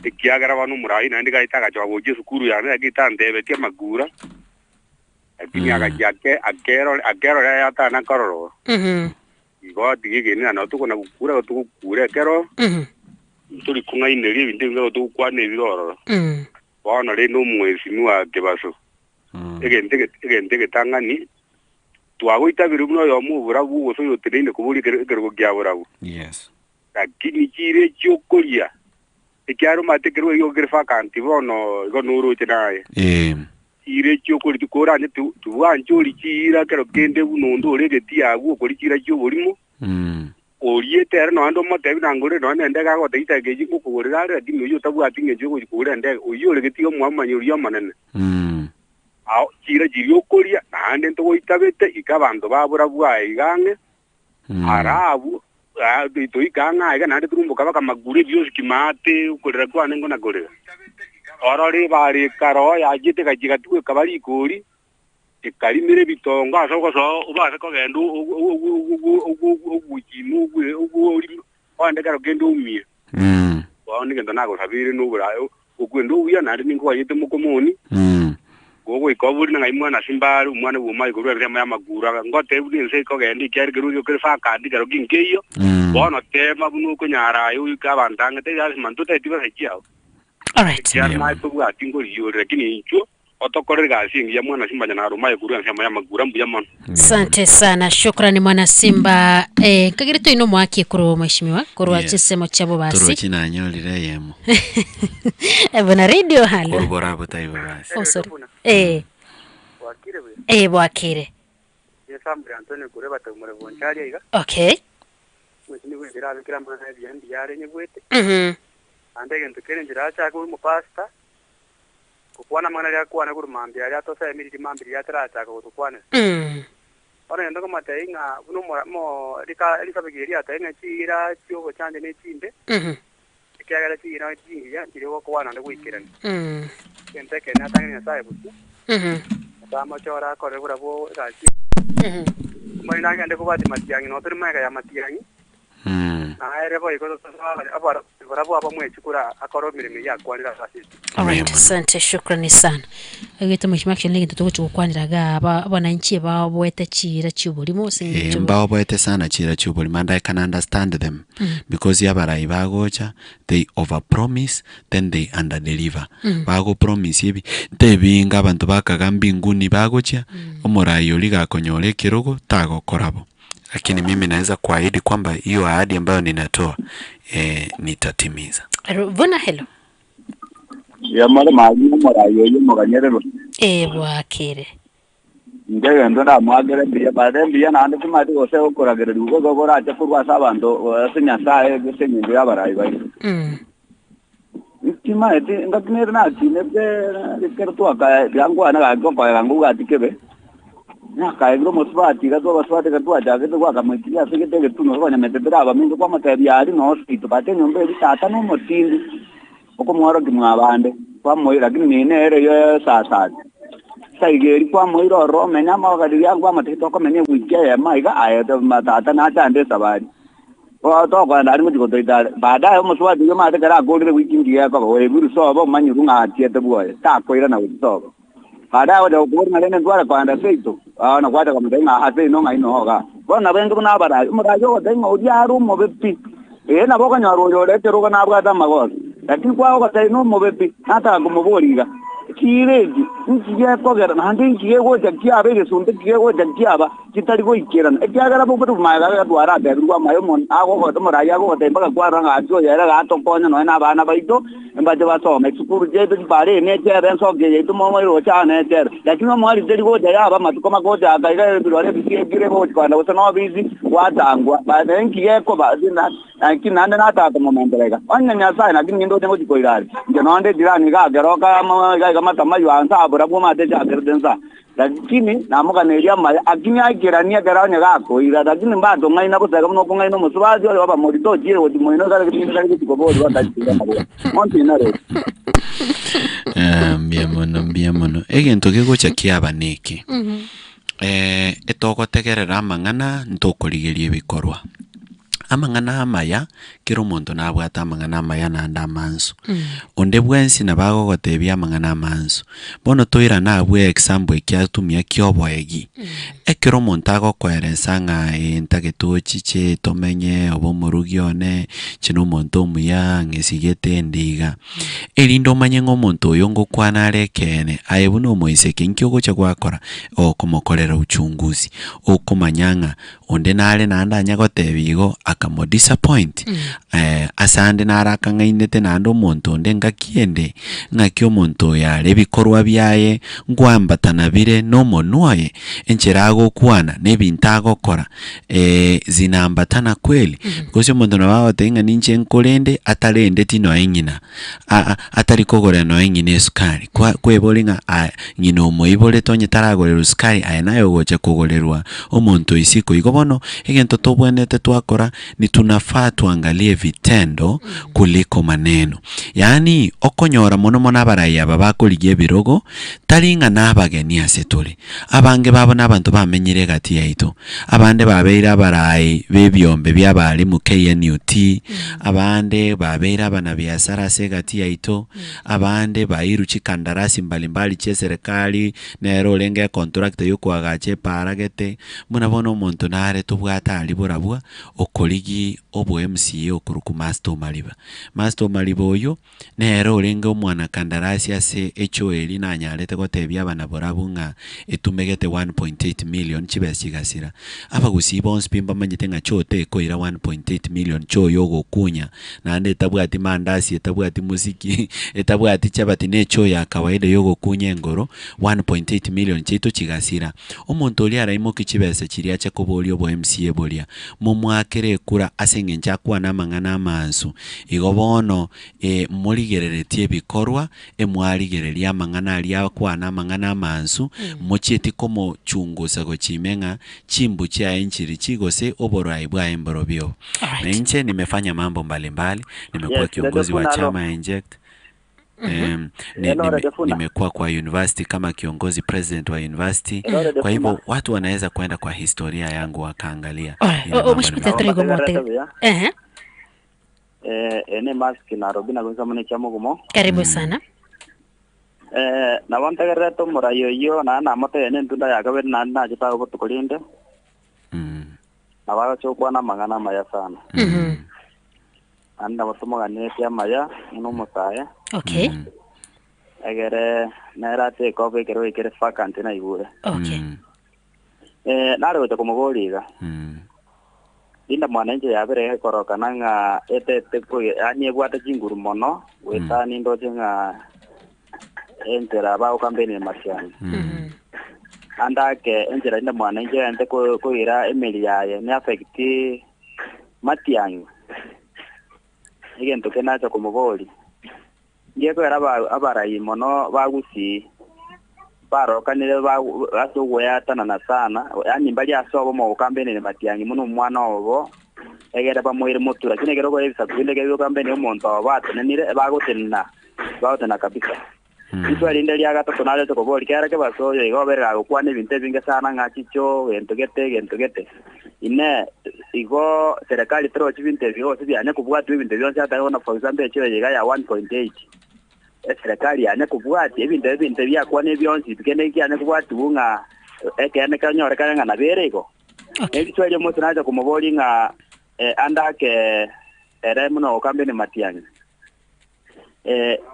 Ikiagera banu murai na ndiga itaga chwa goje sukuru ya na gita ndebe tia magura. Lakini akajake akero akero ya ta na kororo. Igo tigige ni na tuko na gukura tukukure kero. Turi kung'aineria ebinto ebinge togokwana ebirororo. Bono rende omwesimi wa kebaso. Egento egento egetang'ani Twagoitabire buna oyomo oborabu gose oyoteneine koboria ekerogo kia borabu. Yes. Lakini chiira echi okoria, ekiagera omanyete ekerogo ekio kere vacant bono igo noroche naye. Ee. Chiira echi okoria tikoranye tibwancha orie chiira kero kende buna onde ore egetii agwo okoria chiira chi'oborimo. Oriete ere nonya ndomotebi nangorere nonya nendege agotebia chidakika echi ngokogorera are, lakini oyio otabwati ng'encho yogochia kogora endege, oyio ore getii omwamanya oria omonene. Ao chiira chiria okoria, naende ntogoitabete, ika abanto ba borabu aye iga ang'e, ara abwo, toika ang'e aiga naende torumboka baka maguru ebiosi kimaate, okorera kwane nkonakorera. Orore ebare ekero yachiete egachia egatigwa ekaba rikori, ekarimera ebitongo ase ogosoa obase kogenda ogochima orime, ogende ekero kende oumie. Bono egento nagosabeire noboraai okwenda obuya, naende ninkoganyete mokomoni, gogoika obori na ng'ai mwana ase mbare, omwana bw'omoyo korwa ensemo y'amakuro aya. Ngotebie buna ense ekogenda ekiagera ekerogo ekio kere vacant kero ki nkeiyo, bono tema buna okonyara aye oike abanto ang'e, tari lasima ntotebeti besa chiao. Alright. Ekiagera naye tobwati nkorigia ore, lakini inchuo otokorere egasi engiya mwana simba nyana arumaye korwa ensemo y'amakura mbuya mono. Asante sana shukrani mwana simba eh, nkagere toine omoaki korwa mheshimiwa korwa Yes. chinsemo chia bobasi Torochi nanyorire eyemo. buna radio halo Korwa borabo taibo basi. oh, sorry. Eh. Bwakire buya? Eh, bwakire Ye Samuel Antonio korwa Ebatau more Bonchari aiga. Okay. Omwesi nigo enchera abekire amang'ana ebiya mbuya are nyebwete. Naende egento kere enchera achake korwa omopastor, gokwana amang'ana aria akwana korwa mambia aria atosemiri rimambia riria atarachaka gotokwanera. Bono egento nkomotebi ng'a buna omora mo rika risabe eria riatebire ng'a chiira chi'obochanje ne chimbe, ekiagera chiira chingiya nchiria ogokwana naende goikerania. Egento ekeene atang'ani Nyasaye bosio, Nyasaye amochore akorere barabwo egasi. Omanyete nagende kobwatia matiang'i, nabo tore magega ya matiang'i, na ere boigo barabwo abamwe chikura akore emeremo eyio akwanire ase ase. Alright, asante, shukrani sana. Egete mheshimiwa actually negento togochi gokwanera iga aba abananchi baoboete chiira chi'oborimo ase Eh, eng'encho mbaoboete sana chiira chi'oborimo and I can understand them because abarai bagocha they over promise then they under deliver. Bago promise ebi ntebinga abanto bakaga mbinguni bagochia omorai oria gakonyora ekerogo tagokora bo. Lakini mimi naeza kuahidi kwamba hiyo ahadi ambayo ninatoa eh, nitatimiza. Buna hello. Yamare maria omorai oyio omoganyererwa. Eh, bwakire. Inche egento ndamwakere mbuya, bare mbuya naende timanyeti gose okoragererigwa goika korache korwa ase abanto ase Nyasae ase engencho y'abarai baito. Timanyeti ngaki nere nakinete ekero twaka riankwana gaki okoega ngobwati kebe, nakaegire omosubati iga twabasubati ekero twachagete gwakamoitiria ase egete egetunwa konyamete tore abaminto kwamotebia aria noo seito but enyomba eria tata nomotindi. Okomworokia mwabande, kwamoira, lakini nini nere eyio esasati. Saiga eria kwamoira ororo omenye amo riria kwamotebia tokomenya ewiki eyemo iga aye tata nachande esabari. Bono tokoenda aria ngochia gotoita are. Baadaye omosubati oyio omanyete ekero akorire ewiki ngiya ekoba, oebirwe sobo omanyirwe ng'a achiete bwoye, takoirana gochia sobo. Baadaye ogocha gokoboria ng'a rende ntware koenda seito, bono gwacha komotebia ng'a ase ino ng'ai noo igaa. Bono nabo inche buna abarai, omorai ogotebia ng'a oria are omobe pi, ee nabo okonyora oyo ore ekerogo nabwate amagoso, lakini kwagotebia nomobe pi, nataka komoboria iga, chiira echi inki gekogera naende inki gegocha kiaba egesunte kigegocha kiaba chitari goikerana, ekiagera bobe magega agatwara atebirwe amaye omonto agogote omorai agogotebia mpaka kwarora ng'a ase oyo ere gatokonya nonya na abana baito mbache basome esukuru chiaito chipara eye nechebe ensoki eye yaito momo eroche aa nechebe. Lakini omwari teri gocha yaba amatuko magochaka iga ebirore ebisiekire gochi kogenda gose nobisi gwatangwa naende nki gekoba naki naende nataka komomentera iga. Onye Nyasaye naki nindoche ngochi koira are inche nonde ejirani iga akeroka amo iga iga matamayo aa nsa aborabwo omanyete echakerete nsa. Lakini namoganeria amaya, lakini aikeranie ekero onye gakoira, lakini mbatong'aina gose buna okong'aina omosubati oyo obamorito ochiire gochia moino ekero rinde tari gochia koborigwa atari koborigwa. Monto inarori. Eh, mbuya mono mbuya mono egento gegocha kiaba neke eh, etogotegerera amang'ana ntokorigeria ebikorwa. Amang'ana amaya, kera omonto nabwate amang'ana amaya naende amansu. Onde bwensi nabo agogotebia amang'ana amansu. Bono toirane abwo example ekia atumia kia oboegi. Ekero omonto agokoeresa ng'a ee ntagete ochiche tomenye obe omorugi one, inche na omonto omuya ng'esigete ende iga. Erinde omanye ng'a omonto oyo ngokwana are ekeene, aye buna omoiseke inki ogocha gwakora? Okomokorera uchunguzi, okomanya ng'a Onde nare naende anya gotebia igo, akamodisappoint, ase ande nare akang'ainete naende omonto onde engaki ende, ng'aki omonto oyo are ebikorwa biaye nkoambatana bire nomonwa oye, enchera agokwana, na ebinto agokora zinaambatana kweli? Gose omonto nabo agotebia ng'a ninche nkorende, atarendeti nonya ng'ina. Aa atari kogorera nonya ng'ina esukari, kwa kweboria ng'a aya ng'ina omoiborete onye taragorerwa sukari aye naye ogocha kogorerwa omonto isiko. Igo bono, egento tobwenerete twakora ni tunafaa tuangalie vitendo kuliko maneno. Yaani okonyora mono mono abarai aba bakorigia ebirogo, tari ng'a nabageni ase tore, abange babo nabanto bamenyire egati yaito. Abande babeire abarai b'ebiombe bi'abalimu KNUT, abande babeire abanabiasara ase egati yaito, abande bairwe chikandarasi mbalimbali chi'eserekari, nere orenge econtractor y'okoagacha epaara gete, buna bono omonto nare tobwate aria borabwo, okorigia obo MCA okorokwa Master Omariba. Master Omariba oyio. Nere orenge omwana-kandarasi ase echoo eria nanyarete gotebia abanaborabu ng'a etumegete 1.8 million chibesa chigasira. Abagusii bonsi pi mbamanyete ng'a choo tekoira 1.8 million choo yogokunya naende etabwati mandasi etabwati mosiki etabwati chabati ne echoo ya kawaida yogokunya engoro 1.8 million chiaito chigasira. Omonto oria araimokie chibesa chiria ache koboria obo MCA boria momwakere ekura ase eng'encho akwane amang'ana amansu. Igo bono morigereretie ebikorwa, emwarigereria amang'ana aria akwana amang'ana amansu, mochieti komochungusa gochia ime ng'a chimbu chiaye nchirichi gose oborai bwaye mborobio obo. Na inche nimefanya mambo mbalimbali, nimekuwa Yes, kiongozi wa Redefuna alo. chama Inject, Hello, Redefuna. nimekuwa kwa university kama kiongozi president wa university. Hello, Kwa Redefuna. hivyo watu wanaweza kwenda kwa historia yangu wakaangalia Alright, ile mambo mheshimiwa nimefanya. Tetero igo mote. Mategerete buya. Ehe, Eh, ene mask Nairobi na goisa mune chiamogumo. karibu sana. Eh, nabo ntegererete omorai oyio naende namotebia nentunda ya kabere naende nachete agwo botuko rinde. Nabo agocha gokwana amang'ana amaya sana. Naende nabo tomoganetie amaya buna omosae. Okay. Egere nere ate ekoba ekero ekere vacant naigure. Okay. Eh, nare gocha komoboria iga. Linda mwananchi yabere gekorokana ng'a etete koge yaani ebwate chinguru mono goetania ndoche ng'a enchera bagokampenire matiang'i. Ande ake enchera Linda mwananchi egente ko- koira emeri yaye ne affect matiang'i. Egento kenacha komoboria, ngekoera aba abarai mono ba Gusii barokanire ba ase ogoeatanana sana, yaani mbari ase obomo gokambenire matiang'i buna omwana obo, egere bamoire motwe. Lakini ekero okoira ebisaku binde ekero biokambenire omonto obo atenenire, bagotenena bagotenena kabisa. Rituko rinde ria gatato nareche koboria, Kera kebaso oyo iga obeire gagokwana ebinto ebinge sana ng'a chicho, gento gete, gento gete. Inee! Igo serikali terochi binto ebi gose bianye kobwatiwa ebinto bionsi atari bono for example echiro eye iga ya 1.8 eserekari yanye kobwatia ebinto ebinto ebiakwana bionsi pi kende kianye kobwatiwu ng'a ekeene kenyorekane ng'a nabo ere igo. Ne rituko erio Musa nacha komoboria ng'a ande ake ere buna ogokambeni matiang'i.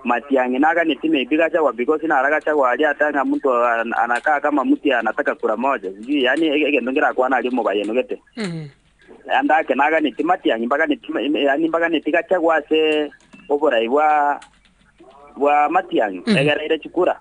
Matiang'i naganeti maybe Gachagua because nara Gachagua aria ata ng'a mtu anakaa kama mtu anataka kura moja sijui yaani egento ngerakwana aria omobayeno gete. Ande ake naganeti Matiang'i mbaganeti yaani mbaganeti Gachagua ase oborai bwa bwa Matiang'i egere aire chikura.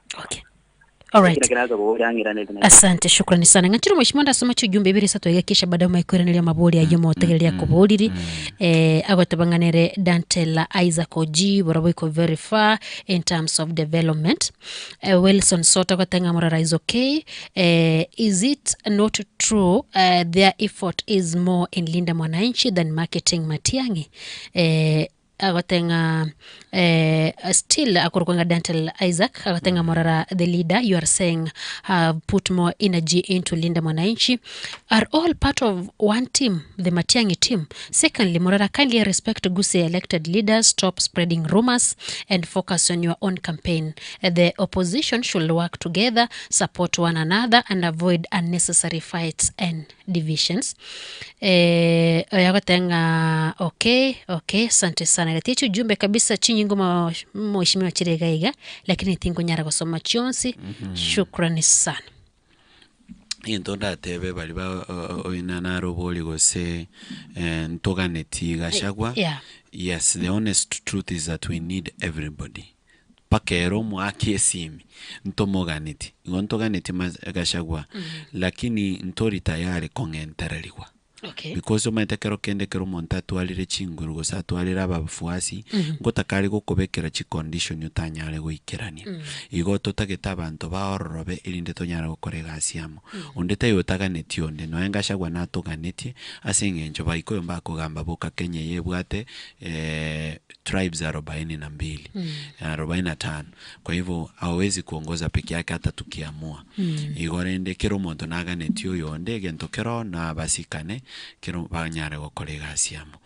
Alright. Ekio nakio koboria ang'iraneti nainche. Asante, shukrani sana. Ng'achire mheshimiwa ndasoma chiujumbe ibere isato iga kisha baadaye omaikoiraneria amabori ayio motegereria akoboriri. Eh, agoteba ng'a nere Dantella Isaac Oji borobwo iko very far in terms of development. Eh, Wilson Soto agoteba ng'a Morara is okay. Eh, is it not true eh, their effort is more in Linda Mwananchi than marketing Matiang'i? Eh, Agote ng'a eh, still akorokwa ng'a Dantel Isaac agote ng'a morara the leader you are saying have put more energy into Linda Mwananchi are all part of one team the Matiang'i team. Secondly, morara kindly respect Gusii elected leaders, stop spreading rumors and focus on your own campaign. The opposition should work together, support one another and avoid unnecessary fights and divisions. Eh, oyo agoteba ng'a okay, okay, asante sana. Gati ujumbe kabisa chinyingo mo- mheshimiwa chire iga iga, lakini tinkonyara gosoma chionsi. Shukrani sana. Egento ndatebe baria ba oina narobori gose eh, ntoganeti Gachagua, Yeah. yes the honest truth is that we need everybody mpaka ere omoaki esimi ntomoganeti, igo ntoganeti ma- Gachagua lakini ntori tayari kong'entererigwa. Okay. Because omanyete ekero kende ekero omonto atwarire chinguru gose atwarire abafuasi, ngotaka are gokobekera chicondition otanyare goikerania. Igo totagete abanto baororobe erinde tonyare gokora egasi amo. Onde taiyo otaganetie onde, nonya Gachagua natoganetie, ase eng'encho baikoyo mbakogamba boka Kenya eye ebwate tribes arobaini na mbili, arobaini na tano. Kwa hivyo hawezi kuongoza peke yake hata tukiamua. Igo rende kera omonto naganetie oyonde egento kero nabasikane, kero banyare gokora egasi amo.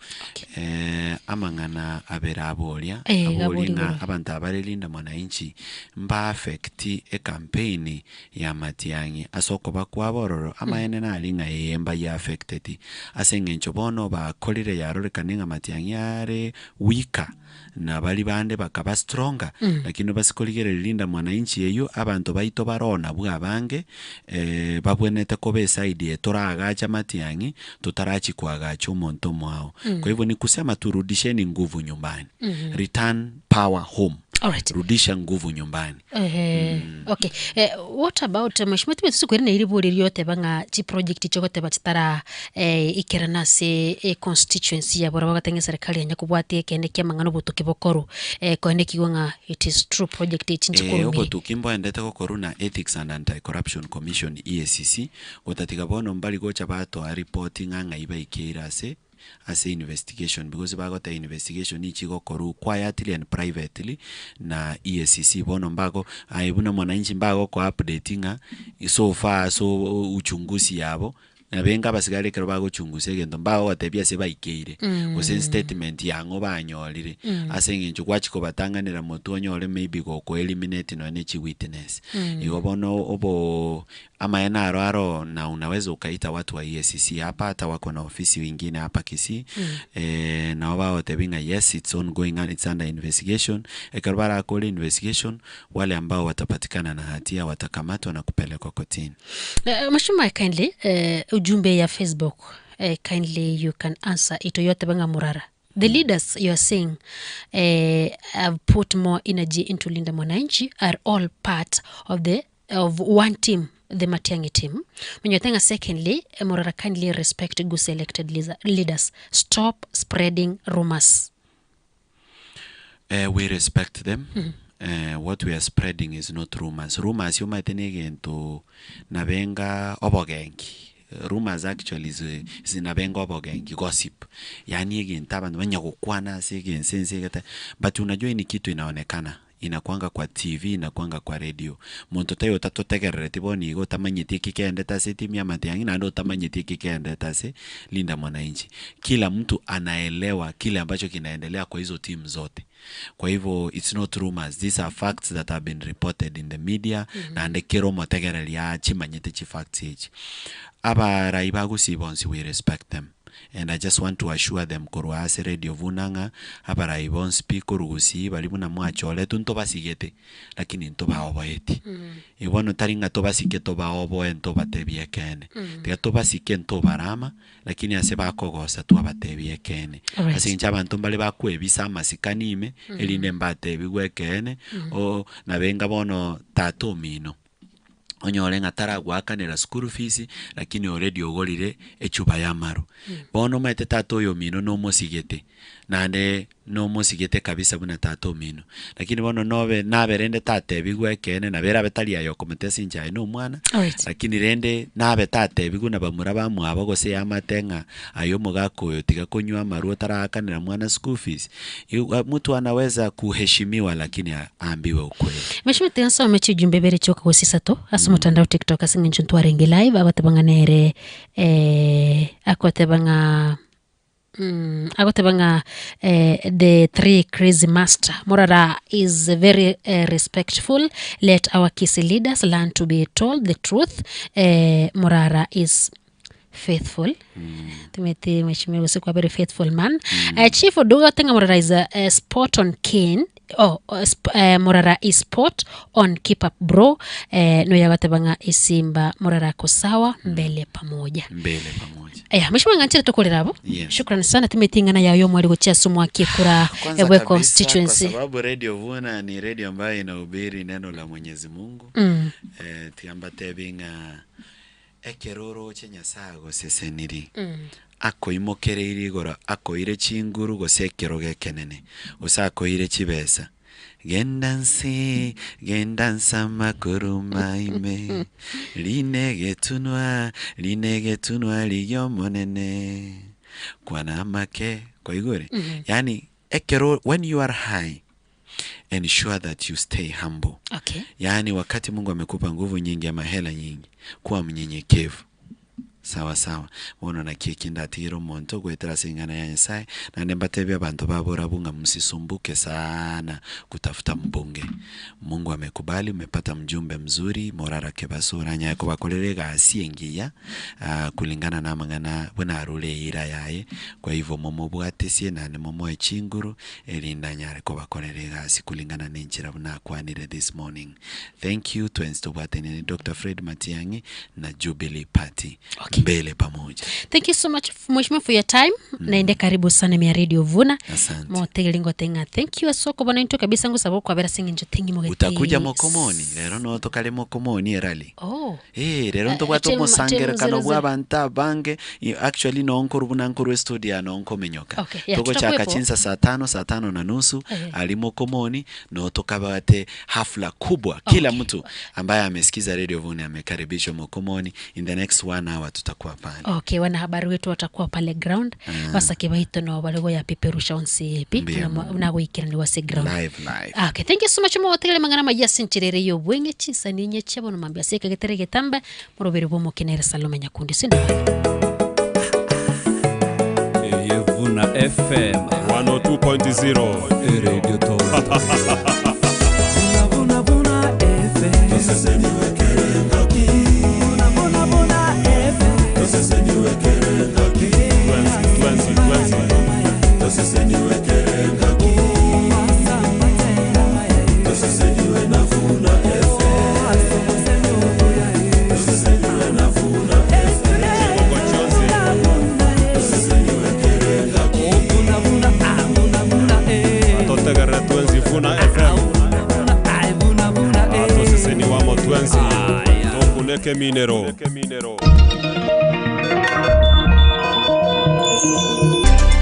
Amang'ana abere aboria, Eh, aboria abori ng'a igoro. abanto aba bare Linda Mwananchi mba affect ecampaign ya Matiang'i ase okoba kwabo ororo, amaene nari ng'a ee mbaye affecteti ase eng'encho bono bakorire yarorekane ng'a Matiang'i are weaker na baria bande bakaba stronger, lakini obase korigereria Linda Mwananchi eywo, abanto baito baroo nabwo abange babwenerete koba eside eye toragache amatiang'i, totarachia koagacha omonto omoao. Kwa hivyo ni kusema turudisheni nguvu nyumbani, return power home, Alright. rudisha nguvu nyumbani. Ehe, okay. Eh, what about mheshimiwa tibe tusikwere na eribori rioteba ng'a chiproject chiogoteba chitara eh, ikerana ase econstituency yabo barabwo bagateba ng'a eserikali yanya kobwatia ekeene kia amang'ana obotuki bokorwa eh, koende kigwa ng'a it is true project echi Eh, nchikorumire. obotuki mboendete gokorwa na Ethics and Anti-Corruption Commission, EACC, gotatiga bono mbari gocha batoa report ng'a ng'ai baikeire ase ase investigation because bagoteba investigation nichi igokorwa quietly and privately na EACC bono mbago aye buna mwananchi mbagokoa update ng'a so far ase uchunguzi yabo, nabe enga abasigari ekero bagochungusa egento mbagogotebia ase baikeire, gose statement yang'o banyorire, ase eng'encho gwachia kobatang'anera motwe onyore maybe goko eliminate nonye na chiwitness. Igo bono oboo Amaene aro aro na unaweza ukaita watu wa EACC hapa hata wako na ofisi ingine hapa Kisii eh, nabo bagotebia ng'a yes it's ongoing and it's under investigation. Ekero barakore investigation wale ambao watapatikana na hatia watakamatwa na kupelekwa kotini. Eh, Mheshimiwa kindly eh, ujumbe ya Facebook eh, kindly you can answer it oyotebe ng'a murara the leaders you are saying eh, have put more energy into Linda Mwananchi are all part of the of one team the Matiang'i team Mwenye ng'a secondly eh, Morara kindly respect Gusii elected leaders stop spreading rumors Eh, we respect them. Eh, what we are spreading is not rumors. Rumors yomaete na egento nabenga obogenki. Rumors actually is, is nabenga obogenki, gossip. Yaani egento abanto banya gokwana ase egense ense egete. But unajua hii ni kitu inaonekana. Inakuanga kwa TV, inakuanga kwa radio. Monto taiyo otatotegerereti bono iga otamanyeti eki keendete ase etimu ya Matiang'i naende otamanyeti eki keendete ase Linda Mwananchi. Kila mtu anaelewa kile ambacho kinaendelea kwa hizo timu zote. Kwa hivyo it's not rumors, these are facts that have been reported in the media naende kera omotegereria achimanyete chifacts echi. Abarai ba Gusii bonsi we respect them and I just want to assure them korwa ase radio buna ng'a abarai bonsi pi korwa Gusii baria buna mwachoretwe ntobasigete lakini ntobaoboeti. Bono tari ng'a tobasike tobaoboe ntobatebie ekeene, tiga tobasike ntobarama lakini ase bakogosa twabatebia ekeene. Alright. Ase eng'encho abanto mbare bakwebisa amasikani ime, erinde mbatebigwe ekeene, oo nabe enga bono tata omino. Onyore ng'a taragoakanera school fees, lakini already ogorire echuba y'amaru. Bono omanyete tata oyo omino nomosigete, naende nomosigete kabisa buna tata omino. Lakini bono nobe nabe rende tatebigwa ekeene nabo erabe tari aye okomotesa inche aye na omwana, Alright. lakini rende nabe tatebigwa na bamura bamwabo gose eamate ng'a aye omogaka oyo tiga konywa amarwa otaraakanera mwana school fees. Mtu anaweza kuheshimiwa lakini aambiwe ukweli. Mheshimiwa tiga nsome chijumbe ibere chioka gose isato ase omotandao tiktok ase eng'encho ntwarenge live agoteba ng'a nere agoteba ng'a agoteba ng'a the three crazy master morara is very respectful let our kisii leaders learn to be told the truth morara is faithful timeti mheshimiwa gose kwa very faithful man Eh, chief oduga otenga morara is a, a spot on kane oh, oh, sp, eh, morara is spot on keep up bro eh, noyagateba ng'a esimba morara ako sawa mbele pamoja mbele pamoja Aya, mheshimiwa ng'anchire tokorera abo Yes. shukrani sana timeti ing'ana yayo omwari gochia ase omwaka ekura Kwanza ebwe kabisa, kwa constituency sababu Radio Vuna ni radio ambayo inahubiri neno la Mwenyezi Mungu Mm. eh, tiambatebi ng'a Ekero orooche Nyasae agosesenirie, akoimokereirie igoro akoire chinguru gose ekerogo ekenene, gose akoire chibesa, Genda nse, genda nse amakoro maime, rina egetunwa, rina egetunwa rigia Omonene, kwana amake, kwaigure? Yaani ekero when you are high, ensure that you stay humble. Okay. Yaani wakati Mungu amekupa nguvu nyingi ama hela nyingi, kuwa mnyenyekevu. Sawa sawa. Bono naki eki ndatigere omonto goetera ase eng'ana ya Nyasaye, naende mbatebie abanto ba borabu ng'a msisumbuke sana kutafuta mbunge. Mungu amekubali, umepata mjumbe mzuri, morara kebaso oranyare kobakorera egasi engiya ah, kulingana na amang'ana buna arure eira yaye. Kwa hivyo momobwatesie naende momoe chinguru, erinde anyare kobakorera egasi kulingana nenchera buna akwanire this morning. Thank you twensi tobwatanie ne Doctor Fred Matiang'i na Jubilee Party. Okay. Mbele pamoja. Thank you so much mheshimiwa for your time mm. Naende karibu sana mia radio vuna Asante. motegeri ngote ng'a thank you ase okobona intwe kabisa ngosaba okwabera ase eng'encho ting'imogeti Utakuja mokomoni rero no tokare mokomoni erali Oh. Eh, rero Eh, ntobwate tem- omosangerekano tem bwa abanto abange i- actually noo nkorwa buna nkorwa estudio aa noo nkominyoka Okay, yeah, togochaka tutakuwepo. chinsa saa tano saa tano na nusu Eh. aria mokomoni noo tokabate hafla kubwa kila Okay. mtu ambaye amesikiza radio vune amekaribishwa mokomoni in the next one hour tutakuwa pale Okay, wanahabari wetu watakuwa pale ground Ah. basake baito no bari goyapeperusha onsi epi Mbuya mono. nagoikeraniwa ase ground live live Ah, Okay, thank you so much mogotegerera amang'ana amaya ase enchera ere y'obweng'e chinsani inye chiabono mambia ase ekegetere egetambe moroberi bw'omokenere Salome Nyakundi ase endagera. Eye Vuna FM 102.0 Radio Toronto. Twensi, twensi, twensi. Atotegerere twensi Vuna FM. Atoseseni wamo twensi. Tokuneke minero.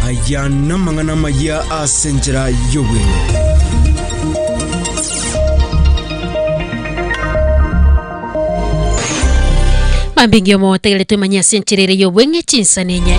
Aya namang'ana amaya ase enchera y'obweng'e. Mambingi omotegerere twemanye ase enchera ere y'obweng'e chinsani enye.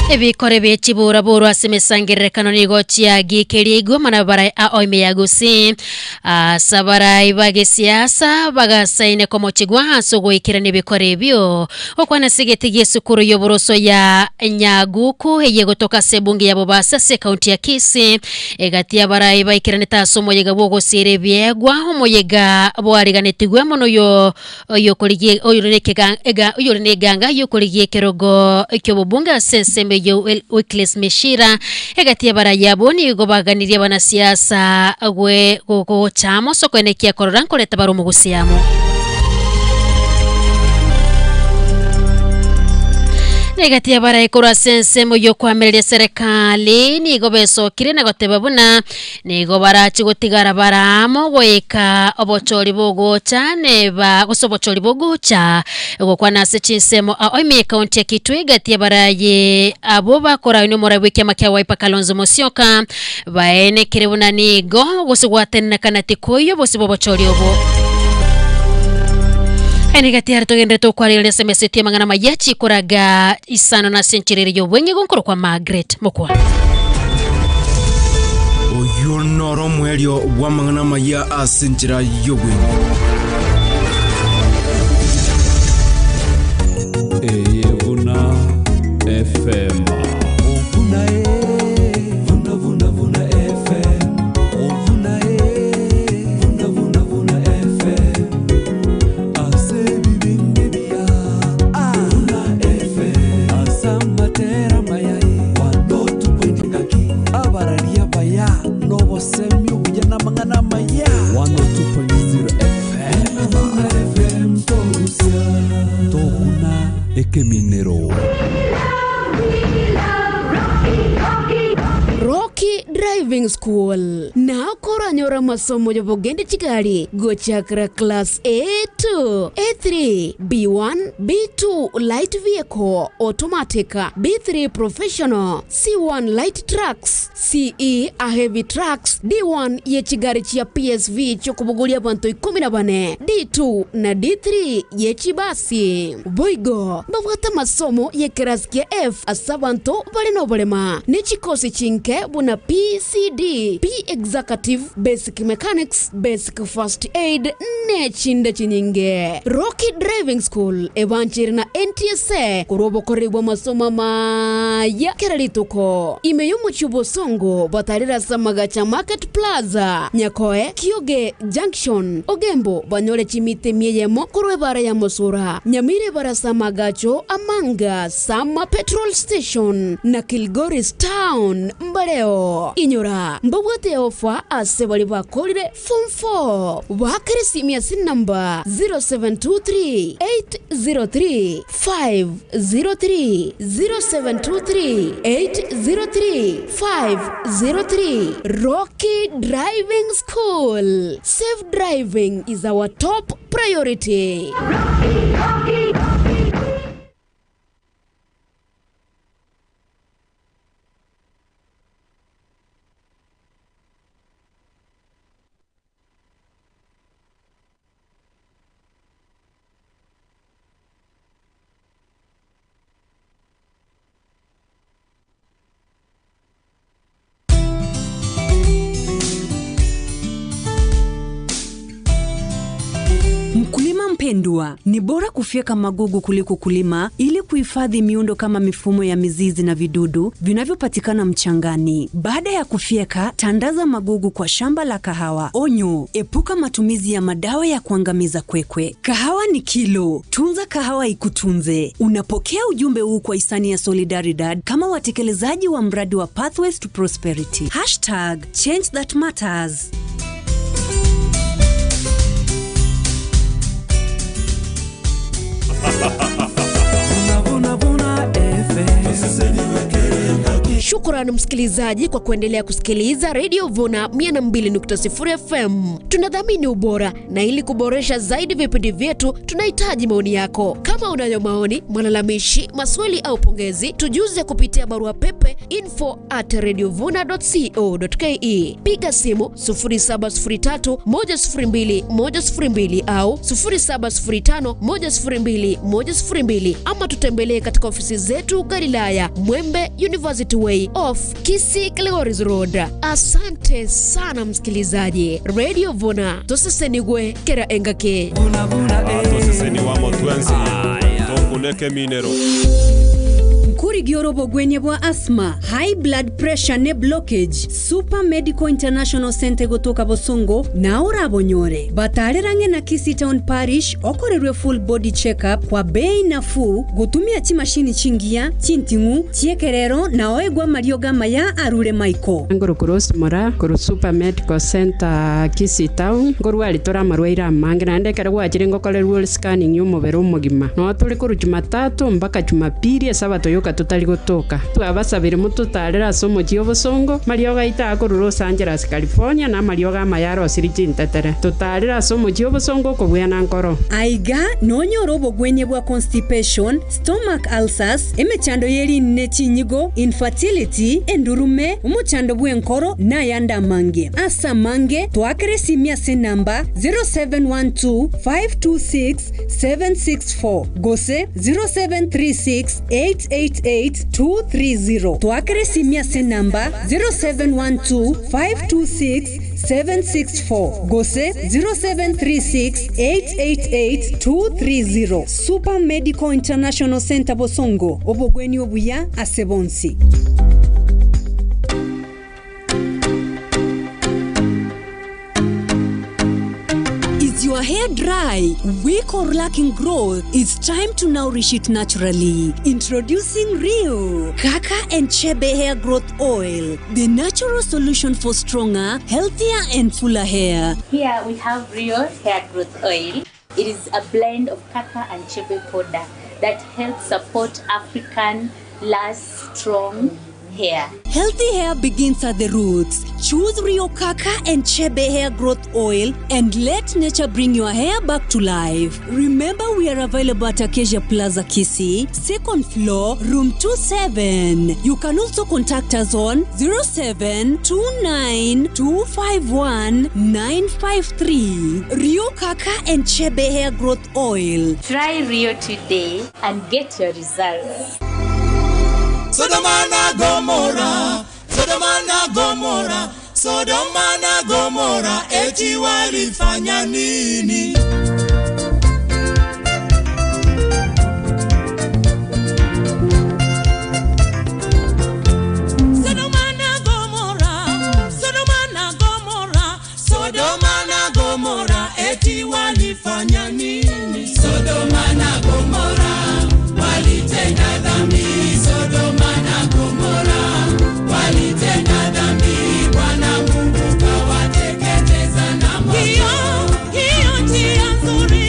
Ebikore bie chiburaburu ase emesangererekano nigo chiagikeria igwe mana barai ao ime ya Gusii ase abarai ba gesiasa bagasaine komochigwa ase ogoikerania ebikore ebio okwana ase egeti gi'esukuru y'oboroso ya Nyaguku eye egotoka ase ebunge ya Bobasi ase ekaunti ya Kisii egati y'abarai baikeranete ase omoyega bw'ogosiira ebiegwa omoyega bwariganetigwe mono oyo Oyokorigia oyore nekega ega oyore neganga y'okorigia ekerogo ki'obobunge ase ensemo eyio Wycliffe Mishira, egati y'abarai abwo nigo baganirie abanasiasa gwe gocha amo ase okoenekia korora nkoreta bare omogusi amo. Egati y'abarai korwa ase ensemo y'okoamereria serikali nigo besokire na goteba buna nigo barache gotigara bare amo goika obochori bogocha neba gose obochori bogocha gokwana ase chinsemo ao ime y'ekaunti ya Kitui egati y'abarai abwo bakorainwa omorai bw'ekiama kia Wiper Kalonzo Musyoka baenekire buna nigo gose gwatenenekana tikoiyo bosio bw'obochori obo. Ene gati yare togenderete okwarereria ase emeseti y'amang'ana amaya chikoraga isano na ase enchera ere y'obweng'e gonkoro kwa Margaret Mokwa. Oyio noro omoerio bw'amang'ana amaya ase enchera y'obweng'e. Eye buna FM. Buna e, buna buna buna FM. Buna e, buna buna buna FM. Ase ebibindi bia Buna FM. Ase amatera amaya e, 102.ngaki. Abararia abaya, n'obosemi obuya n'amang'ana amaya. 102.0 FM. Buna FM torusia. Tokuna ekeminero. Rocky Driving School nakoranyora amasomo y'obogende chigari gochakera class A2, A3, B1, B2 light vehicle automatic, B3 professional, C1 light trucks, CE a heavy trucks, D1 ye chigari chia PSV chiokobogoria abanto ikomi na bane, D2 na D3 ye chibasi. Boigo mbabwate amasomo y'ekerasi kia F ase abanto bare noborema, ne chikosi chinke buna PCD, P-Executive, Basic Mechanics, Basic First Aid, ne chinde chinyinge. Rocky Driving School ebancheire na NTSA korwa obokoreri bw'amasomo amaya kera rituko. Ime y'omochie o Bosongo batarire ase amagacho a Market Plaza, Nyakoe, Kioge Junction, Ogembo banyore chimita emia eyemo korwa ebara ya Mosura, Nyamira ebara ase amagacho a Manga, Sama Petrol Station na Kilgoris Town mbareo. Inyora mbabwate ofa ase baria bakorire Form 4. Baakere esimi ase enamba 0723 803 503, 0723 803 503. Rocky Driving School. Safe driving is our top priority. Mkulima mpendwa, ni bora kufyeka magugu kuliko kulima ili kuhifadhi miundo kama mifumo ya mizizi na vidudu vinavyopatikana mchangani. Baada ya kufyeka, tandaza magugu kwa shamba la kahawa. Onyo, epuka matumizi ya madawa ya kuangamiza kwekwe. Kahawa ni kilo, tunza kahawa ikutunze. Unapokea ujumbe huu kwa hisani ya Solidaridad kama watekelezaji wa mradi wa Pathways to Prosperity. Hashtag change that matters. Shukrani msikilizaji kwa kuendelea kusikiliza Radio Vuna 102.0 FM. Tunadhamini ubora na ili kuboresha zaidi vipindi vyetu tunahitaji maoni yako. Kama unayo maoni, malalamishi, maswali au pongezi, tujuze kupitia barua pepe info@radiovuna.co.ke. Piga simu 0703 102 102 au 0705 102 102 ama tutembelee katika ofisi zetu Galilaya, Mwembe University Way off Kisii Kilgoris Road. Asante sana msikilizaji. Radio Vuna tosesenigwe kera engake. Toseseni wamo twensi tokuneke minero. Nkuri Nkorigia obogwenia bwa asthma, high blood pressure ne blockage, Super Medical International Centre gotoka Bosongo na orabonyore. Batarera ng'e na Kisii Town Parish okorerwe full body check up kwa bei nafuu gotumia chimashini chingiya, chinting'u, chiekerero na oegwa amariogo amaya arure maiko. Ngorokwa Rose Moraa korwa Super Medical Centre Kisii Town, nkorwari tore amarwaire amange naende ekero gwachire ngokorerwa ore scanning ya omobere omogima. Noo tore korwa Jumatatu mpaka Jumapili esabato yoka totari gotoka. Twabasabire mototarere ase omochie obosongo, mariogo aito akorwa Los Angeles California na amariogo amaya arosirie chintetere. Totarere ase omochie obosongo okobwena nkoro. Aiga nonyore obogwenia bwa constipation, stomach ulcers, emechando y'erini ne chinyigo, infertility, endurume, omochando bw'enkoro na ayande amange. Ase amange, twakere esimi ase enamba 0712 526 764 gose 0736 888 230. Twakere esimi ase enamba 0712 526 764 gose 0736 888 230. Super Medical International Centre Bosongo, obogweni obuya ase bonsi. Is your hair dry, weak, or lacking growth? It's time to nourish it naturally. Introducing Rio Kaka and Chebe Hair Growth Oil, the natural solution for stronger, healthier, and fuller hair. Here we have Rio Hair Growth Oil. It is a blend of kaka and chebe powder that helps support African last strong hair. Healthy hair begins at the roots. Choose Rio Kaka and Chebe Hair Growth Oil and let nature bring your hair back to life. Remember, we are available at Acacia Plaza, Kisii, second floor, room 27. You can also contact us on 0729251953. Rio Kaka and Chebe Hair Growth Oil. Try Rio today and get your results. Sodoma na Gomora, Sodoma na Gomora, Sodoma na Gomora, eti walifanya nini? Sodoma na Gomora, Sodoma na Gomora, Sodoma na Gomora, eti walifanya nini? Sodoma na Gomora, walitenda dhambi. Sodoma na Gomora, walitenda dhambi. Bwana Mungu kawateketeza na moto. Hiyo hiyo njia nzuri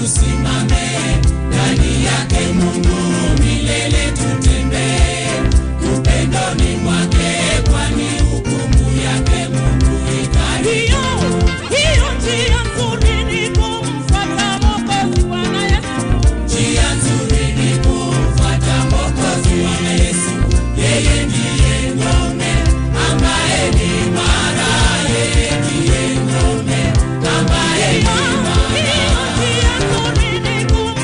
tusimame ndani yake Mungu milele tutembee upendoni mwake, kwani hukumu yake Mungu ikaribu. Hiyo hiyo njia nzuri ni kumfuata Mwokozi Bwana Yesu. Njia nzuri ni kumfuata Mwokozi Bwana Yesu, yeye ndiye ngome ambaye ni imara, yeye ndiye ngome ambaye ni imara. Hiyo njia nzuri ni kumfuata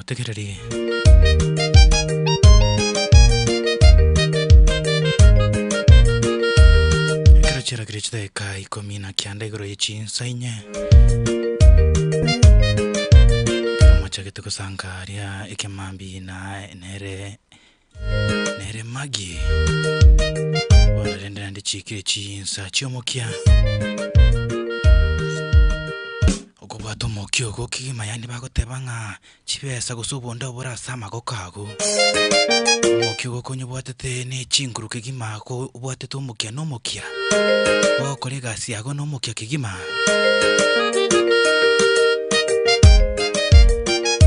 Omotegereri. Ekero chiarakire chidakika ikomi na kianda igoro ye chinsa inye. Ekero mwachagete gosanka aria ekemambi na nere nere Maggie. Bono rende naende chiikire chinsa chiomokia. Okobwata omokia ogo kegima yaani bagoteba ng'a chibesa gose obonda obore ase amagoko ago. Omokia ogo konyobwatete ne chinguru kegima ko obwatete omokia na omokia, ogokora egasi yago na omokia kegima.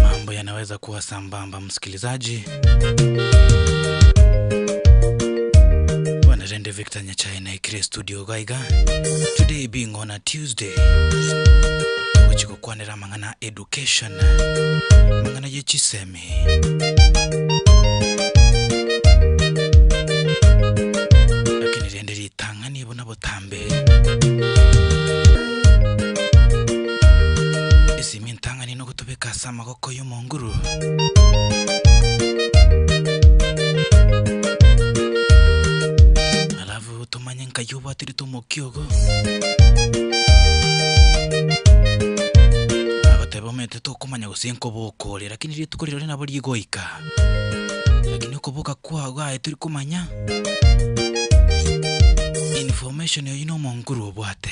Mambo yanaweza kuwa sambamba msikilizaji. Bwana rende Victor Nyachae naikire studio iga iga. Today being on a Tuesday. Togochi gokwanera amang'ana education. Amang'ana ye chisemi. Lakini rende ritang'ani buna botambe. Esimi entang'ani nogotobeka ase amagoko y'omonguru. Alafu tomanye nkai obwaterete omokia ogo. Agoteba omanyete tokomanya gose nkoboka ore, lakini rituko rirorio nabo rigoika. Lakini okoboka kwago aye tori komanya, information oyio na omonguru obwate.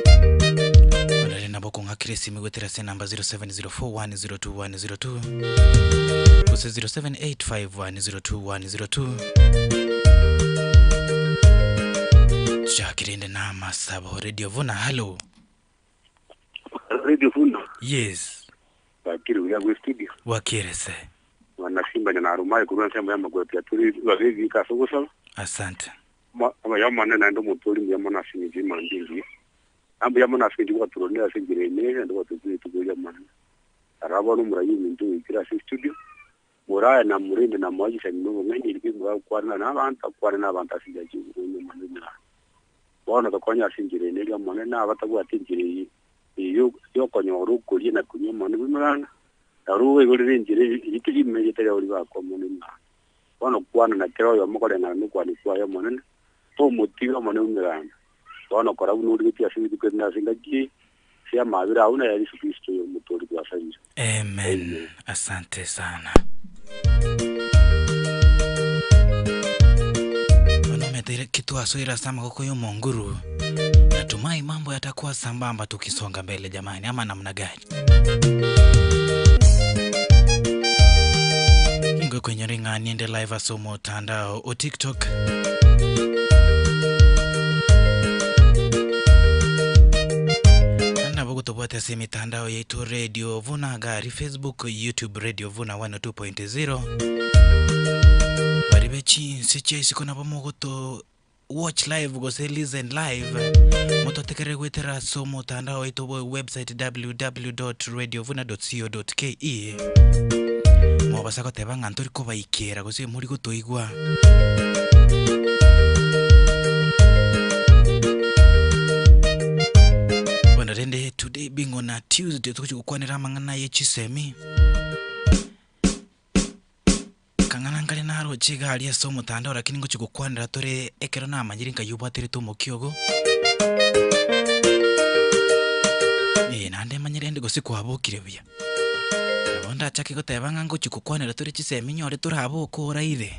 Bono rende nabo okong'akera esimi goetera ase enamba 0704102102 gose 0785102102 Tuchake rende na amasabo Radio Vuna hallo. Radio Vuna. Yes. Bakiri buya gwe studio. Bwakire se. Mwana Simba nyana arumaye kurwa nsemo ya magweti aturi babezi ikaso gusaba. Asante. Aba yamane naende omotori mbuya mono ase eng'encho y'emambia engiya. Na mbuya mono ase eng'encho gwaturonire ase enchera ime eye naende gwatochire rituko ria amanene. Arora bono omoraia ominto oikire ase estudio, morae na morende na moa chisemi na obong'aini erio kegima gakokwana na abanto akwane na abanto ase enchera chi'oboronge Omonene ominto. Bono tokonye ase enchera eye neria Omonene abatabwati enchera eye eye yokonyora okoria na konywa Omonene bw'emeganda, na roigorere enchera eye kegima erieta riabo ribakwe Omonene bw'emeganda. Bono kwana na kera oyomo koreng'ana nokwania kwaye Omonene, tomotiga Omonene bw'emeganda. Bono kora buna origetie ase rituko eri na ase engaki eye, ase amabera ao na aya Yesu Kristo oyo Omotoori twasabire. Amen. Asante sana. Bono omanyete ki twasoire ase amagoko y'omonguru, natumai mambo yatakuwa sambamba tukisonga mbele jamani, ama namna gani? Ingo kwenyora ing'a niende live ase omotandao o TikTok. Nabo gotobwate ase emitandao yaito Radio Vuna Gari Facebook, YouTube Radio Vuna 102.0. Bari be chinse chia isiko nabo mogoto watch live gose listen live mototekerere goetera ase omotandao oito bwa website www.radiovuna.co.ke mobasa goteba ng'a ntori kobaikera gose mori gotoigwa bono rende today being on a Tuesday togochi gokwanera amang'ana ye chisemi Kang'ana nkare naroche iga aria ase omotandao lakini ngochia gokwanera tore ekero namanyire nkai obwaterete omokia ogo. Eh, naende manye rende gose kwabokire buya. Nabo ndachake goteba ng'a ngochia gokwanera tore chisemi nyore toraboke oraire.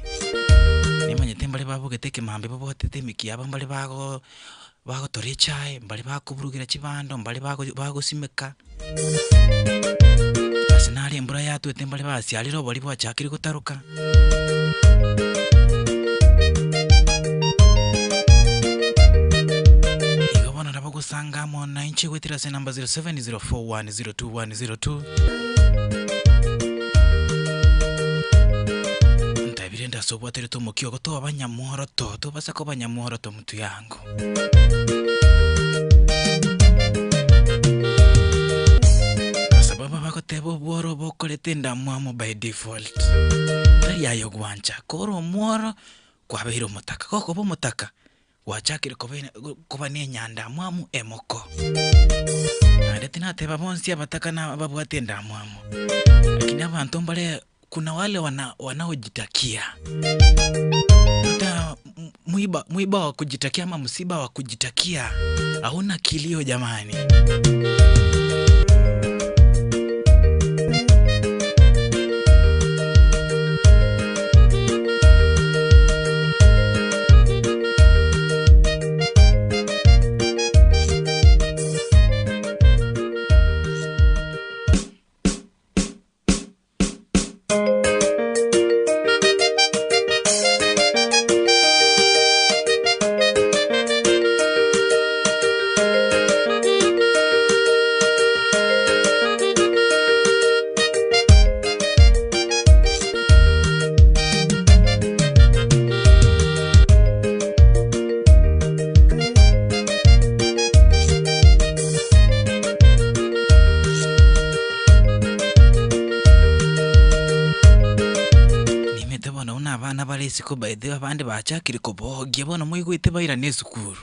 Nimanyete mbare babogete ekemambia babwatete emikia yabo mbare bago bagotora echae, mbare bakoburugera chibando, mbare bago bagosimeka. Ase nare embura yatwete mbare basiarire obori bwachakire gotaroka. Igo bono nabo gosanga amo na inche goetera ase enamba 0704102102. Ntabire rende ase obwaterete omokia ogo toba nyamworoto, tobasa koba nyamworoto mtu yangu. Kwa sababu abagoteba obworo bokorete endamwamu by default. Tari aye ogwancha, kore omworo kwabeire omotaka, gokoba omotaka. Gwachakire koba koba na enyandamwamu emoko. Naende tinateba bonsi abataka na ababwate endamwamu, lakini abanto mbare kuna wale wana wanaojitakia. Hata mwiba mwiba wa kujitakia ama msiba wa kujitakia hauna kilio jamani. Nimete bono buna abana bare isiko by the way abande bachakire kobogia bono moigwete bairane esukuru.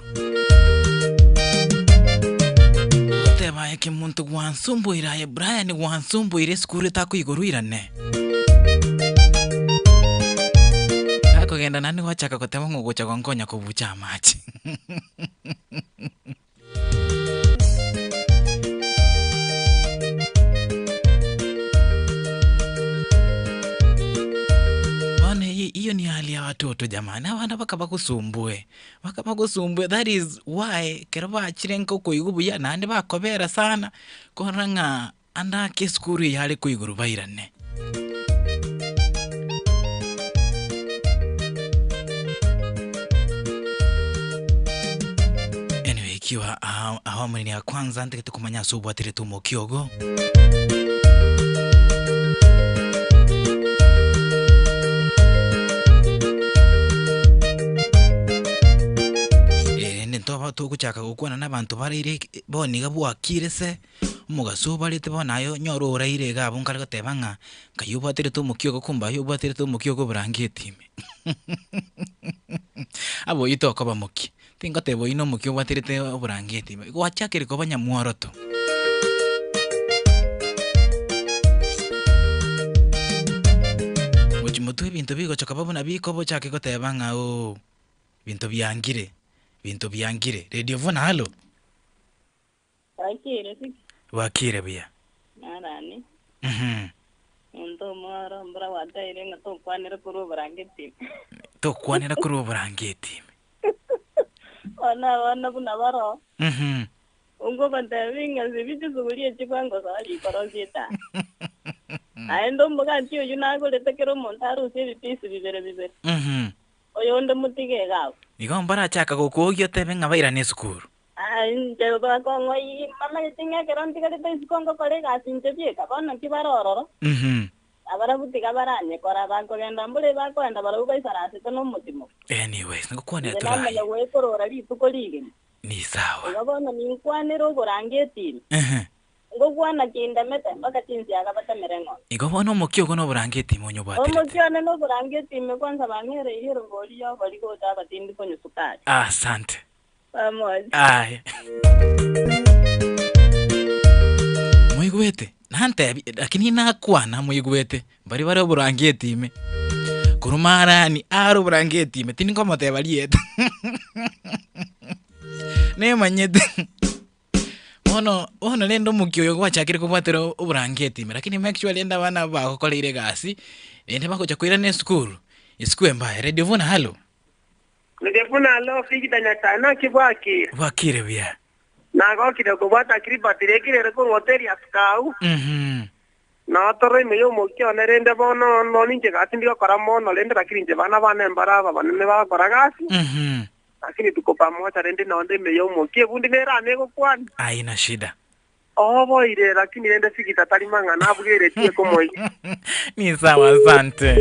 Goteba aye kemonto gwansumbuire aye Brian gwansumbuire esukuru etakoigorwa irane. Gakogenda naende gwachaka goteba ng'a ogocha gonkonya kobucha amache. Bono eye hiyo ni hali ya watoto jamani, abana baka bagosumbue, baka bagosumbue that is why ekero bachire nka okoigwa buya naende bakobera sana, korora ng'a ande ake esukuru eye are koigorwa bairane. Anyway, ikiwa awamu ni ya kwanza ntagete komanya ase obwaterete omokia ogo. Erinde ntoba togochaka gokwana na abanto baraire bono iga bwakire se. Omogaso obarete bono aye onyore oraire iga abwo nkare goteba ng'a nkai obwaterete omokia ogo kumbe aye obwaterete omokia ogo oborangeti ime. Abe oyio tokoba mokia, tingoteba oyio na omokia obwaterete oborangeti ime, gwachakire koba nyamworoto. Gochia motwe ebinto bigocha koba buna bikoba ochake goteba ng'a ooh, binto biangire, binto biangire. Radio Vuna hallo. Bwakire siki? Bwakire buya. Narani. Mhm. Monto omworo mbora gwateire ng'a tokwanere korwa oborangeti ime. Tokwanera korwa oborangeti ime. Bono abana buna baroo. Mhm. Onkobatebia ng'a sibi chisuguri echi kwangosoa riko rosie etaya. Naende omogati oyio nagorete kera omonto arusie ebipisi bibere bibere. Mhm. Oyonde motige iga abwo. Igo mbarachaka gokwogia otebe ng'a bairane esukuru. Aa, inche bakong'oyia, mbamanyeti ng'a ekero ntigarete isiko ngokora egasi inche bieka, bono ki bare ororo? Nabarabwo tiga baranyekora, bakogenda mbore bakoenda barabwo baisaransete nomotimo. Anyways, ngokwanera Inche tore aye. namanya gwekorora rituko rigima. Ni sawa. Igo bono ninkwanere oborangeti ime. Ehe. Ngokwana kindemete mpaka chinsiaga batemere eng'ombe. Igo bono omokia ogo noborangeti ime onyobwaterete. Omokia one noborangeti ime kwansa bang'ereirie erongori y'obori gocha abatindi konywa sukari. Asante. Pamoja. Aye. Moigwete? Nantebi, lakini nakwana moigwete, mbari bare oborangeti ime. Korwa marani, are oborangeti ime, tindi nkomoteba rieta. Nemanyete. Bono, bono rende omokia oyo gwachakire kobwatera oborangeti ime, lakini make sure rende abana aba bagokoreire egasi, rende bagocha koirana esukuru, esukuru embaya. Radio Vuna, hallo. Inche buna alo Victor Nyasae naki bwakire? Bwakire buya. Nagokire kobwata Agripa tirekire ere korwa hoteli ya Sukau. Nao tore ime y'omokia one rende bono nonya inche gasi ndigokora mono rende lakini inche bana bane mbare aba abanene bagokora gasi. Lakini tuko pamoja rende nonde ime y'omokia ebundi nere egokwana. Haina shida. Oboire lakini rende Victor tari mang'ana abugeretie komoika. Ni sawa asante.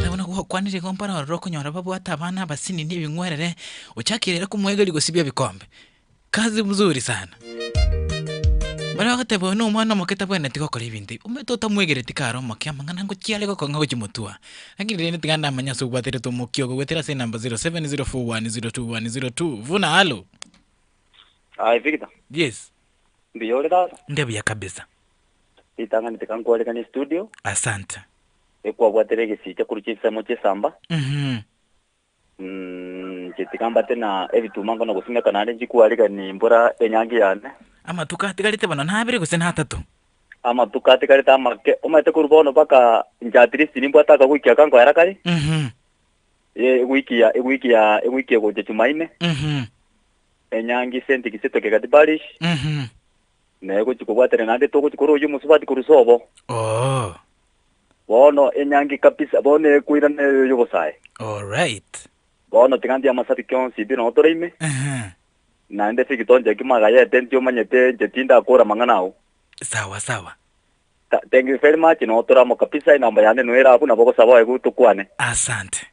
Bono gwakwanire igo mbare ororo okonyora babwate abana abasini na ebing'werere, ochakire ere komoegeria gosibia ebikombe. Kazi mzuri sana. Baria bagoteba oyo na omwana omoke tabwenereti gokora ebinto ebi, omanyete otamwegereti kare omoke amang'ana ngochia are gokong'a gochia motwe aa. Lakini rende tiga ndamanye ase obwaterete omokia ogo goetera ase enamba 0704102102. Vuna halo. Aye Victor, Yes. mbuya ore tata? Nde buya kabisa. Ritang'ani tiga nkwarekanie studio. Asante. Ekwabwatera egesicha korwa chinsemo chi'esamba. Mhm. Inche tiga mbate na ebituma nkona gosimeka naende nchikwariganie mbora enyangi yane. Amatuko atigarete bono nabere gose natato? Amatuko atigarete amake, omanyete korwa bono mpaka inche at least nimbwate akagoiki aka nkoera kare, ewiki ya ewiki ya ewiki egocha Jumaine, enyangi Saint Kizito Kegati Parish, na egochi kobwaterana naende togochi korwa oyio omosubati korwa sobo. Oo. Bono enyangi kabisa, bono ekoirana eyo y'obosae. Alright. Bono tiga ntie amasabiki onsi pi noo tore ime, naende ase egetoncho ekio magayete nti omanyete inche tindakora amang'ana ao. Sawa sawa. Thank you very much, noo tore amo kabisa, enamba yane noyo ere abwo nabo ogosaba oegwe tokwane. Asante.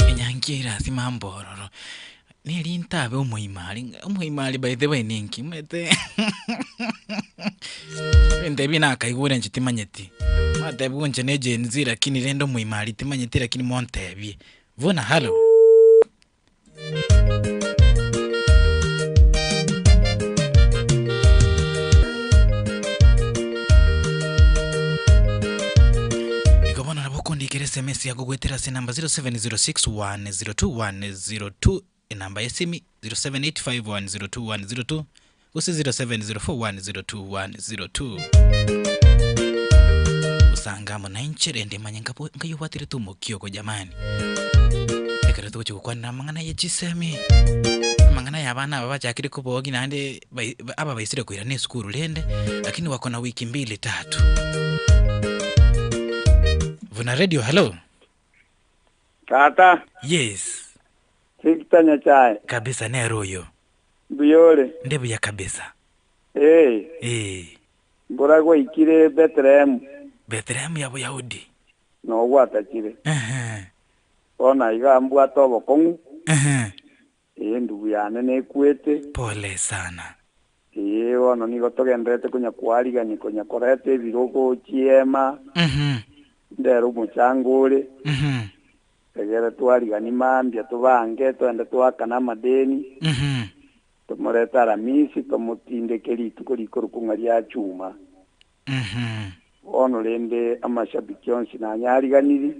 Enyangi eira ase mambo ororo, neri ntabe omoimari, omoimari by the way ninki? Omanyete ebinto ebi nakaigure inche timanyeti, mwatebiwa inche ne Gen Z lakini rende omoimari timanyeti lakini montebie. Buna halo. Igo bono nabo okondikera SMS yago goetera ase enamba 0706102102 enamba y'esimi 0785102102 gose 0704102102. Gosanga amo nainche rende manye nkabo nkayobwaterete omokia oko jamani. Ekero togochia gokwanera amang'ana ye chisemi, amang'ana ya abana aba bachakire kobogi naende bai aba baisire koirana esukuru rende, lakini wako na wiki mbili tatu. Vuna radio, hallo. Tata. Yes. Victor Nyachae. Kabisa nere oyo. Mbuya ore? Nde buya kabisa. Ee. Ee. Mbora gwaikire Bethlehemu. Bethlehemu ya Boyahudi. Noo gwatachire. Ehe. Bono aiga mbwate obokong'u. Ehe. Ee, endugu yane nekwete. Pole sana. Ee, bono nigo togendererete konya koarigania konya koreta ebirogo chiema. Mhm. Ndere omochango ore. Mhm. Egere twariganie mambia tobange toende toakane amadeni, tomorete Aramisi, tomotindeke rituko rikorokwa ng'a ria Chuma. Bono rende amashabiki onsi nanyariganirie,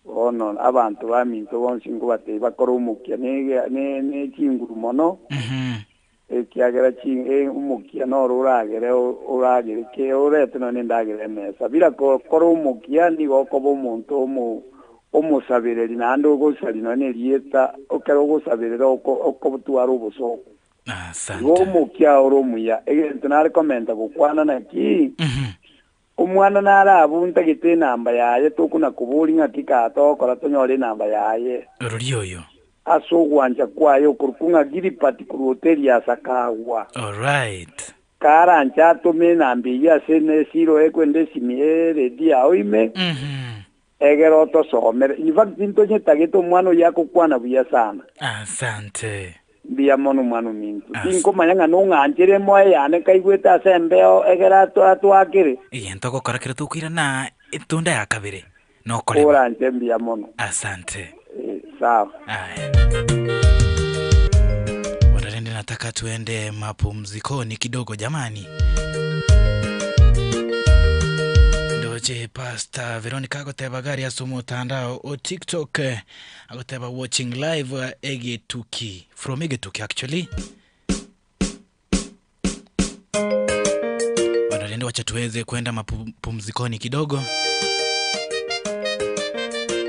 bono abanto baminto bonsi nkobatebia bakore omokia ne chinguru mono, Ekiagera omokia noro oragere oragere ki orete nonya nendagera emesa. Bira kore omokia nigo okoba omonto omosabereri naende ogosaria nonya nerieta, ekero ogosaberera okotwara obosooku. Igo omokia ore omuya. Egento nare komenta gokwana naki, omwana nare abwo ntagete enamba yaye tokona koboria ng'aki kaa togokora tonyore enamba yaye. Orori oyo. Ase ogwancha kwaye okorokwa ng'a Gilibati korwa hoteli ya Sakagwa. Alright. Karanche atome enamba eyio ase esiro ekwenda esimi eredio yao ime, egere otosomere. In fact ntonyetagete omwana oyio akokwana buya sana. Asante. Mbuya mono omwana ominto. Tinkomanya ng'a nong'anchere emoyo yane nkaigwete ase embeo egere atwakere. Egento ogokora kero tokoirana etunda ya kabere nokorema. Oranche mbuya mono. Asante. Eh, sawa. Aya. Bwana rende nataka tuende mapumzikoni kidogo jamani. Ndoche Pastor Veronica agoteba gari ase omotandao o TikTok eh, agoteba watching live eh, Egetuki from Egetuki actually. Bwana rende wacha tuweze kwenda mapumzikoni kidogo.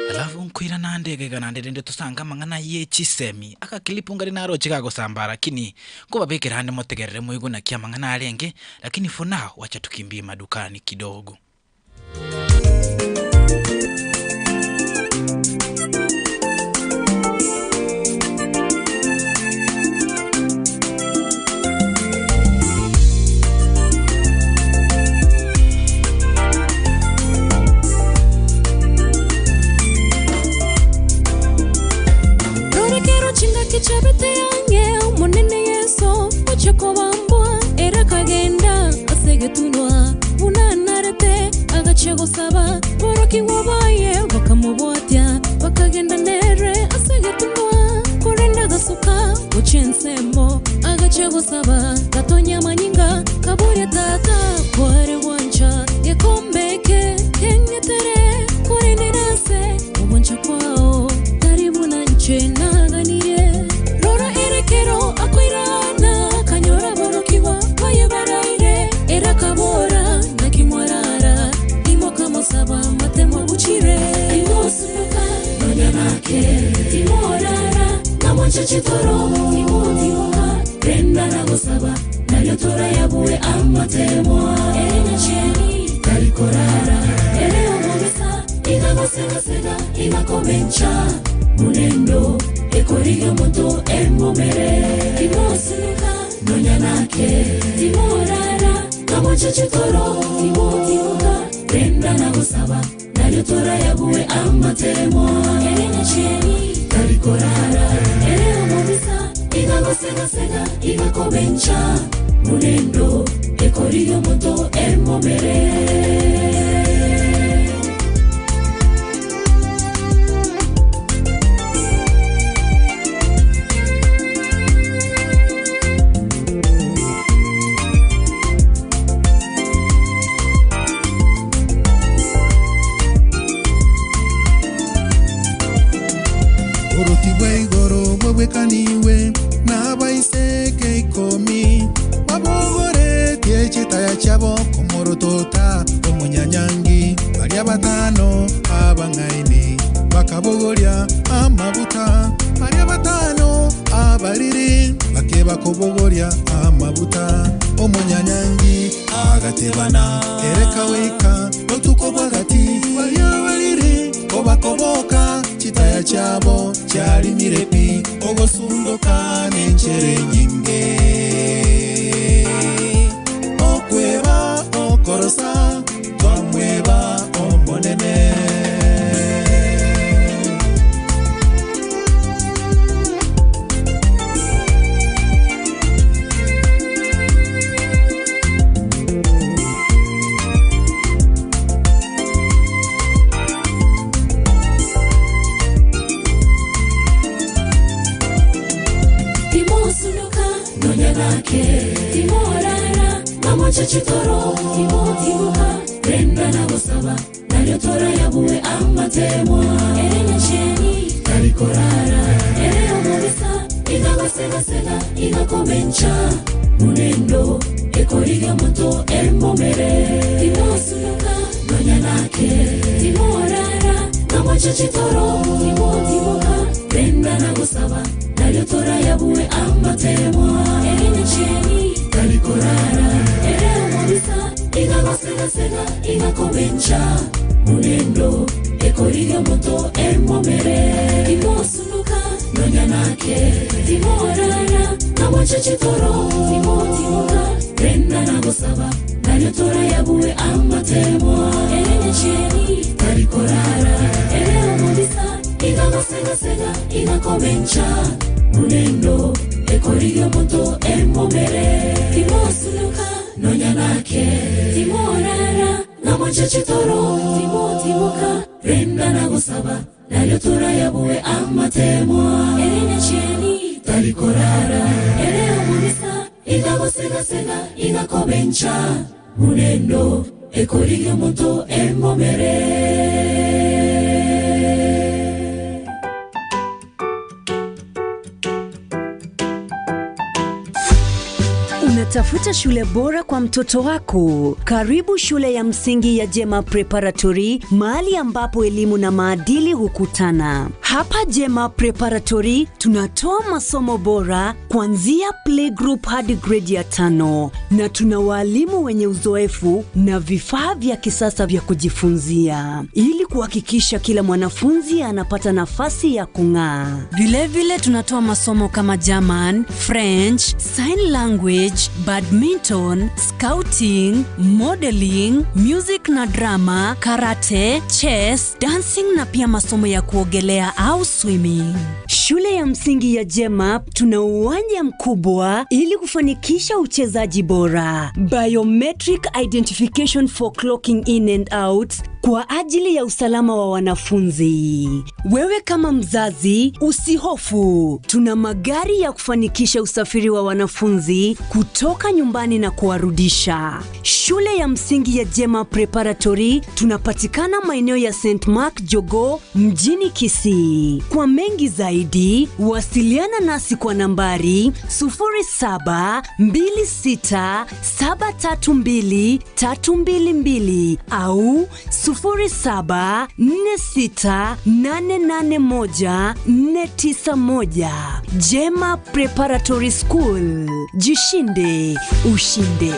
Alafu nkoira nande egega nande rende tosange amang'ana ye chisemi agakilipu ngari naroche gagosamba lakini nkobabekera ande motegerere moigwe naki amang'ana arenge lakini for now wacha tukimbie madukani kidogo. Rorekero chingaki Chingaki chiabete ang'e Omonene Yeso gochia kobambwa, ere akagenda ase egetunwa buna anarete, agachia gosaba. Borokigwa baye bakamobwatia, bakagenda nere ase egetunwa. Korende agasuka gochia ensemo, agachia gosaba, gatonya amanyinga, kaboria Tata, Kware gwancha gekombe eke keng'etere, korende nase ogwancha kwao, tari buna inche naganirie. Rora ere ekero akoirana, akanyora aborokigwa baye baraire, ere akabora, Naki mwarara? Imoka mosaba amate mwabuchire. Timosunduka nonya nake, timorara namoche chitoro, timotimoka, renda na gosaba, nario torayabue amatemwa. Ere nyachieni tari korara, ere omobisa iga gosegasega, iga kobencha munendo, ekorigia omonto emomere. Timosunduka nonya nake, timorara namoche chitoro, timotimoka, renda na gosaba, nario torayabue amatemwa. Ere nyachieni tari korara, ere omobisa iga gosegasega, iga kobencha munendo, ekorigia omonto emomere. Oruti bwa igoro bwebwekaniwe n'abaiseke ikomi babogoretie chitaya chiabo komorotota omonyanyangi baria batano abang'aini bakabogoria amabuta baria batano abariri bakebakobogoria amabuta omonyanyangi agatebana ereka wika botuko bwagati baria bariri kobakoboka chitaya chiabo chiarimire pi ogosundoka n'enchere nyinge okweba okorosa twamweba omonene. Timosunduka nonya nake, timorara namoche chitoro, timotimuka, renda na gosaba, nario torayabue amatemwa. Ere nyachieni tari korara, ere omobisa iga gosegasega, iga kobencha munendo, ekorigia omonto emomere. Timosunduka nonya nake, timorara namoche chitoro, timotimuka, renda na gosaba, nario torayabue amatemwa. Ere nyachieni tari korara, ere omobisa iga gosegasega, iga kobencha munendo, ekorigia omonto emomere. Timosunduka nonya nake, timorara namoche chitoro, timotimuka, renda na gosaba, nario torayabue amatemwa. Ere nyachieni tari korara, ere omobisa iga gosegasega, iga kobencha munendo, ekorigia omonto emomere. Timosunduka nonya nake, timorara namoche chitoro, timotimuka, renda na gosaba, nario torayabue amatemwa. Ere nyachieni tari korara, ere omobisa iga gosegasega, iga kobencha munendo, ekorigia omonto emomere. Unatafuta shule bora kwa mtoto wako? Karibu shule ya msingi ya Jema Preparatory, mahali ambapo elimu na maadili hukutana. Hapa Jema Preparatory tunatoa masomo bora kuanzia playgroup hadi grade ya 5, na tuna walimu wenye uzoefu na vifaa vya kisasa vya kujifunzia ili kuhakikisha kila mwanafunzi anapata nafasi ya kung'aa. Vilevile tunatoa masomo kama German, French, Sign Language, Badminton, Scouting, Modeling, Music na drama, karate, chess, dancing na pia masomo ya kuogelea au swimming. Shule ya msingi ya Jemap tuna uwanja mkubwa ili kufanikisha uchezaji bora. Biometric identification for clocking in and out kwa ajili ya usalama wa wanafunzi. Wewe kama mzazi usihofu, tuna magari ya kufanikisha usafiri wa wanafunzi kutoka nyumbani na kuwarudisha. Shule ya msingi ya Jema Preparatory tunapatikana maeneo ya St Mark Jogo mjini Kisii. Kwa mengi zaidi, wasiliana nasi kwa nambari 0726732322 au 0746881491. Jema Preparatory School, jishinde ushinde.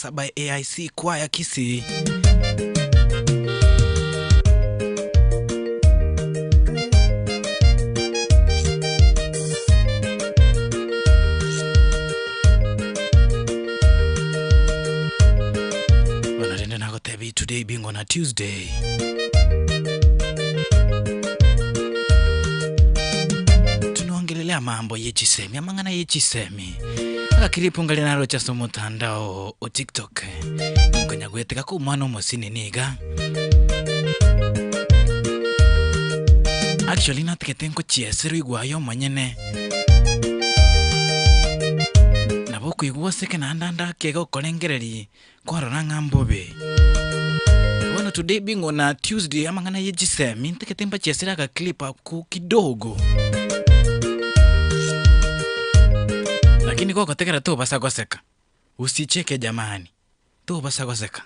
Sabasaba AIC Choir Kisii. Bono rende nagotebi today being on a Tuesday. Tunaongelelea mambo ye chisemi, amang'ana ye chisemi. Agakiripu ngari naroche ase omotandao o TikTok. Nkonya gweteka ko omwana omosini niga. Actually natigete nkochiesera igwaye omonyene. Nabo okoigwa oseke naende ande ake gokorengereria kwarora ng'a mbobe. Bono today being on a Tuesday amang'ana ye chisemi ntagete mbachiesere aga clip ako kidogo. Lakini gogotegera tobasa goseka, usicheke jamani, tobasa goseka.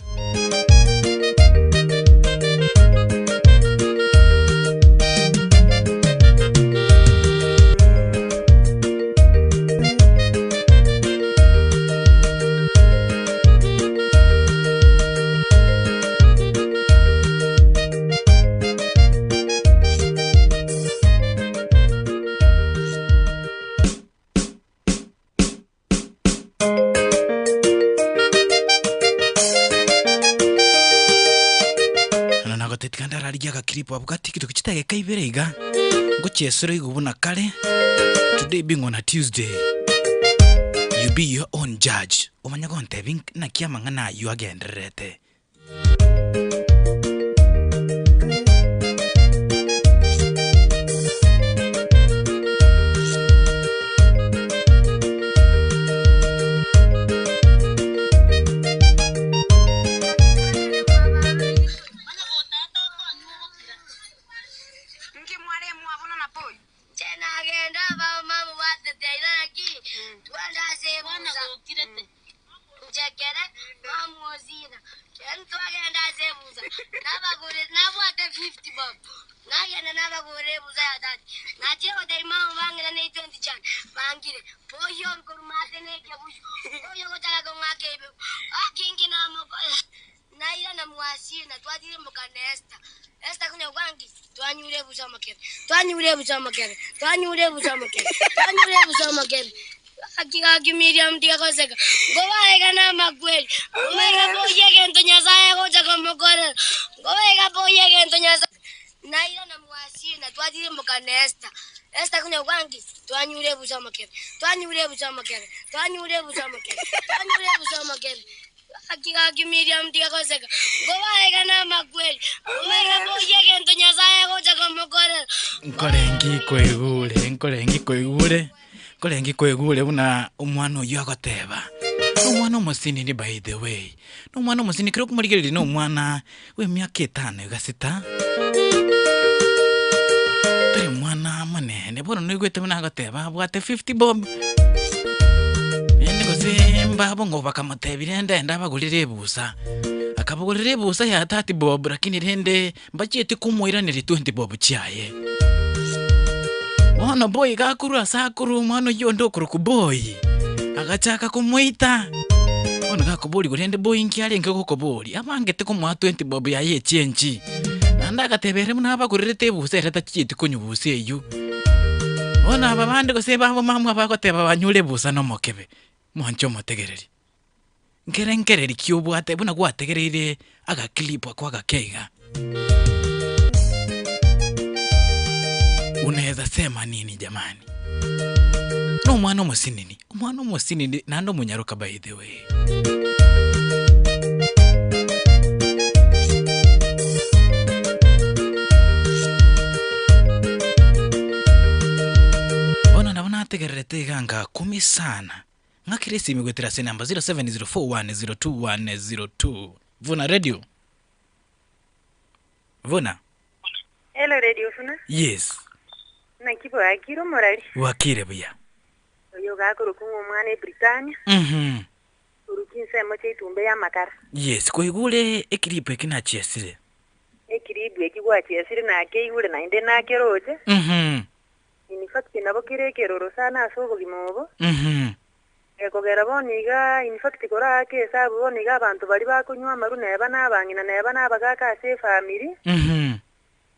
Bono nagoteti kande ararigie agaclip abwo ga TikTok chidageka ibere iga, ngochiesera igo buna kare, today being on a Tuesday, you be your own judge, omanye gontebia naki amang'ana aywo agendererete. Nkorengi koigure, nkorengi koigure, nkorengi koigure buna omwana oyio agoteba. Nomwana omosinini by the way, nomwana omosinini kero okomorigereria na omwana bwa emiaka etano iga sita, tari mwana monene, bono noigwete buna agoteba abwate fifty bob, naende gose mbabo ng'o bakamotebia rende ende abagorere ebusa, akabagorera ebusa ya thirty bob lakini rende mbachieti komoiraneria twenty bob chiaye. Bono boy gakorwa ase akorwa omwana oyio onde okorokwa boy, agachaka komoita, bono gakoborigwa rende boy nki arenge gokoboria, abangete komoa twenty bob yaye echenji, naende agateba ere buna abagorerete ebusa ere tachieti konywa busa eywo. Bono aba bande gose babo mama bagoteba banyure ebusa na omokebe, mwanche omotegereri. Nkerengereri ki obwate buna gwategereire agaclip ako agake iga? Unaweza sema nini jamani? Nomwana omosinini, omwana omosinini naende omonyaroka by the way. Bono nabo nategererete iga ngakumia sana. Ng'akere esimi goetera ase enamba 0704102102. Vuna Radio. Vuna. Hello Radio Funa. Yes. Naki bwakire omorari? Bwakire buya. Oyo gakorokwa ng'a omwana e Britania. Korwa chinsemo chia itumbe ya amakara. Yes, koigure ekiribu eki nachiesire. Ekiribu eki gwachiesire nakeigure naende nakeroche. In fact nabo kere ekeroro sana ase obogima obo. Ekogera bono iga in fact korake esabu bono iga abanto baria bakonywa amaru neba na abang'ina neba na abagaka ase efamiri,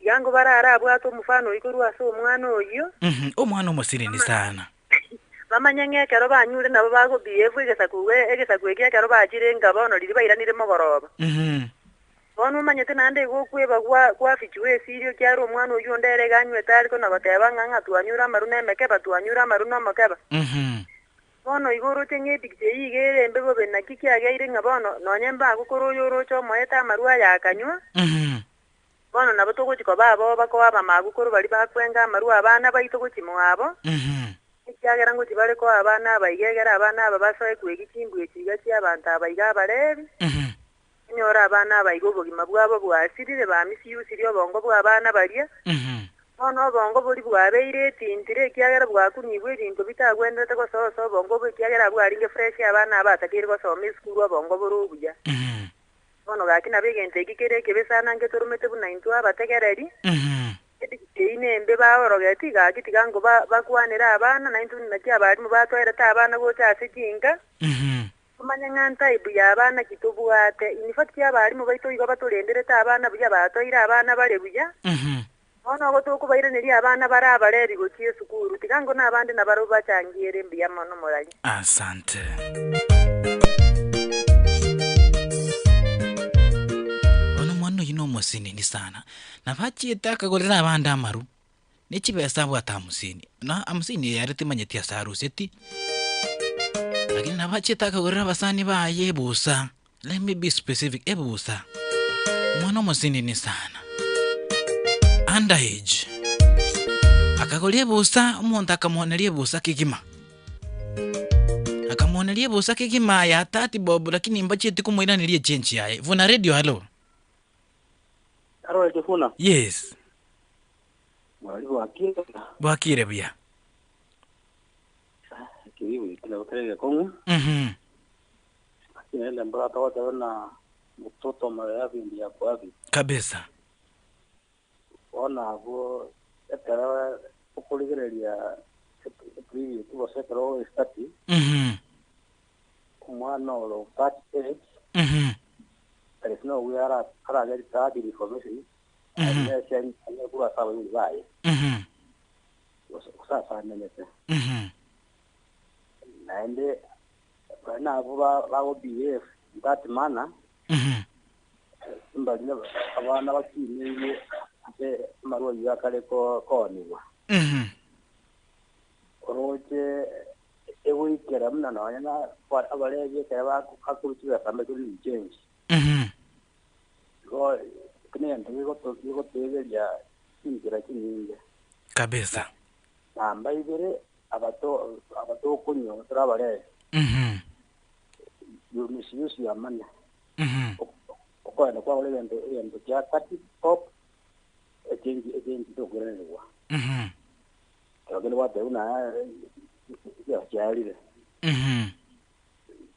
iga ngo barara abwate omofano oyio korwa ase omwana oyio, Omwana omosinini sana. Bamanye ng'a ekero banyure nabo bago behave egesaku egesaku eke ekero bachire nka bono riria bairanire mogoroba. Bono omanyete naende igo okweba gwa gwafichiwa esirio ekiagera omwana oyio onde ere iga anywete are kona goteba ng'a ng'a twanyure amaru na emekeba, twanyure amaru na omokeba. Bono igo oroche ng'a epikicha eyio iga ere embe bobe naki kiageire ng'a bono nonye mbagokora oyo oroche omoete amaru aya akanywa, bono nabo togochi koba aboo bakoa abamagokoro baria bakwenga amaru abana baito gochia mwabo, ekiagera ngochia bare koa abana aba iga egere abana aba basoe kwegi chimbwa echi iga chia abanto aba iga abarebi. Onyore abana aba iga obogima bwabo bwasirire, bamisiusirie obongo bw'abana baria. Bono obongo boria bwabeire etintire, ekiagera bwakunigwe ebinto bitagwenerete gosoa ase obongo obo, ekiagera abwo arenge fresh abana aba batakeire gosoma esukuru obongo bore obuya. Bono gaki nabo egento eki kere ekebe sana ngetoromete buna intwe abategereri, edigisi eyio nembe baorogeti, gaki tiga nko bakwanere abana, naintwe naki abalimu batoerete abana gocha ase chinka, Tomanye ng'a ntaibu y'abana ki tobwate. In fact abalimu baito igo batorenderete abana buya, batoire abana bare buya. Bono ogo tokobairaneria abana bare abarebi gochia esukuru, tiga ngo nabande nabarobwo bachangiere mbuya mono morari. Asante. Bono omwana oyio nomosinini sana, nabo achiete akagorera abande amaru, ne chibesa abwate hamsini, na hamsini eye are timanyeti ase aruseti, lakini nabo achiete akagorera abasani baye ebusa, let me be specific, ebusa. Omwana omosinini sana, under age, akagoria ebusa, omonto akamoneria ebusa kegima, akamoneria ebusa kegima ya 30 bob lakini mbachieti komoiraneria echange yaye. Vuna radio hallo. Arore Kifuna. Yes. Mwari bwakire. Bwakire buya. Kiribu kile kile kong'u. Lakini ile mbora tawata na mtoto mara yapi ya kwapi. Kabisa. Ona abo ekero okorigereria previous gose ekero study. Omwana oro that age. There is no way ara ara get that information. Anyesha anyekura sawa yuli baye. Usasamenete. Naende nabo bago behave in that manner. Mbari abana bakineirie ase amarwa aywo akare koonigwa. Oroche egoikera buna nonya na abarebi ekero bakorusia chibesa mbe turi change. Igo negento gegoteberia chinchera chinyinge. Kabisa. Namba ibere abato abatokonywa turi abarebi. You misuse your money. Okoenda kwagora egento egento kia 30 bob echange echange tokoiranerigwa. Ekero kende gwateba buna chiarire.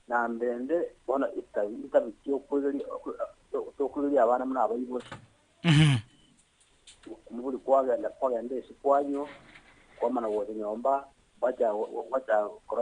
Namba ende bono etabi chiokoigeria tokoigeria abana buna abaibori. Omobori kwagenda kwagenda ase kwanywa kwamana gocha nyomba gwacha gwacha.